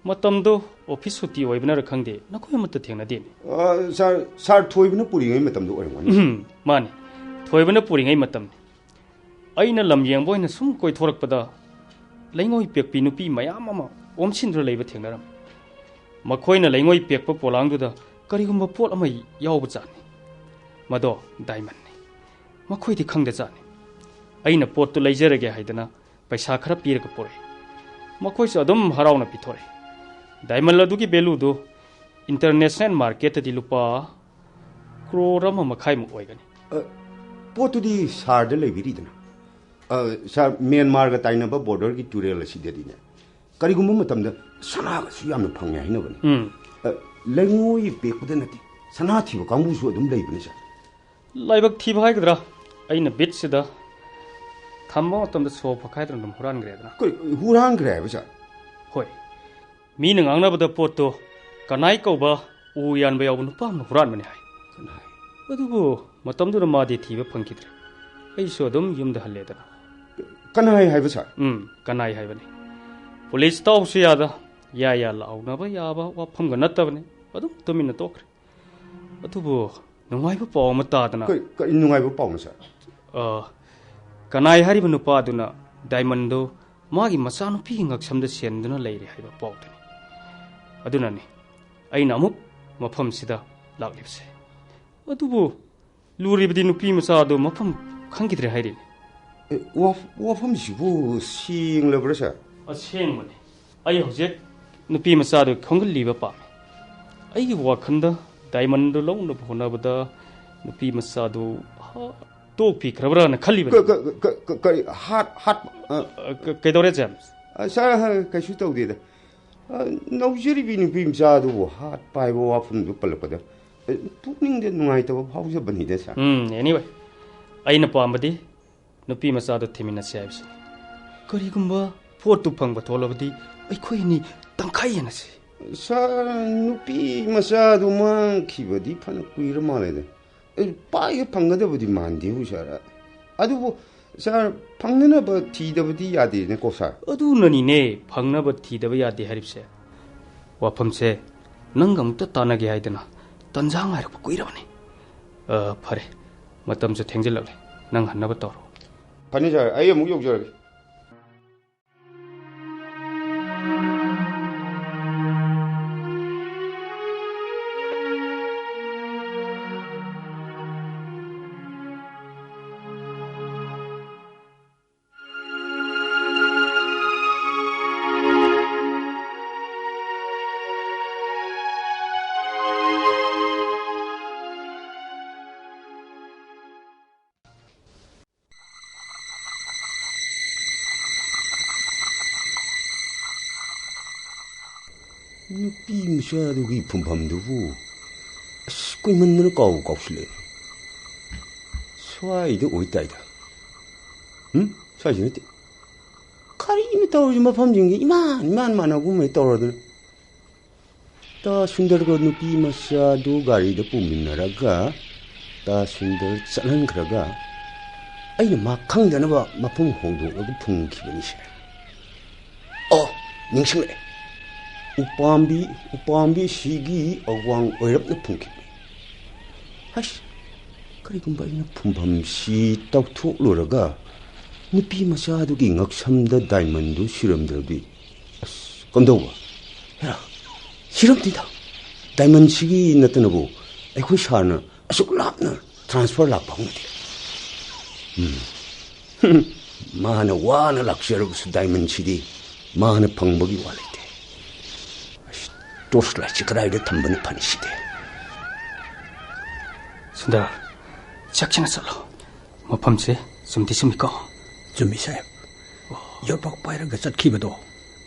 ꯃꯇꯝꯗꯣ ꯑꯣꯐꯤꯁ ꯁꯨꯇꯤ ꯑꯣꯏꯕꯅꯔ ꯈꯪꯗꯦ, ꯅꯈꯣꯏ ꯑꯃꯠꯇ ꯊꯦꯡꯅꯗꯦꯅꯦ꯫ ꯑ, ꯁꯥꯔ, ꯁꯥꯔ ꯊꯣꯏꯕꯅ ꯄꯨꯔꯤꯉꯩ ꯃꯇꯝꯗ ꯑꯣꯏꯔꯝꯒꯅꯤ꯫ ꯎꯝ, ꯃꯥꯅꯤ꯫ ꯊꯣꯏꯕꯅ ꯄꯨꯔꯤꯉꯩ ꯃꯇꯝꯅꯤ꯫ ꯑꯩꯅ ꯂꯝ ꯌꯦꯡꯕ ꯑꯣꯏꯅ ꯁꯨꯝ ꯀꯣꯏꯊꯣꯔꯛꯄꯗ ꯂꯩꯉꯣꯏ ꯄꯦꯛꯄꯤ ꯅꯨꯄꯤ ꯃꯌꯥꯝ ꯑꯃ ꯑꯣꯝꯁꯤꯟꯗꯨꯅ ꯂꯩꯕ ꯊꯦꯡꯅꯔꯝꯃꯤ꯫ ꯃꯈꯣꯏꯅ ꯂꯩꯉꯣꯏ ꯄꯦꯛꯄ ꯄꯣꯂꯥꯡꯗꯨꯗ ꯀꯔꯤꯒꯨꯝꯕ ꯄꯣꯠ ꯑꯃ ꯌꯥꯎꯕ ꯖꯥꯠꯅꯤ꯫ ꯃꯗꯣ ꯗꯥꯏꯃꯟꯅꯤ꯫ ꯃꯈꯣꯏꯗꯤ ꯈꯪꯗ ꯖꯥꯠꯅꯤ꯫ ꯑꯩꯅ ꯄꯣꯠꯇꯨ ꯂꯩꯖꯔꯒꯦ ꯍꯥꯏꯗꯅ ꯄꯩꯁꯥ ꯈꯔ ꯄꯤꯔꯒ ꯄꯨꯔꯛꯏ꯫ ꯃꯈꯣꯏꯁꯨ ꯑꯗꯨꯝ ꯍꯔꯥꯎꯅ ꯄꯤꯊꯣꯔꯛꯏ꯫ ꯗꯥꯏꯃꯟ ꯑꯗꯨꯒꯤ ꯚꯦꯂꯨꯗꯨ ꯏꯟꯇꯔꯅꯦꯁꯅꯦꯜ ꯃꯥꯔꯀꯦꯠꯇꯗꯤ ꯂꯨꯄꯥ ꯀ꯭ꯔꯣꯔ ꯑꯃ ꯃꯈꯥꯏꯃꯨꯛ ꯑꯣꯏꯒꯅꯤ꯫ ꯑ, ꯄꯣꯠꯇꯨꯗꯤ ꯁꯥꯔꯗ ꯂꯩꯕꯤꯔꯤꯗꯅ꯫ ꯑ, ꯁꯥꯔ, ꯃ꯭ꯌꯥꯟꯃꯥꯔꯒ ꯇꯥꯏꯅꯕ ꯕꯣꯔꯗꯔꯒꯤ ꯇꯨꯔꯦꯜ ꯑꯁꯤꯗꯗꯤꯅꯦ, ꯀꯔꯤꯒꯨꯝꯕ ꯃꯇꯝꯗ ꯁꯅꯥꯒꯁꯨ ꯌꯥꯝꯅ ꯐꯪꯉꯦ ꯍꯥꯏꯅꯕꯅꯤ꯫ ꯎꯝ꯫ ꯑ, ꯂꯩꯉꯣꯏ ꯄꯦꯛꯄꯗ ꯅꯠꯇꯦ, ꯁꯅꯥ ꯊꯤꯕ ꯀꯥꯡꯕꯨꯁꯨ ꯑꯗꯨꯝ ꯂꯩꯕꯅꯤ, ꯁꯥꯔ꯫ ꯂꯥꯏꯕꯛ ꯊꯤꯕ ꯍꯥꯏꯒꯗ꯭ꯔꯥ, ꯑꯩꯅ ꯕꯤꯠꯁꯤꯗ ꯊꯝꯕ ꯃꯇꯝꯗ ꯁꯣ ꯐꯛꯈꯥꯏꯗꯅ ꯑꯗꯨꯝ ꯍꯨꯔꯥꯟꯈ꯭ꯔꯦꯗꯅ꯫ ꯀꯩ, ꯍꯨꯔꯥꯟꯈ꯭ꯔꯦ ꯍꯥꯏꯕ, ꯁꯥꯔ? ꯍꯣꯏ꯫ ꯃꯤꯅ ꯉꯥꯡꯅꯕꯗ ꯄꯣꯠꯇꯣ ꯀꯅꯥꯏ ꯀꯧꯕ ꯎ ꯌꯥꯟꯕ ꯌꯥꯎꯕ ꯅꯨꯄꯥ ꯑꯃꯅ ꯍꯨꯔꯥꯟꯕꯅꯤ ꯍꯥꯏ꯫ ꯀꯅꯥꯏ? ꯑꯗꯨꯕꯨ ꯃꯇꯝꯗꯨꯗ ꯃꯥꯗꯤ ꯊꯤꯕ ꯐꯪꯈꯤꯗ꯭ꯔꯦ꯫ ꯑꯩꯁꯨ ꯑꯗꯨꯝ ꯌꯨꯝꯗ ꯍꯜꯂꯦꯗꯅ꯫ ꯀꯅꯥꯏ ꯍꯥꯏꯕ, ꯁꯥꯔ? ꯎꯝ, ꯀꯅꯥꯏ ꯍꯥꯏꯕꯅꯤ꯫ ꯄꯨꯂꯤꯁ ꯇꯥꯎꯁꯨ ꯌꯥꯗ, ꯌꯥ ꯌꯥ ꯂꯥꯎꯅꯕ ꯌꯥꯕ ꯋꯥꯐꯝꯒ ꯅꯠꯇꯕꯅꯤ꯫ ꯑꯗꯨꯝ ꯇꯨꯃꯤꯟꯅ ꯇꯣꯛꯈ꯭ꯔꯦ꯫ ꯑꯗꯨꯕꯨ ꯅꯨꯡꯉꯥꯏꯕ ꯄꯥꯎ ꯑꯃ ꯇꯥꯗꯅ꯫ ꯀꯔꯤ, ꯀꯔꯤ ꯅꯨꯡꯉꯥꯏꯕ ꯄꯥꯎꯅꯣ, ꯁꯥꯔ? ꯑ, ꯀꯅꯥꯏ ꯍꯥꯏꯔꯤꯕ ꯅꯨꯄꯥꯗꯨꯅ ꯗꯥꯏꯃꯟꯗꯨ ꯃꯥꯒꯤ ꯃꯆꯥꯅꯨꯄꯤꯒꯤ ꯉꯛꯁꯝꯗ ꯁꯦꯟꯗꯨꯅ ꯂꯩꯔꯦ ꯍꯥꯏꯕ ꯄꯥꯎꯗꯨꯅꯤ꯫ ꯑꯗꯨꯅꯅꯤ ꯑꯩꯅ ꯑꯃꯨꯛ ꯃꯐꯝꯁꯤꯗ ꯂꯥꯛꯂꯤꯕꯁꯦ꯫ ꯑꯗꯨꯕꯨ ꯂꯨꯔꯤꯕꯗꯤ ꯅꯨꯄꯤ ꯃꯆꯥ ꯑꯗꯨ ꯃꯐꯝ ꯈꯪꯈꯤꯗ꯭ꯔꯦ ꯍꯥꯏꯔꯤꯅꯤ꯫ ꯑꯦ, ꯋꯥ-, ꯋꯥꯐꯝꯁꯤꯕꯨ ꯁꯦꯡꯂꯕ꯭ꯔꯥ, ꯁꯥꯔ? ꯑꯁꯦꯡꯕꯅꯤ꯫ ꯑꯩ ꯍꯧꯖꯤꯛ ꯅꯨꯄꯤ ꯃꯆꯥꯗꯨ ꯈꯪꯍꯜꯂꯤꯕ ꯄꯥꯝꯃꯤ꯫ ꯑꯩꯒꯤ ꯋꯥꯈꯜꯗ ꯗꯥꯏꯃꯟꯗꯨ ꯂꯧꯅꯕ ꯍꯣꯠꯅꯕꯗ ꯅꯨꯄꯤ ꯃꯆꯥꯗꯨ ꯍꯥ-, ꯇꯣꯛꯄꯤꯈ꯭ꯔꯕ꯭ꯔꯥꯅ ꯈꯜꯂꯤꯕꯅꯤ꯫ ꯀ-, ꯀ-, ꯀ-, ꯀ-, ꯀꯔꯤ ꯍꯥꯔꯠ, ꯍꯥꯔꯠ, ꯑ, ꯑ, ꯀ-, ꯀꯩꯗꯧꯔꯦ, ꯖꯦꯝꯁ? ꯑ, ꯁꯥꯔ, ꯍ, ꯀꯩꯁꯨ ꯇꯧꯗꯦꯗ꯫ ꯑ, ꯅꯧꯖꯔꯤꯕꯤ ꯅꯨꯄꯤ ꯃꯆꯥꯗꯨꯕꯨ ꯍꯥꯔꯠ ꯄꯥꯏꯕ ꯋꯥꯐꯝꯗꯨ ꯄꯜꯂꯛꯄꯗ, ꯑ, ꯄꯨꯛꯅꯤꯡꯗ ꯅꯨꯡꯉꯥꯏꯇꯕ ꯐꯥꯎꯖꯕꯅꯤꯗ, ꯁꯥꯔ꯫ ꯎꯝ, anyway, ꯑꯩꯅ ꯄꯥꯝꯕꯗꯤ ꯅꯨꯄꯤ ꯃꯆꯥꯗꯨ ꯊꯤꯃꯤꯟꯅꯁꯤ ꯍꯥꯏꯕꯁꯤꯅꯤ꯫ ꯀꯔꯤꯒꯨꯝꯕ ꯄꯣꯠꯇꯨ ꯐꯪꯕ ꯊꯣꯛꯂꯕꯗꯤ ꯑꯩꯈꯣꯏ ꯑꯅꯤ ꯇꯪꯈꯥꯏ ꯌꯦꯟꯅꯁꯤ꯫ ꯁꯥꯔ, ꯅꯨꯄꯤ ꯃꯆꯥꯗꯨ ꯃꯥꯡꯈꯤꯕꯗꯤ ꯐꯅ ꯀꯨꯏꯔ ꯃꯥꯜꯂꯦꯗ꯫ ꯑꯦ, ꯄꯥꯏꯕ ꯐꯪꯒꯗꯕꯗꯤ ꯃꯥꯟꯗꯦꯕꯨ, ꯁꯥꯔ꯫ ꯑꯗꯨꯕꯨ, ꯁꯥꯔ, ꯐꯪꯅꯅꯕ ꯊꯤꯗꯕꯗꯤ ꯌꯥꯗꯦꯅꯦꯀꯣ, ꯁꯥꯔ꯫ ꯑꯗꯨꯅꯅꯤꯅꯦ, ꯐꯪꯅꯕ ꯊꯤꯗꯕ ꯌꯥꯗꯦ ꯍꯥꯏꯔꯤꯕꯁꯦ꯫ ꯋꯥꯐꯝꯁꯦ ꯅꯪꯒ ꯑꯃꯨꯛꯇ ꯇꯥꯟꯅꯒꯦ ꯍꯥꯏꯗꯅ ꯇꯟꯖꯥ ꯉꯥꯏꯔꯛꯄ ꯀꯨꯏꯔꯕꯅꯤ꯫ ꯑ, ꯐꯔꯦ, ꯃꯇꯝꯁꯨ ꯊꯦꯡꯖꯤꯜꯂꯛꯂꯦ, ꯅꯪ ꯍꯟꯅꯕ ꯇꯧꯔꯣ꯫ ꯐꯅꯤ, ꯁꯥꯔ, ꯑꯩ ꯑꯃꯨꯛ ꯌꯧꯖꯔꯒꯦ꯫ ꯅꯨꯄꯤ ꯃꯆꯥꯗꯨꯒꯤ ꯐꯨꯝꯐꯝꯗꯨꯕꯨ, ꯑꯁ, ꯀꯨꯏꯃꯟꯗꯅ ꯀꯥꯎꯕꯨ ꯀꯥꯎꯁꯤꯜꯂꯛꯑꯦ꯫ ꯁ꯭ꯋꯥꯏꯗ ꯑꯣꯏꯇꯥꯏꯗ꯫ ꯎꯝ? ꯁ꯭ꯋꯥꯏꯁꯤ ꯅꯠꯇꯦ꯫ ꯀꯔꯤꯅꯣ ꯇꯧꯔꯤꯁꯤ? ꯃꯐꯝꯁꯤꯡꯁꯤ ꯏꯃꯥꯟ ꯏꯃꯥꯟ ꯃꯥꯟꯅꯒꯨꯝ ꯍꯦꯛ ꯇꯧꯔꯗꯅ꯫ ꯇꯥ ꯁꯨꯟꯗꯔꯒ ꯅꯨꯄꯤ ꯃꯆꯥꯗꯨ ꯒꯥꯔꯤꯗ ꯄꯨꯃꯤꯟꯅꯔꯒ ꯇꯥ ꯁꯨꯟꯗꯔ ꯆꯠꯍꯟꯈ꯭ꯔꯒ ꯑꯩꯅ ꯃꯥ ꯈꯪꯗꯅꯕ ꯃꯐꯝ ꯍꯣꯡꯗꯣꯛꯂꯒ ꯐꯨꯝꯈꯤꯕꯅꯤꯁꯦ꯫ ꯑꯣ, ꯅꯤꯡꯁꯤꯡꯂꯛꯑꯦ꯫ ꯎꯄꯥꯝꯕꯤ, ꯎꯄꯥꯝꯕꯤ ꯁꯤꯒꯤ ꯑꯋꯥꯡ ꯑꯣꯏꯔꯞꯅ ꯐꯨꯝꯈꯤꯕꯅꯤ꯫ ꯍꯁ, ꯀꯔꯤꯒꯨꯝꯕ ꯑꯩꯅ ꯐꯨꯝꯐꯝꯁꯤ ꯇꯧꯊꯣꯛꯂꯨꯔꯒ ꯅꯨꯄꯤ ꯃꯆꯥꯗꯨꯒꯤ ꯉꯛꯁꯝꯗ ꯗꯥꯏꯃꯟꯗꯨ ꯁꯤꯔꯝꯗ꯭ꯔꯕꯗꯤ, ꯑꯁ, ꯀꯝꯗꯧꯕ? ꯍꯦꯔꯥ, ꯁꯤꯔꯝꯗꯤꯗ꯫ ꯗꯥꯏꯃꯟꯁꯤꯒꯤ ꯅꯠꯇꯅꯕꯨ ꯑꯩꯈꯣꯏ ꯁꯥꯔꯅ ꯑꯁꯨꯛ ꯂꯥꯞꯅ ꯇ꯭ꯔꯥꯟꯁꯐꯔ ꯂꯥꯛꯄ ꯍꯧꯅꯗꯦ꯫ ꯎꯝ꯫ ꯃꯥꯅ ꯋꯥꯅ ꯂꯥꯛꯆꯔꯕꯁꯨ ꯗꯥꯏꯃꯟꯁꯤꯗꯤ ꯃꯥꯅ ꯐꯪꯕꯒꯤ ꯋꯥ ꯂꯩꯇꯦ꯫ ꯑꯁ, ꯇꯣꯔꯆ ꯂꯥꯏꯠꯁꯤ ꯀꯗꯥꯏꯗ ꯊꯝꯕꯅ ꯐꯅꯤ ꯁꯤꯗꯤ? ꯁꯨꯟꯗꯔ, ꯆꯦꯛꯁꯤꯟꯅ ꯆꯠꯂꯣ꯫ ꯃꯐꯝꯁꯦ ꯆꯨꯝꯗꯤ ꯆꯨꯝꯃꯤꯀꯣ? ꯆꯨꯝꯃꯤ, ꯁꯥꯍꯦꯕ꯫ ꯌꯣꯠꯄꯥꯛ ꯄꯥꯏꯔꯒ ꯆꯠꯈꯤꯕꯗꯣ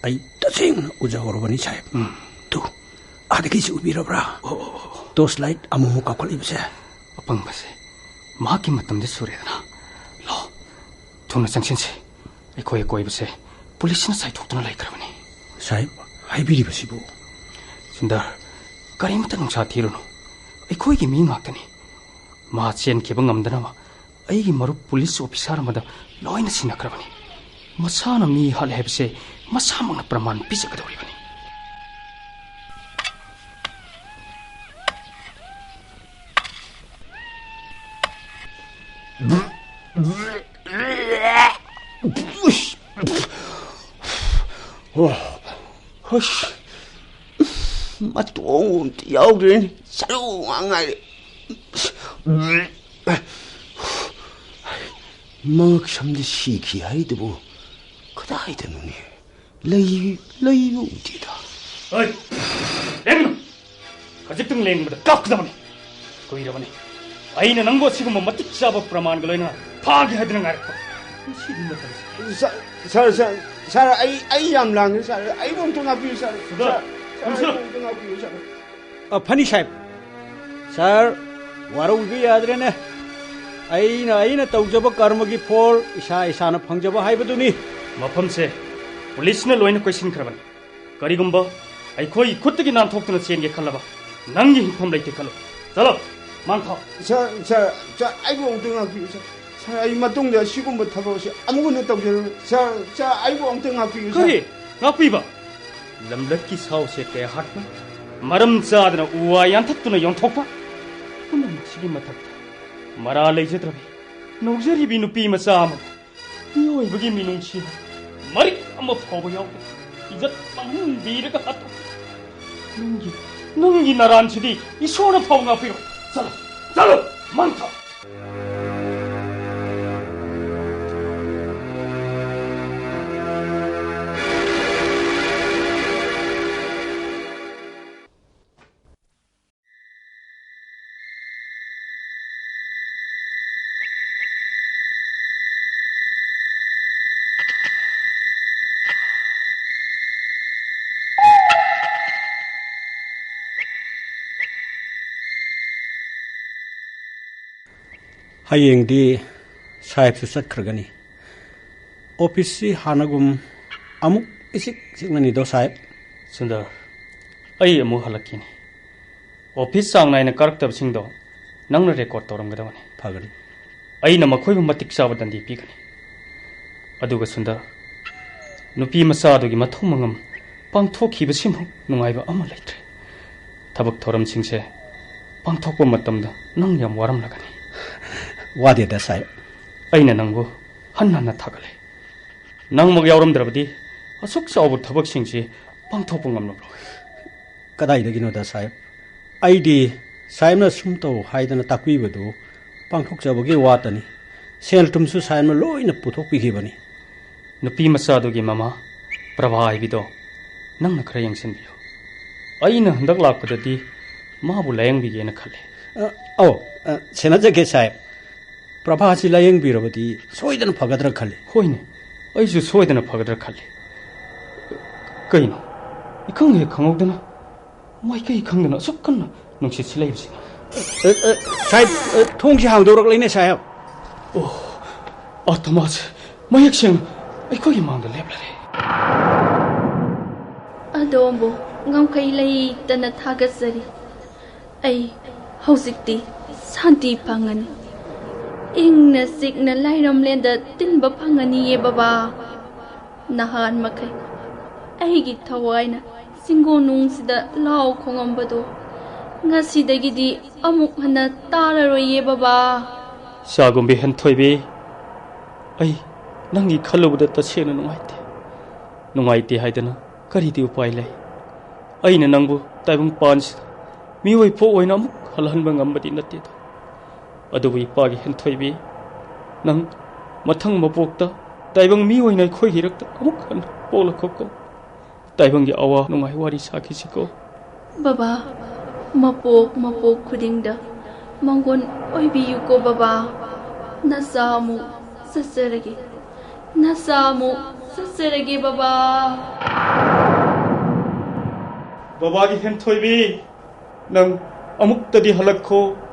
ꯑꯩ ꯇꯁꯦꯡꯅ ꯎꯖꯍꯧꯔꯕꯅꯤ, ꯁꯥꯍꯦꯕ꯫ ꯎꯝ꯫ ꯇꯨ, ꯑꯥꯗꯒꯤꯁꯨ ꯎꯕꯤꯔꯕ꯭ꯔꯥ? ꯑꯣ, ꯑꯣ, ꯑꯣ꯫ ꯇꯣꯔꯆ ꯂꯥꯏꯠ ꯑꯃꯨꯛ ꯑꯃꯨꯛ ꯀꯥꯞꯈꯠꯂꯤꯕꯁꯦ꯫ ꯑꯄꯪꯕꯁꯦ, ꯃꯍꯥꯛꯀꯤ ꯃꯇꯝꯗꯤ ꯁꯨꯔꯦꯗꯅ꯫ ꯂꯥꯛꯑꯣ, ꯊꯨꯅ ꯆꯪꯁꯤꯟꯁꯤ꯫ ꯑꯩꯈꯣꯏ ꯑꯀꯣꯏꯕꯁꯦ ꯄꯨꯂꯤꯁꯅ ꯆꯥꯏꯊꯣꯛꯇꯨꯅ ꯂꯩꯈ꯭ꯔꯕꯅꯤ꯫ ꯁꯥꯍꯦꯕ, ꯍꯥꯏꯕꯤꯔꯤꯕꯁꯤꯕꯨ? ꯁꯨꯟꯗꯔ, ꯀꯔꯤꯃꯇ ꯅꯨꯡꯁꯥ ꯊꯤꯔꯨꯅꯨ꯫ ꯑꯩꯈꯣꯏꯒꯤ ꯃꯤ ꯉꯥꯛꯇꯅꯤ꯫ ꯃꯥ ꯆꯦꯟꯈꯤꯕ ꯉꯝꯗꯅꯕ ꯑꯩꯒꯤ ꯃꯔꯨꯞ ꯄꯨꯂꯤꯁ ꯑꯣꯐꯤꯁꯥꯔ ꯑꯃꯗ ꯂꯣꯏꯅ ꯁꯤꯟꯅꯈ꯭ꯔꯕꯅꯤ꯫ ꯃꯁꯥꯅ ꯃꯤ ꯍꯥꯠꯂꯦ ꯍꯥꯏꯕꯁꯦ ꯃꯁꯥꯃꯛꯅ ꯄ꯭ꯔꯃꯥꯟ ꯄꯤꯖꯒꯗꯧꯔꯤꯕꯅꯤ꯫ ꯍꯨꯁ! ꯃꯇꯣꯡ ꯑꯝꯇ ꯌꯥꯎꯗ꯭ꯔꯦꯅꯦ꯫ ꯁꯔꯨ ꯉꯥꯛ ꯉꯥꯏꯔꯦ꯫ ꯃꯉꯛ ꯁꯝꯗ ꯁꯤꯈꯤ ꯍꯥꯏꯗꯨꯕꯨ ꯀꯗꯥꯏꯗꯅꯣꯅꯦ? ꯂꯩ-, ꯂꯩꯕ ꯎꯗꯦꯗ꯫ ꯍꯣꯏ! ꯂꯦꯡꯒꯅꯨ! ꯈꯖꯤꯛꯇꯪ ꯂꯦꯡꯕꯗ ꯀꯥꯞꯀꯗꯕꯅꯤ꯫ ꯀꯨꯏꯔꯕꯅꯤ ꯑꯩꯅ ꯅꯪꯕꯨ ꯑꯁꯤꯒꯨꯝꯕ ꯃꯇꯤꯛ ꯆꯥꯕ ꯄ꯭ꯔꯃꯥꯟꯒ ꯂꯣꯏꯅꯅ ꯐꯥꯒꯦ ꯍꯥꯏꯗꯨꯅ ꯉꯥꯏꯔꯛꯄ꯫ ꯉꯁꯤꯗꯤ ꯃꯇꯝꯁꯤ꯫ ꯁꯥꯔ, ꯁꯥꯔ, ꯁꯥꯔ, ꯁꯥꯔ, ꯑꯩ, ꯑꯩ ꯌꯥꯝ ꯂꯥꯡꯉꯦ, ꯁꯥꯔ꯫ ꯑꯩꯕꯨ ꯑꯃꯨꯛꯇ ꯉꯥꯛꯄꯤꯌꯨ, ꯁꯥꯔ꯫ ꯁꯨꯟꯗꯔ, ꯁꯥꯔ, ꯊꯝꯁꯤꯜꯂꯨ꯫ ꯑꯩꯕꯨ ꯑꯃꯨꯛꯇ ꯉꯥꯛꯄꯤꯌꯨ, ꯁꯥꯔ꯫ ꯑ, ꯐꯅꯤ ꯁꯥꯍꯦꯕ꯫ ꯁꯥꯔ, ꯋꯥꯔꯧꯕꯤꯕ ꯌꯥꯗ꯭ꯔꯦꯅꯦ꯫ ꯑꯩꯅ, ꯑꯩꯅ ꯇꯧꯖꯕ ꯀꯔꯃꯒꯤ ꯐꯣꯜ ꯏꯁꯥ ꯏꯁꯥꯅ ꯐꯪꯖꯕ ꯍꯥꯏꯕꯗꯨꯅꯤ꯫ ꯃꯐꯝꯁꯦ ꯄꯨꯂꯤꯁꯅ ꯂꯣꯏꯅ ꯀꯣꯏꯁꯤꯟꯈ꯭ꯔꯕꯅꯤ꯫ ꯀꯔꯤꯒꯨꯝꯕ ꯑꯩꯈꯣꯏꯒꯤ ꯈꯨꯠꯇꯒꯤ ꯅꯥꯟꯊꯣꯛꯇꯨꯅ ꯆꯦꯟꯒꯦ ꯈꯜꯂꯕ, ꯅꯪꯒꯤ ꯍꯤꯡꯐꯝ ꯂꯩꯇꯦ ꯈꯜꯂꯨ꯫ ꯆꯠꯂꯣ, ꯃꯥꯡ ꯊꯥꯎ꯫ ꯁꯥꯔ, ꯁꯥꯔ, ꯁꯥꯔ, ꯑꯩꯕꯨ ꯑꯃꯨꯛꯇ ꯉꯥꯛꯄꯤꯌꯨ, ꯁꯥꯔ꯫ ꯁꯥꯔ, ꯑꯩ ꯃꯇꯨꯡꯗ ꯑꯁꯤꯒꯨꯝꯕ ꯊꯕꯛ ꯑꯁꯤ ꯑꯃꯨꯛ ꯍꯟꯅ ꯇꯧꯖꯔꯣꯏ꯫ ꯁꯥꯔ, ꯁꯥꯔ, ꯑꯩꯕꯨ ꯑꯃꯨꯛꯇ ꯉꯥꯛꯄꯤꯌꯨ, ꯁꯥꯔ꯫ ꯀꯔꯤ? ꯉꯥꯛꯄꯤꯕ? ꯂꯝꯂꯛꯀꯤ ꯁꯥ ꯎꯆꯦꯛ ꯀꯌꯥ ꯍꯥꯠꯄ, ꯃꯔꯝ ꯆꯥꯗꯅ ꯎ ꯋꯥ ꯌꯥꯟꯊꯠꯇꯨꯅ ꯌꯣꯟꯊꯣꯛꯄ, ꯄꯨꯝꯅꯃꯛꯁꯤꯒꯤ ꯃꯊꯛꯇ ꯃꯔꯥ ꯂꯩꯖꯗ꯭ꯔꯕꯤ, ꯅꯧꯖꯔꯤꯕꯤ ꯅꯨꯄꯤ ꯃꯆꯥ ꯑꯃꯕꯨ ꯃꯤꯑꯣꯏꯕꯒꯤ ꯃꯤꯅꯨꯡꯁꯤ ꯃꯔꯤꯛ ꯑꯃ ꯐꯥꯎꯕ ꯌꯥꯎꯗꯦ꯫ ꯏꯖꯠ ꯃꯥꯡꯍꯟꯕꯤꯔꯒ ꯍꯥꯠꯇꯣꯛꯈꯤ꯫ ꯅꯪꯒꯤ, ꯅꯪꯒꯤ ꯅꯔꯥꯟꯁꯤꯗꯤ ꯏꯁꯣꯔꯅ ꯐꯥꯎ ꯉꯥꯛꯄꯤꯔꯣꯏ꯫ ꯆꯠꯂꯣ, ꯆꯠꯂꯣ, ꯃꯥꯡ ꯊꯥꯎ꯫ ꯍꯌꯦꯡꯗꯤ ꯁꯥꯍꯦꯕꯁꯨ ꯆꯠꯈ꯭ꯔꯒꯅꯤ꯫ ꯑꯣꯐꯤꯁꯁꯤ ꯍꯥꯟꯅꯒꯨꯝ ꯑꯃꯨꯛ ꯏꯆꯤꯛ ꯆꯤꯛꯅꯅꯤꯗꯣ, ꯁꯥꯍꯦꯕ꯫ ꯁꯨꯟꯗꯔ, ꯑꯩ ꯑꯃꯨꯛ ꯍꯜꯂꯛꯈꯤꯅꯤ꯫ ꯑꯣꯐꯤꯁ ꯆꯥꯡ ꯅꯥꯏꯅ ꯀꯥꯔꯛꯇꯕꯁꯤꯡꯗꯣ ꯅꯪꯅ ꯔꯦꯀꯣꯔꯗ ꯇꯧꯔꯝꯒꯗꯕꯅꯤ꯫ ꯐꯒꯅꯤ꯫ ꯑꯩꯅ ꯃꯈꯣꯏꯕꯨ ꯃꯇꯤꯛ ꯆꯥꯕ ꯗꯟꯗꯤ ꯄꯤꯒꯅꯤ꯫ ꯑꯗꯨꯒ ꯁꯨꯟꯗꯔ, ꯅꯨꯄꯤ ꯃꯆꯥ ꯑꯗꯨꯒꯤ ꯃꯊꯧ ꯃꯉꯝ ꯄꯥꯡꯊꯣꯛꯈꯤꯕꯁꯤꯃꯨꯛ ꯅꯨꯡꯉꯥꯏꯕ ꯑꯃ ꯂꯩꯇ꯭ꯔꯦ꯫ ꯊꯕꯛ ꯊꯧꯔꯝꯁꯤꯡꯁꯦ ꯄꯥꯡꯊꯣꯛꯄ ꯃꯇꯝꯗ ꯅꯪ ꯌꯥꯝ ꯋꯥꯔꯝꯂꯒꯅꯤ꯫ ꯋꯥꯗꯦꯗ, ꯁꯥꯍꯦꯕ꯫ ꯑꯩꯅ ꯅꯪꯕꯨ ꯍꯟꯅ ꯍꯟꯅ ꯊꯥꯒꯠꯂꯦ꯫ ꯅꯪꯃꯛ ꯌꯥꯎꯔꯝꯗ꯭ꯔꯕꯗꯤ ꯑꯁꯨꯛ ꯆꯥꯎꯕ ꯊꯕꯛꯁꯤꯡꯁꯤ ꯄꯥꯡꯊꯣꯛꯄ ꯉꯝꯂꯝꯂꯣꯏ꯫ ꯀꯗꯥꯏꯗꯒꯤꯅꯣꯗ, ꯁꯥꯍꯦꯕ? ꯑꯩꯗꯤ ꯁꯥꯍꯦꯕꯅ ꯁꯨꯝ ꯇꯧ ꯍꯥꯏꯗꯅ ꯇꯥꯛꯄꯤꯕꯗꯨ ꯄꯥꯡꯊꯣꯛꯆꯕꯒꯤ ꯋꯥꯇꯅꯤ꯫ ꯁꯦꯜ ꯊꯨꯝꯁꯨ ꯁꯥꯍꯦꯕꯅ ꯂꯣꯏꯅ ꯄꯨꯊꯣꯛꯄꯤꯈꯤꯕꯅꯤ꯫ ꯅꯨꯄꯤ ꯃꯆꯥꯗꯨꯒꯤ ꯃꯃꯥ ꯄ꯭ꯔꯚꯥ ꯍꯥꯏꯕꯤꯗꯣ ꯅꯪꯅ ꯈꯔ ꯌꯦꯡꯁꯤꯟꯕꯤꯌꯨ꯫ ꯑꯩꯅ ꯍꯟꯗꯛ ꯂꯥꯛꯄꯗꯗꯤ ꯃꯥꯕꯨ ꯂꯥꯌꯦꯡꯕꯤꯒꯦꯅ ꯈꯜꯂꯤ꯫ ꯑ, ꯑꯧ, ꯑ, ꯁꯦꯟꯅꯖꯒꯦ, ꯁꯥꯍꯦꯕ꯫ ꯄ꯭ꯔꯚꯥꯁꯤ ꯂꯥꯌꯦꯡꯕꯤꯔꯕꯗꯤ ꯁꯣꯏꯗꯅ ꯐꯒꯗ꯭ꯔꯥ ꯈꯜꯂꯤ꯫ ꯍꯣꯏꯅꯦ, ꯑꯩꯁꯨ ꯁꯣꯏꯗꯅ ꯐꯒꯗ꯭ꯔꯥ ꯈꯜꯂꯤ꯫ ꯀꯩꯅꯣ, ꯏꯈꯪ ꯍꯦꯛ ꯈꯪꯍꯧꯗꯅ ꯃꯥꯏꯀꯩ ꯈꯪꯗꯅ ꯑꯁꯨꯛ ꯀꯟꯅ ꯅꯨꯡꯁꯤꯠ ꯁꯤꯠꯂꯛꯏꯕꯁꯤꯅ? ꯑ, ꯑ, ꯁꯥꯍꯦꯕ, ꯑ, ꯊꯣꯡꯁꯤ ꯍꯥꯡꯗꯣꯔꯛꯂꯦꯅꯦ, ꯁꯥꯍꯦꯕ꯫ ꯑꯣ, ꯑꯥꯇꯃꯥꯁꯦ ꯃꯌꯦꯛ ꯁꯦꯡꯅ ꯑꯩꯈꯣꯏꯒꯤ ꯃꯥꯡꯗ ꯂꯦꯞꯂꯔꯦ꯫ ꯑꯗꯣꯝꯕꯨ ꯉꯝꯈꯩ ꯂꯩꯇꯅ ꯊꯥꯒꯠꯆꯔꯤ꯫ ꯑꯩ ꯍꯧꯖꯤꯛꯇꯤ ꯁꯥꯟꯇꯤ ꯐꯪꯉꯅꯤ꯫ ꯏꯪꯅ ꯆꯤꯛꯅ ꯂꯥꯏꯔꯝꯂꯦꯟꯗ ꯇꯤꯟꯕ ꯐꯪꯉꯅꯤꯌꯦ ꯕꯕꯥ꯫ ꯅꯍꯥꯟ ꯃꯈꯩ ꯑꯩꯒꯤ ꯊꯋꯥꯏꯅ ꯆꯤꯡꯒꯣꯟꯅꯨꯡꯁꯤꯗ ꯂꯥꯎ ꯈꯣꯡꯉꯝꯕꯗꯣ ꯉꯁꯤꯗꯒꯤꯗꯤ ꯑꯃꯨꯛ ꯍꯟꯅ ꯇꯥꯔꯔꯣꯏꯌꯦ ꯕꯕꯥ꯫ ꯆꯥꯒꯨꯝꯕꯤ ꯍꯦꯟꯊꯣꯏꯕꯤ, ꯑꯩ ꯅꯪꯒꯤ ꯈꯜꯂꯨꯕꯗ ꯇꯁꯦꯡꯅ ꯅꯨꯡꯉꯥꯏꯇꯦ꯫ ꯅꯨꯡꯉꯥꯏꯇꯦ ꯍꯥꯏꯗꯅ ꯀꯔꯤꯗꯤ ꯎꯄꯥꯏ ꯂꯩ? ꯑꯩꯅ ꯅꯪꯕꯨ ꯇꯥꯏꯕꯪ ꯄꯥꯟꯁꯤꯗ ꯃꯤꯑꯣꯏ ꯄꯣꯛ ꯑꯣꯏꯅ ꯑꯃꯨꯛ ꯍꯜꯂꯍꯟꯕ ꯉꯝꯕꯗꯤ ꯅꯠꯇꯦꯗꯣ꯫ ꯑꯗꯨꯕꯨ ꯏꯄꯥꯒꯤ ꯍꯦꯟꯊꯣꯏꯕꯤ, ꯅꯪ ꯃꯊꯪ ꯃꯄꯣꯛꯇ ꯇꯥꯏꯕꯪ ꯃꯤ ꯑꯣꯏꯅ ꯑꯩꯈꯣꯏꯒꯤ ꯏꯔꯛꯇ ꯑꯃꯨꯛ ꯍꯟꯅ ꯄꯣꯛꯂꯛꯈꯣꯀꯣ꯫ ꯇꯥꯏꯕꯪꯒꯤ ꯑꯋꯥ ꯅꯨꯡꯉꯥꯏ ꯋꯥꯔꯤ ꯁꯥꯈꯤꯁꯤꯀꯣ꯫ ꯕꯕꯥ, ꯃꯄꯣꯛ ꯃꯄꯣꯛ ꯈꯨꯗꯤꯡꯗ ꯃꯪꯒꯣꯟ ꯑꯣꯏꯕꯤꯌꯨꯀꯣ ꯕꯕꯥ꯫ ꯅꯆꯥ ꯑꯃꯨꯛ ꯆꯠꯆꯔꯒꯦ꯫ ꯅꯆꯥ ꯑꯃꯨꯛ ꯆꯠꯆꯔꯒꯦ ꯕꯕꯥ꯫ ꯕꯕꯥꯒꯤ ꯍꯦꯟꯊꯣꯏꯕꯤ, ꯅꯪ ꯑꯃꯨꯛꯇꯗꯤ ꯍꯜꯂꯛꯈꯣ꯫